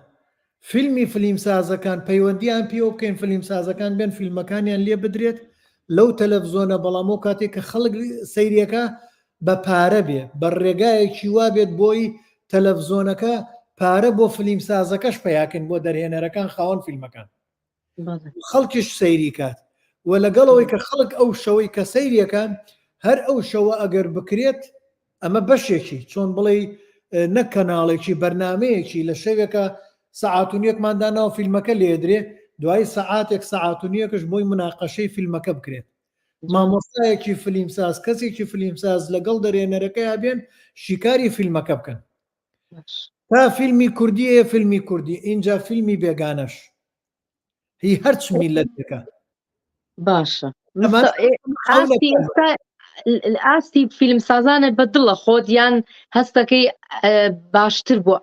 فیلمی فلیمسازەکان پەیوەندیان پێوە بکەین فلیمسازەکان بێن فیلمەکانیان لێ بدرێت لەو تەلەفزۆنە بەڵام ئەو کاتێک کە خەڵک سەیریەکە بە پارە بێ بە ڕێگایەکی وا بێت بۆی تەلەفزۆنەکە پارە بۆ فلیمسازەکەش پیاکەین بۆ دەرهێنەرەکان خاوەن فیلمەکان خەڵکیش سەیری کات و لەگەڵەوەی کە خەڵک ئەو شەوەی کە سەیریەکان هەر ئەو شەوە ئەگەر بکرێت ئەمە بەشێکی چۆن بڵێ نەک کەناڵێکی بەرنمەیەکی لە شەوێکە سەعات و نیەکمان داناوە فیلمەکە لێدرێ دوای سەعاتێک سەعات و نیەکەش بۆی مناقەشەی فیلمەکە بکرێت مامۆستایەکی فلیمساز کەسێکی فلیمساز لەگەڵ دەرێنەرەکەیا بێن شیکاری فیلمەکە بکەن تا فیلمی کوردی هەیە فیلمی کوردی ئینجا فیلمی بێگانەش هی هەرچ میلەتێکە باشە ئاستی فیلم سازانە بە دڵە خۆت یان هەستەکەی باشتر بۆ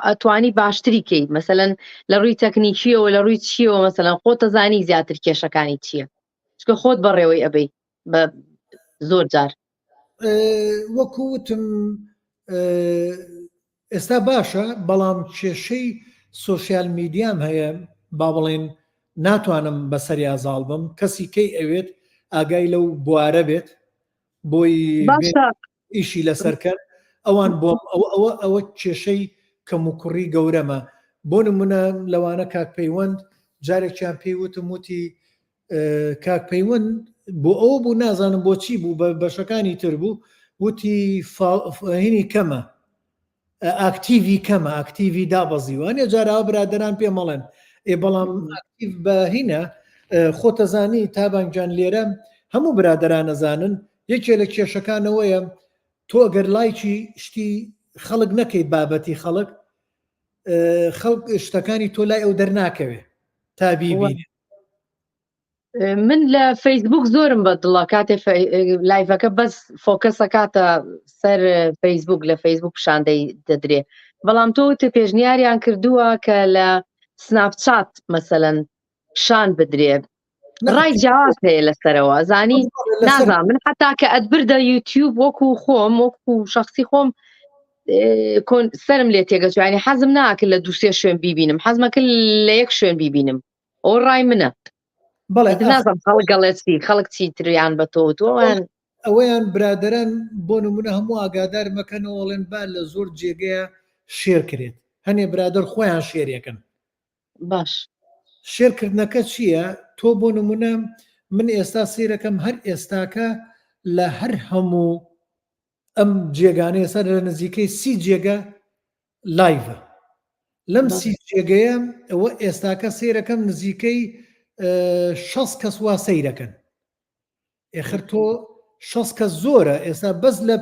ئەتوانی باشتری کەی مەسەەن لە ڕووی تەکنیکیەوە لە ڕووی چیەوە مەسەەن خۆتەزانی زیاتر کێشەکانی چییە چکە خۆت بەڕێوەی ئەبەی بە زۆر جار وەکو وتم ئێستا باشە بەڵام کێشەی سۆشیال میدیام هەیە با بڵێن ناتوانم بەسەریا زاڵ بم کەسی کەی ئەوێت ئاگای لەو بوارە بێت بۆی ئیشی لەسەرکەن ئەوان بۆم ئەوە ئەوە ئەوە کێشەی کەم و کوڕی گەورەمە بۆ نمونە لەوانە کاک پەیوەند جارێکیان پێی وتم وتی کاک پەیوەند بۆ ئەوە بوو نازانم بۆچی بوو بە بەشەکانی تر بوو وتی هینی کەمە ئاکتیوی کەمە ئاکتیوی دابەزیوە هەنێ جاراوە برادران پێ مەڵێن ئێ بەڵام ئاکتیو بە هینە خۆتەزانی تابانگیان لێرە هەموو برادرانەزانن یەکێ لە کێشەکانەوەیە تۆ ئەگەر لایکی شتی خەڵک نەکەیت بابەتی خەڵک خەڵک شتەکانی تۆ لای ئەو دەرناکەوێ تا بیبینێ من لە فەیسبوک زۆرم بە دڵە کاتێ لایڤەکە بەس فۆکەسە کاتە سەر فەیسبوک لە فەیسبوک پیشاندەی دەدرێ. بەڵام تۆ وتت پێشنیاریان کردووە کە لە سناپچات مەسەلەن شان بدرێ ڕای جیاواز هەیە لەسەرەوە زانی نازان من حتا کە ئەتبردە یوتیوب وەکو خۆم وەکو شخصی خۆم کۆن سرم لێ تێگەچوانی حەزم ناکرد لە دووسێ شوێن بیبینم حەزمە کرد لە یەک شوێن بیبینم ئەو ڕای منە بەڵێ نازم خەڵک گەڵێت چی خەڵک چی تریان بە تۆ تۆوان ئەوەیان برادران بۆ نمونە هەموو ئاگادار مەکەنەوەڵێن با لە زۆر جێگەیە شێر کرێت هەنێ برادر خۆیان شێرێکن باش. شێرکردنەکە چییە؟ تۆ بۆ نمونە من ئێستا سەیرەکەم هەر ئێستاکە لە هەر هەموو ئەم جێگانە ئێستا لە نزیکەی سی جێگە لایڤە لەم سی جێگەیە ئەوە ئێستاکە سەیرەکەم نزیکەی شەست کەس وا سەیرەکەن ئێخر تۆ شەست کەس زۆرە ئێستا بەس لە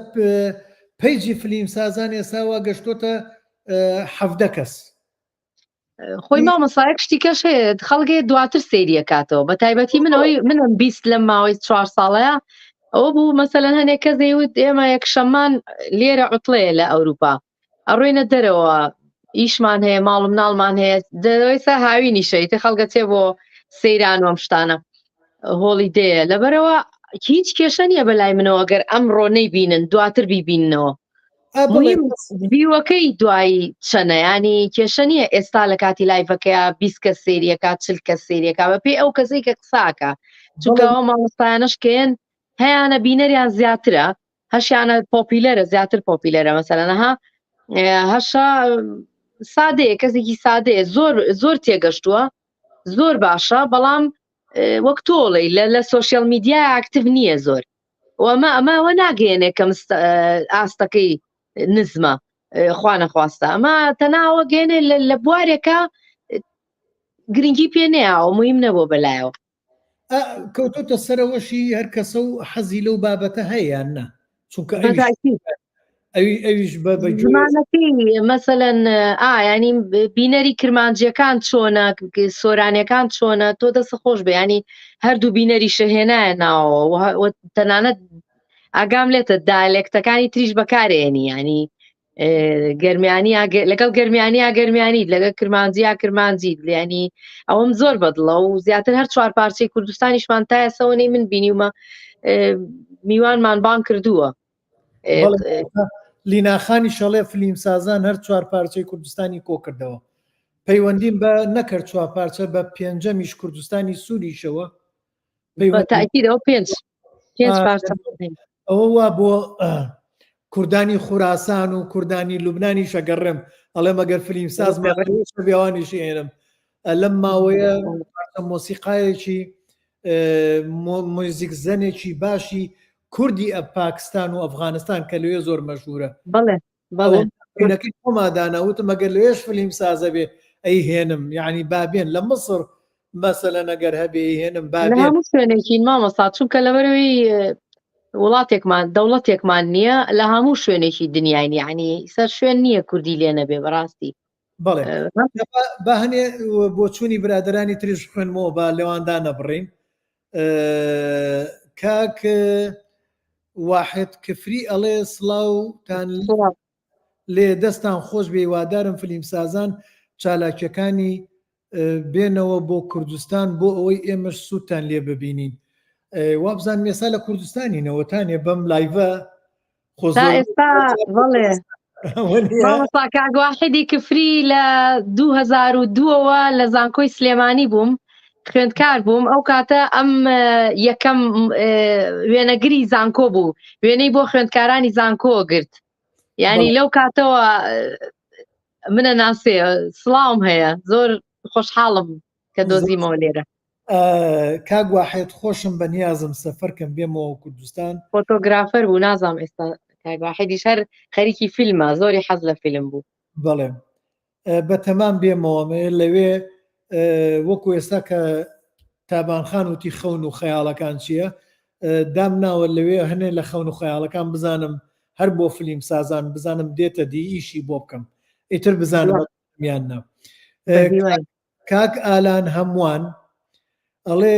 پەیجی فلیم سازان ئێستا وا گەشتۆتە حەڤدە کەس خۆی مامۆسایەک شتی کەش هەیە خەڵکێ دواتر سەیریە کاتەوە بە تایبەتی من ئەوەی منم 20 لەم ماوەی چوار ساڵەیە ئەوە بوو مەسەلەن هەنێک کەس دەیوت ئێمە یەکشەممان لێرە عوتڵەیە لە ئەوروپا ئەڕۆینە دەرەوە ئیشمان هەیە ماڵ و مناڵمان هەیە دەرەوەی سا هاوینی شەیتە خەڵگە چێ بۆ سەیران و ئەم شتانە هۆڵی دەیە لەبەرەوە هیچ کێشە نییە بەلای منەوە گەر ئەمڕۆ نەیبینن دواتر بیبیننەوە بیوەکەی دوایی چەنە ینی کێشە نییە ئێستا لە کاتی لایڤەکەیا 20 کەس سێریەکە چل کەس سێریەکە بە پێی ئەو کەسەی کە قساکە چونکە ئەو مامۆستایانەش کێن هەیانە بینەریان زیاترە هەشیانە popular ە زیاتر popular ە مەسەلەنەها هەشا سادەیە کەسێکی سادەیە زۆر زۆر تێگەشتووە زۆر باشە بەڵام وەک تۆڵی لە لە social media active نییە زۆر ئەمە ئەمە ئەوە ناگەیەنێ کە ئاستەکەی نزمە خوانەخواستە ئەمە تەناوە گەێنێ لە بوارێکە گرنگی پێ نەیاوە مهم نەبوو بەلایەوە کەوتۆتە سەرەوەشی هەر کەسە و حەزی لەو بابەتە هەیە یان نا چونکە ئەوی ئەویش بە زمانەکەی مەسەلەن ئا ینی بینەری کرمانجیەکان چۆنە سۆرانەکان چۆنە تۆ دەست خۆش بێ ینی هەردوو بینەری شەهێنایە ناوەوە تەنانەت ئاگام لێتە دالێکتەکانی تریش بەکارێنی ینی گەرمیانی لەگەڵ گەرمیانی گەرمیانی لەگەڵ کرمانجی یا کرمانجی ینی ئەوەم زۆر بەدڵە و زیاتر هەر چوار پارچەی کوردستانیشمان تا ئێسەوەنەی من بینیومە میوانمان بان کردووە لیناخانی شەڵێ فلیمسازان هەر چوار پارچەی کوردستانی کۆکردەوە پەیوەندیم بە نەکرد چوار پارچە بە پێنجەمیش کوردستانی سووریشەوە تاکیدەوە پێنج پێنج پارچە ئەوە وا بۆ کوردانی خوراسان و کوردانی لوبنانی شەگەڕێم ئەڵێ مەگەر فلیم ساز بێوانیش ئێنم لەم ماوەیە مۆسیقایەکی موزیک زەنێکی باشی کوردی ئە پاکستان و ئەفغانستان کە لەوێ زۆر مەشهورە بەڵێ بەڵێ وێنەکەی خۆما دانا وتم ئەگەر لەوێش فلیم سازە بێ ئەی هێنم یعنی بابێن لە مصر مەسەلەن ئەگەر هەبێ هێنم لە بابێن هەموو شوێنێکین مامۆستا چونکە لەبەرەوەی وڵاتێکمان دەوڵەتێکمان نییە لە هەموو شوێنێکی دنیاین یعنی سەر شوێن نییە کوردی لێ نەبێ بەڕاستی بەڵێ با هەنێ بۆچوونی برادرانی تریش خوێنمەوە با لەواندا نەبڕین کاک واحد کفری ئەڵێ سڵاوتان لێ دەستان خۆش بێ هیوادارم فلیمسازان چالاکیەکانی بێنەوە بۆ کوردستان بۆ ئەوەی ئێمەش سوودتان لێ ببینین وابزانم ئێستا لە کوردستانی نەوەتانێ بەم لایڤە تا ئێستا بەڵێ مامۆستا کاک واحیدی کفری لە 2002ەوە لە زانکۆی سلێمانی بووم خوێندکار بووم ئەو کاتە ئەم یەکەم وێنەگری زانکۆ بوو وێنەی بۆ خوێندکارانی زانکۆ گرت یعنی لەو کاتەوە منە ناسێ سڵاوم هەیە زۆر خۆشحاڵم کە دۆزیمەوە لێرە کاک واحد خۆشم بە نیازم سەفەرکەم بێمەوە کوردستان photographer بوو نازام ئێستا کاک واحدیش هەر خەریکی فیلمە زۆری حەز لە فیلم بوو بەڵێ بەتەمام بێمەوە لەوێ وەکو ئێستا کە تابان خان وتی خەون و خەیاڵەکان چییە دام ناوە لەوێ هەنێ لە خەون و خەیاڵەکان بزانم هەر بۆ فلیم سازان بزانم دێتە دی ئیشی بۆ بکەم ئیتر بزانم یان نا کاک ئالان هەمووان ئەڵێ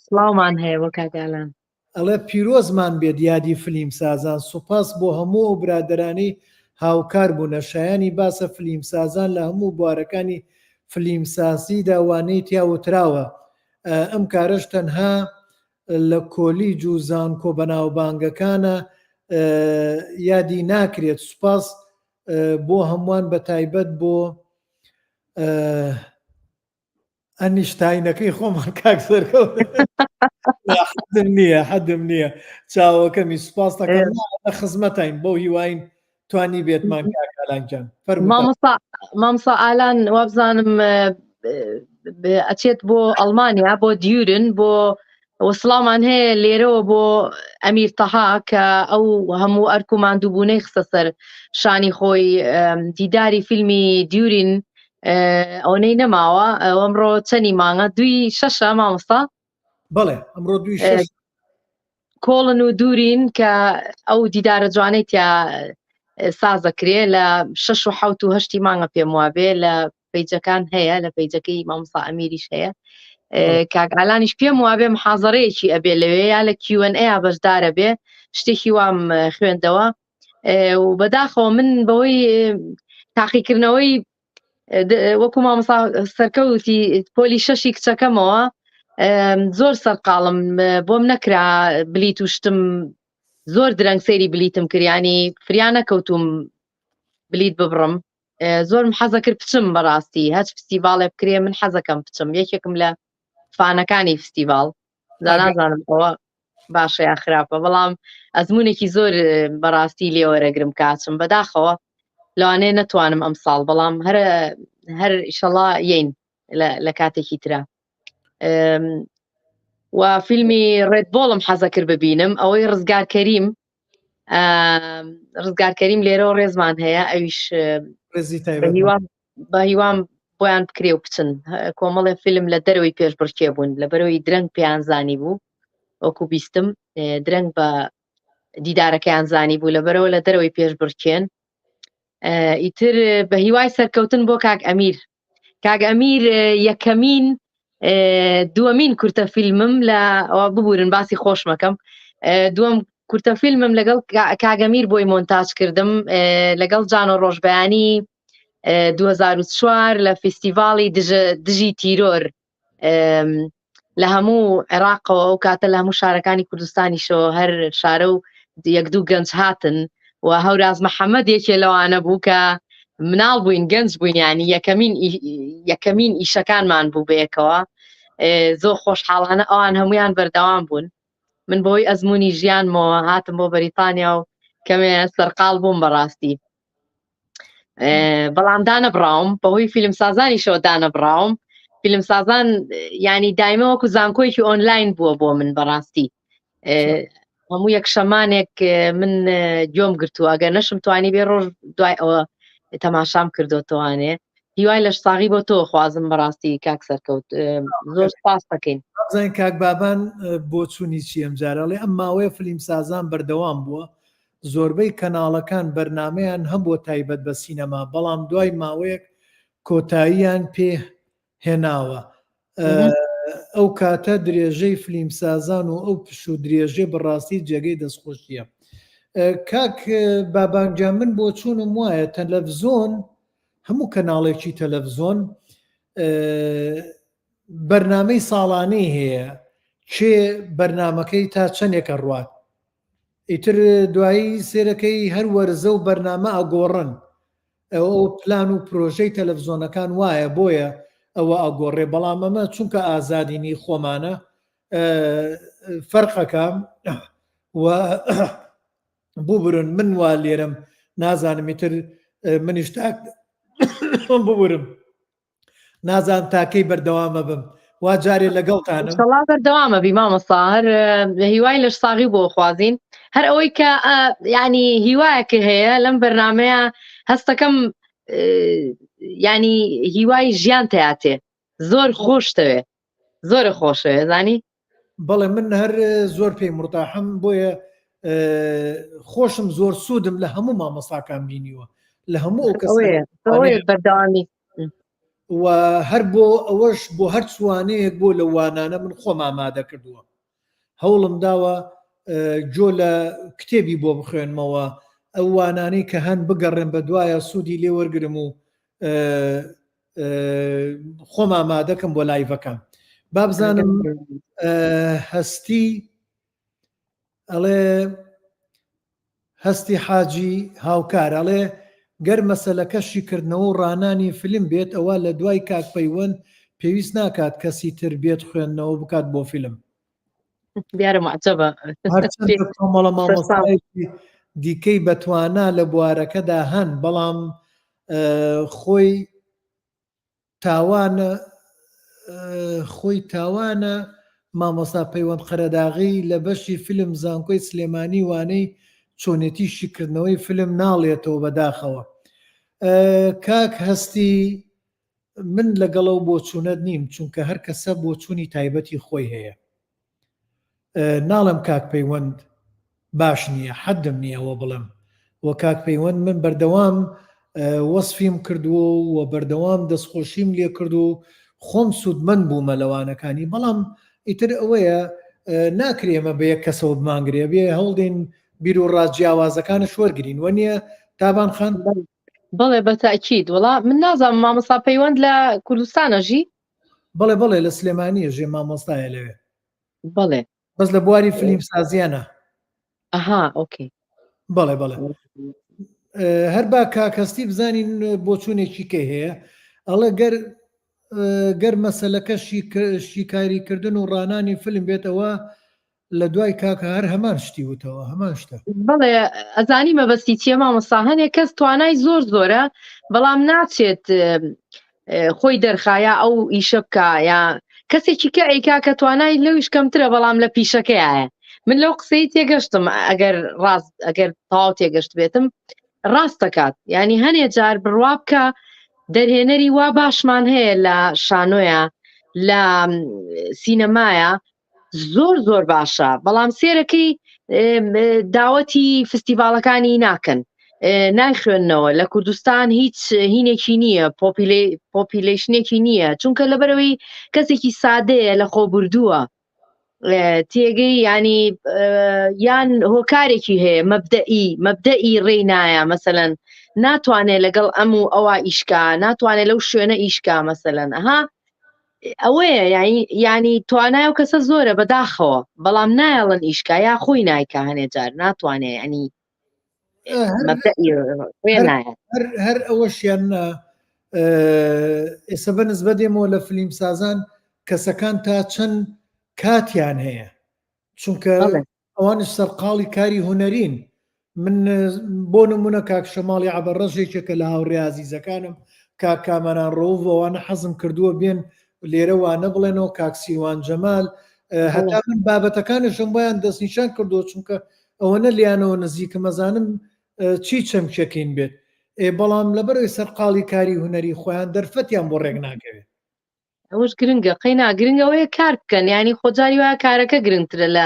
سڵاومان هەیە بۆ کاک ئالان. ئەڵێ پیرۆزمان بێت یادی فلیم سازان سوپاس بۆ هەموو ئەو برادەرانەی هاوکار بوونە. شایانی باسە فلیمسازان لە هەموو بوارەکانی فلیمسازیدا وانەی تیا وتراوە. ئەم کارەش تەنها لە کۆلیج و زانکۆ بەناوبانگەکانە یادی ناکرێت. سوپاس بۆ هەمووان بەتایبەت بۆ ئەنیشتاینەکەی خۆمان کاک سەرکەوت حەدم نییە حەدم نییە چاوەکەمی سوپاس دەکەم لە خزمەتین بەو هیواین توانی بێتمان کاک ئالان گیان فەرموو مامۆستا مامۆستا ئالان وابزانم ئەچێت بۆ ئەڵمانیا بۆ دیورن بۆ وسڵامان هەیە لێرەوە بۆ ئەمیر تەها کە ئەو هەموو ئەرک و ماندووبوونەی خستە سەر شانی خۆی دیداری فیلمی دیورین ئەوەی نەماوە ئەمڕۆ چەنی مانگە دوی شەشە مامۆستا بەڵێ ئەمڕۆ دوی شەش کۆڵن و دوورین کە ئەو دیدارە جوانەی تیا سازەکرێ لە شەش و حەوت و هەشتی مانگە پێم وابێ لە پەیجەکان هەیە لە پەیجەکەی مامۆستا ئەمیریش هەیە کاک ئالانیش پێم وابێ محازەرەیەکی ئەبێ لەوێ یا لە Q&A بەشدارە بێ شتێکی وام خوێندەوە و بەداخەوە من بەوەی تاقیکردنەوەی وەکو مامۆستا سەرکەوتی پۆلی شەشی کچەکەمەوە زۆر سەرقاڵم بۆم نەکرا بلیت و شتم زۆر درەنگ سەیری بلیتم کردیانی فریا نەکەوتوم بلیت ببڕم زۆرم حەزە کرد بچم بەڕاستی هەچ فستیڤاڵێ بکرێ من حەزەکەم بچم یەکێکم لە فانەکانی فستیڤاڵ نازانم ئەوە باشە یا خراپە بەڵام ئەزمونێکی زۆر بەڕاستی لێوەرەگرم کاچم بەداخەوە لەوانەیە نەتوانم ئەم ساڵ بەڵام هەر هەر ئیشەڵا یین لە کاتێکی ترە و فیلمی ڕێت بۆڵم حەزە کرد ببینم ئەوەی ڕزگار کەریم ڕزگار کەریم لێرەوە ڕێزمان هەیە ئەویش بە هیوام بۆیان بکرێ و بچن کۆمەڵێ فیلم لە دەرەوەی پێشبڕکێ بوون لە بەرەوەی درەنگ پێیان زانی بوو وەکو بیستم درەنگ بە دیدارەکەیان زانی بوو لە بەرەوە لە دەرەوەی پێشبڕکێن ئیتر بە هیوای سەرکەوتن بۆ کاک ئەمیر کاک ئەمیر یەکەمین دووەمین کورتە فیلمم لە ببورن باسی خۆشمەکەم دووەم کورتە فیلمم لەگەڵ کاگەمیر بۆی مۆنتاج کردم لەگەڵ جانۆ ڕۆژبەیانی 2004 لە فیستیڤاڵی دژی تیرۆر لە هەموو عێراقەوە ئەو کاتە لە هەموو شارەکانی کوردستانیشەوە هەر شارە و یەک دوو گەنج هاتن و هەوراز محەممەد یەکێ لەوانە بوو کە مناڵ بووین گەنج بووین ینی یەکەمین یەکەمین ئیشەکانمان بوو بەیەکەوە زۆر خۆشحاڵانە ئەوان هەمویان بەردەوام بوون من بۆی ئەزمموی ژیانمەوە هاتم بۆ بەریتانیا و کەمێ سەرقاڵ بووم بەڕاستی بەڵام دانەبڕاوم بەهۆی فیلم سازانیشەوە دانەبڕاوم فیلم سازان ینی دایمە وەکو زانکۆیەکی ئۆنلاین بووە بۆ من بەڕاستی هەموو یەک شەمانێک من گوێم گرتووە ئەگەر نەشم توانی بێ ڕۆژ دوای ئەوە تەماشام کردوتوانێ هیوای لەش ساغی بۆ تۆ خوازم بەڕاستی کاک سەرکەوت زۆر سپاس دەکەین زین کاک بابان بۆچوونی چی ئەم جارەڵێ ئەم ماوەیە فلیم سازان بەردەوام بووە زۆربەی کەناڵەکان بەرنامەیان هەبووە تایبەت بە سینەما، بەڵام دوای ماوەیەک کۆتاییان پێ هێناوە. ئەو کاتە درێژەی فلیمسازان و ئەو پشوو درێژەی بەڕاستی جێگەی دەستخۆشییە. کاک بابان گیان من بۆچوونم وایە تەلەفزۆن هەموو کەناڵێکی تەلەفزۆن بەرنامەی ساڵانەی هەیە کێ بەرنامەکەی تا چەندێکە ڕوات ئیتر دوایی سێرەکەی هەر وەرزە و بەرنامە ئەگۆڕن ئەو پلان و پرۆژەی تەلەفزۆنەکان وایە بۆیە ئەوە ئەگۆڕێ بەڵام ئەمە چونکە ئازادینی خۆمانە فەرقەکە و ببورن من وا لێرم نازانم ئیتر منیش تاک ببورم نازانم تا کەی بەردەوامە بم وا جارێ لەگەڵتانم سەڵا بەردەوامە بی مامۆستا هەر هیوای لەش ساغی بۆ خوازین هەر ئەوەی کە ینی هیوایەک هەیە لەم بەرنمەیە هەستەکەم ینی هیوای ژیان تیاتێ زۆر خۆشتەوێ زۆرە خۆشەوێ زانی بەڵێ من هەر زۆر پێی مرتاحم بۆیە خۆشم زۆر سوودم لە هەموو مامۆساکان بینیوە لە هەموو ئەو کەس بەردەوامی و هەر بۆ ئەوەش بۆ هەر چوانەیەک بۆ لە وانانە من خۆم ئامادە کردووە هەوڵم داوە جۆ لە کتێبی بۆ بخوێنمەوە. ئەو وانانەی کە هەن بگەڕێم بە دوایە سوودی لێ وەرگرم و خۆم ئامادەکەم بۆ لایڤەکان بابزانم هەستی ئەڵێ هەستی حاجی هاوکار ئەڵێ گەر مەسەلەکە شیکردنەوە و ڕانانی فیلم بێت ئەوا لە دوای کاک پەیوەند پێویست ناکات کەسی تر بێت خوێندنەوە بکات بۆ فیلم. دیارە معجەبە. هەرچەندە کۆمەڵە مامۆستایەکی دیکەی بەتوانا لە بوارەکەدا هەن بەڵام خۆی تاوانە خۆی تاوانە مامۆستا پەیوەند قەرەداغی لە بەشی فیلم زانکۆی سلێمانی وانەی چۆنێتی شیکردنەوەی فیلم ناڵێتەوە بەداخەوە کاک هەستی من لەگەڵ ئەو بۆچوونەت نیم چونکە هەر کەسە بۆچوونی تایبەتی خۆی هەیە ناڵێم کاک پەیوەند باش نییە حەدم نییە ئەوە بڵێم و کاک پەیوەند من بەردەوام وەصفیم کردووە و بەردەوام دەستخۆشیم لێ کردو و خۆم سوودمەند بوومە لەوانەکانی بەڵام ئیتر ئەوەیە ناکرێ ئێمە بە یەک کەسەوە بمانگرێ بێ هەوڵدەین بیر و ڕا جیاوازەکانش وەرگین وە نییە تابان خان بەڵێ بە تاکید وڵا من نازانم مامۆستا پەیوەند لە کوردستانە ژی بەڵێ بەڵێ لە سلێمانیە ژێ مامۆستایە لەوێ بەڵێ بەس لە بواری فلیم سازیانە ئەها ئۆکەی بەڵێ بەڵێ هەر با کاکەستی بزانین بۆچوونێکی کە هەیە ئەڵێ گەر گەر مەسەلەکە شیکاریکردن و ڕانانی فیلم بێتەوە لە دوای کاکە هەر هەمان شتی وتەوە هەمان شتە. بەڵێ ئەزانی مەبەستی چیە مامۆستا هەنێک کەس توانای زۆر زۆرە بەڵام ناچێت خۆی دەرخا یا ئەو ئیشە بکە یا کەسێکی کە ئەیکا کە توانای لەویش کەمترە بەڵام لە پیشەکەیە من لەو قسەی تێگەشتم ئەگەر ڕاست ئەگەر تەواو تێگەشت بێتم ڕاست دەکات ینی هەنێ جار بڕوا بکە دەرهێنەری وا باشمان هەیە لە شانۆیە لە سینەمایە زۆر زۆر باشە بەڵام سێرەکەی داوەتی فستیڤاڵەکانی ناکەن نایخوێندنەوە لە کوردستان هیچ هینێکی نییە population ێکی نییە چونکە لەبەرەوەی کەسێکی سادەیە لە خۆ بردووە تێگەی ینی یان هۆکارێکی هەیە مەبدەئی مەبدەئی ڕێی نایە مەسەەن ناتوانێت لەگەڵ ئەم و ئەوە ئیشکا ناتوانێت لەو شوێنە ئیشکا مەسەەن ئەها ئەوەیە ینی توانای و کەسە زۆرە بەداخەوە بەڵام نایەڵن ئیشکا یا خۆی نایکە هەنێ جار ناتوانێ ینی هەر ئەوەشیان ئێستا بە نسبە دێمەوە لە فلیم سازان کەسەکان تا چەند کاتیان هەیە چونکە ئەوانیش سەرقاڵی کاری هونەرین من بۆ نمونە کاک شەماڵی عەبەڕەش یەکێکە لە هاوڕێ ئازیزەکانم کاک کامەران ڕەوف ئەوانە حەزم کردووە بێن لێرە وانە بڵێنەوە کاک سیروان جەمال هەتا من بابەتەکانشم بۆیان دەستنیشان کردووە چونکە ئەوەنە لیانەوە نزیکم ئەزانم چی چەمکێکین بێت ئێ بەڵام لەبەرەوەی سەرقاڵی کاری هونەری خۆیان دەرفەتیان بۆ ڕێک ناکەوێت ئەوەش گرنگە قەینا گرنگ ئەوەیە کار بکەن ینی خۆجاری وایە کارەکە گرنگترە لە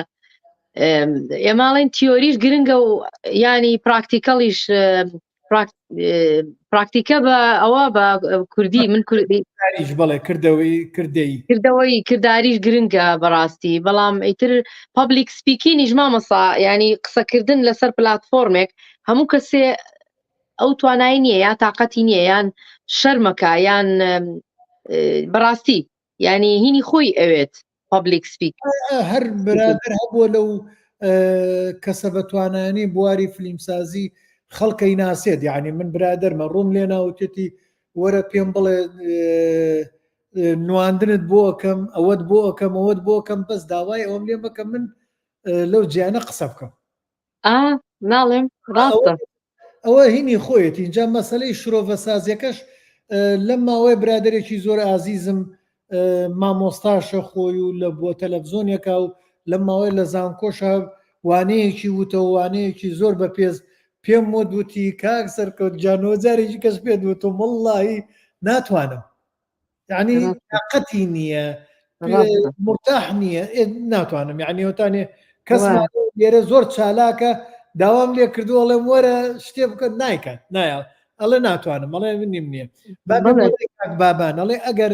ئێماڵێن تیۆریش گرنگە و ینی practical یش پراکتیکە بە ئەوە بە کوردی من کوردی بەڵێ کردەوەی کردەی کردەوەی کرداریش گرنگە بەڕاستی بەڵام ئیتر public speaking یش مامەسا ینی قسەکردن لەسەر پلتفۆرمێک هەموو کەسێ ئەو توانای نییە یا تااقەتی نییە یان شەرمەکە یان بەڕاستی ینی هینی خۆی ئەوێت public speak هەر برادر هەبووە لەو کەسە بە توانانی بواری فلیمسازی خەڵکەی ناسێت یعنی من برادەرمە ڕووم لێ ناوتێتی وەرە پێم بڵێ نواندنت بۆ ئەەکەم ئەوەت بۆ ئەەکەم ئەوەت بۆ ئەەکەم بەس داوای ئەوم لێ مەکە من لەو جیانە قسە بکەم ئا ناڵێم ڕاستە ئەوە هینی خۆیەتی اینجا مەسلەی شرۆڤە سازیەکەش لەم ماوەی برادێکی زۆر ئازیزم مامۆستاشە خۆی و لە بۆ تەلەڤزیۆنێکا و لەم ماوەی لە زانکۆشە وانەیەکی وتەوە وانەیەکی زۆر بە پێز پێم وت وتی کاک سەرکەوت گیانەوە جارێکی کەس پێت وتم وەڵڵاهی ناتوانم یعنی تاقەتی نییە مرتاح نییە ناتوانم یعنی ئەوتانێ کەس لێرە زۆر چالاکە داوام لێ کردو ئەڵێم وەرە شتێ بکە نایکات نایە ئەڵێ ناتوانم ئەڵێ منیم نییە بابان ئەڵێ ئەگەر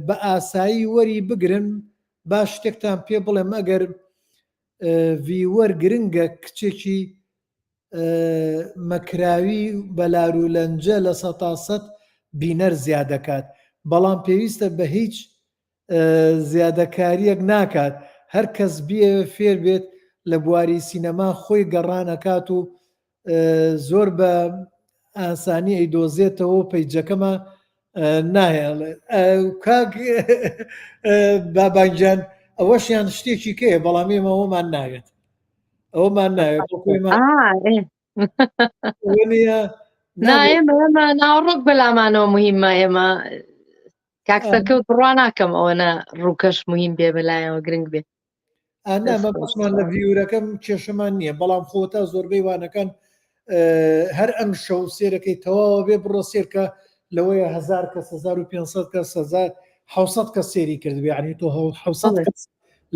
بە ئاسایی وەری بگرن با شتێکتان پێ بڵێم ئەگەر viewer گرنگە کچێکی. مەکراوی بە لارولەنجە 100% بینەر زیاد دەکات بەڵام پێویستە بە هیچ زیادەکاریەک ناکات هەر کەس بیەوێ فێر بێت لە بواری سینەما خۆی گەڕان ئەکات و زۆر بە ئاسانی ئەیدۆزێتەوە پەیجەکەمە ناهێڵێت کاک بابانگیان ئەوەشیان شتێکی کەیە بەڵام ئێمە ئەومان ناوێت ئەومان ناوێت ئێمە ناوەڕۆک بەلامانەوە مهمە ئێمە کاک سەرکەوت بڕوا ناکەم ئەوەنە ڕووکەش مهم بێ بەلایەوە گرنگ بێ مەبەستمان لە ڤیورەکەم کێشەمان نییە بەڵام خۆتا زۆربەی وانەکان هەر ئەم شەو سێرەکەی تەواوە بێ بڕۆ سێرکە لەوەیە هزار کەس 1500 کەس 1600 کەس سێری کرد بێ عنی تۆ 600 کەس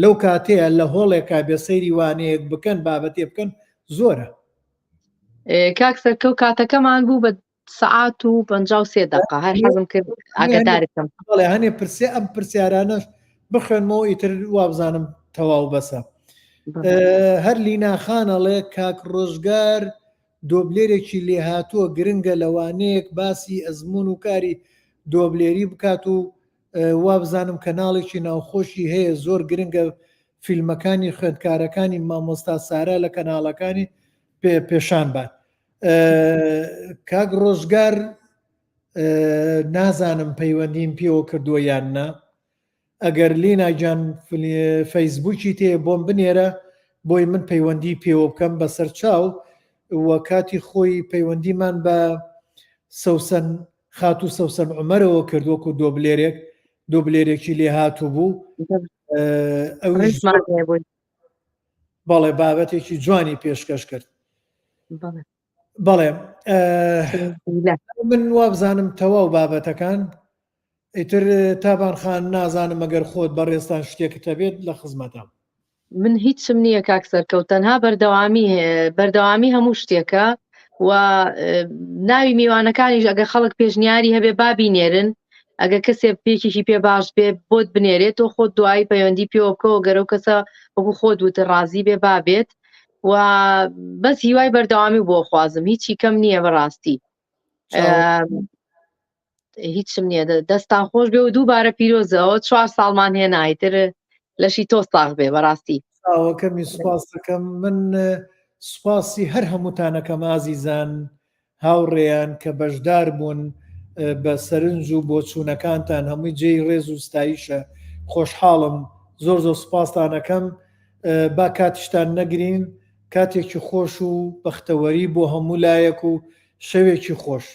لەو کاتەیە لە هۆڵێکا بێ سەیری وانەیەک بکەن بابەتێ بکەن زۆرە. کاک سەرکەوت کاتەکەمان بوو بە سەعات و 53 دقە هەر حەزم کرد ئاگادارکەم بەڵێ هەنێ پرسێ ئەم پرسیارانەش بخوێنمەوە ئیتر وابزانم تەواو بەسە هەر لیناخان ئەڵێ کاک ڕۆژگار دۆبلێرێکی لێهاتووە گرنگە لەوانەیەک باسی ئەزمون و کاری دۆبلێری بکات و وابزانم کەناڵێکی ناوخۆشی هەیە زۆر گرنگە فیلمەکانی خوێندکارەکانی مامۆستا سارا لە کەناڵەکانی پێشان بات کاک ڕۆژگار نازانم پەیوەندیم پێوە کردووە یان نا ئەگەر لینا گیان فەیسبوکی تێ بۆم بنێرە بۆی من پەیوەندی پێوە بکەم بەسەر چاو و کاتی خۆی پەیوەندیمان بە سەوسەن خاتوو سەوسەن عومەرەوە کرد وەکو دۆبلێرێک دۆبلێرێکی لێهاتوو بوو ئەویش بەڵێ بابەتێکی جوانی پێشکەش کرد بەڵێ من وابزانم تەواو بابەتەکان ئیتر تابان خان نازانم ئەگەر خۆت بەڕێزتان شتێکت هەبێت لە خزمەتام. من هیچم نییە کاک سەرکەوت تەنها بەردەوامی بەردەوامی هەموو شتێکە و ناوی میوانەکانیش ئەگە خەڵک پێشنیاری هەبێ با بینێرن ئەگە کەسێ پێکێکی پێ باش بێ بۆت بنێرێت تۆ خۆت دوایی پەیوەندی پێوە بکەوە گەرەو کەسە وەکو خۆت وتە ڕازی بێ با بێت و بەس هیوای بەردەوامی بۆ خوازم هیچی کەم نییە بەڕاستی هیچم نییە دەستان خۆش بێ و دووبارە پیرۆزەوە چوار ساڵمان هێنای تر لەشی تۆ ساغ بێ بەڕاستی ئەوەکەمی سوپاس دەکەم من سوپاسی هەر هەمووتانەکەم ئازیزان هاوڕێیان کە بەشدار بوون بە سەرنج و بۆچوونەکانتان هەمووی جێی ڕێز و ستایشە خۆشحاڵم زۆر زۆر سوپاستانەکەم با کاتیشتان نەگرین کاتێکی خۆش و بەختەوەری بۆ هەموو لایەک و شەوێکی خۆش.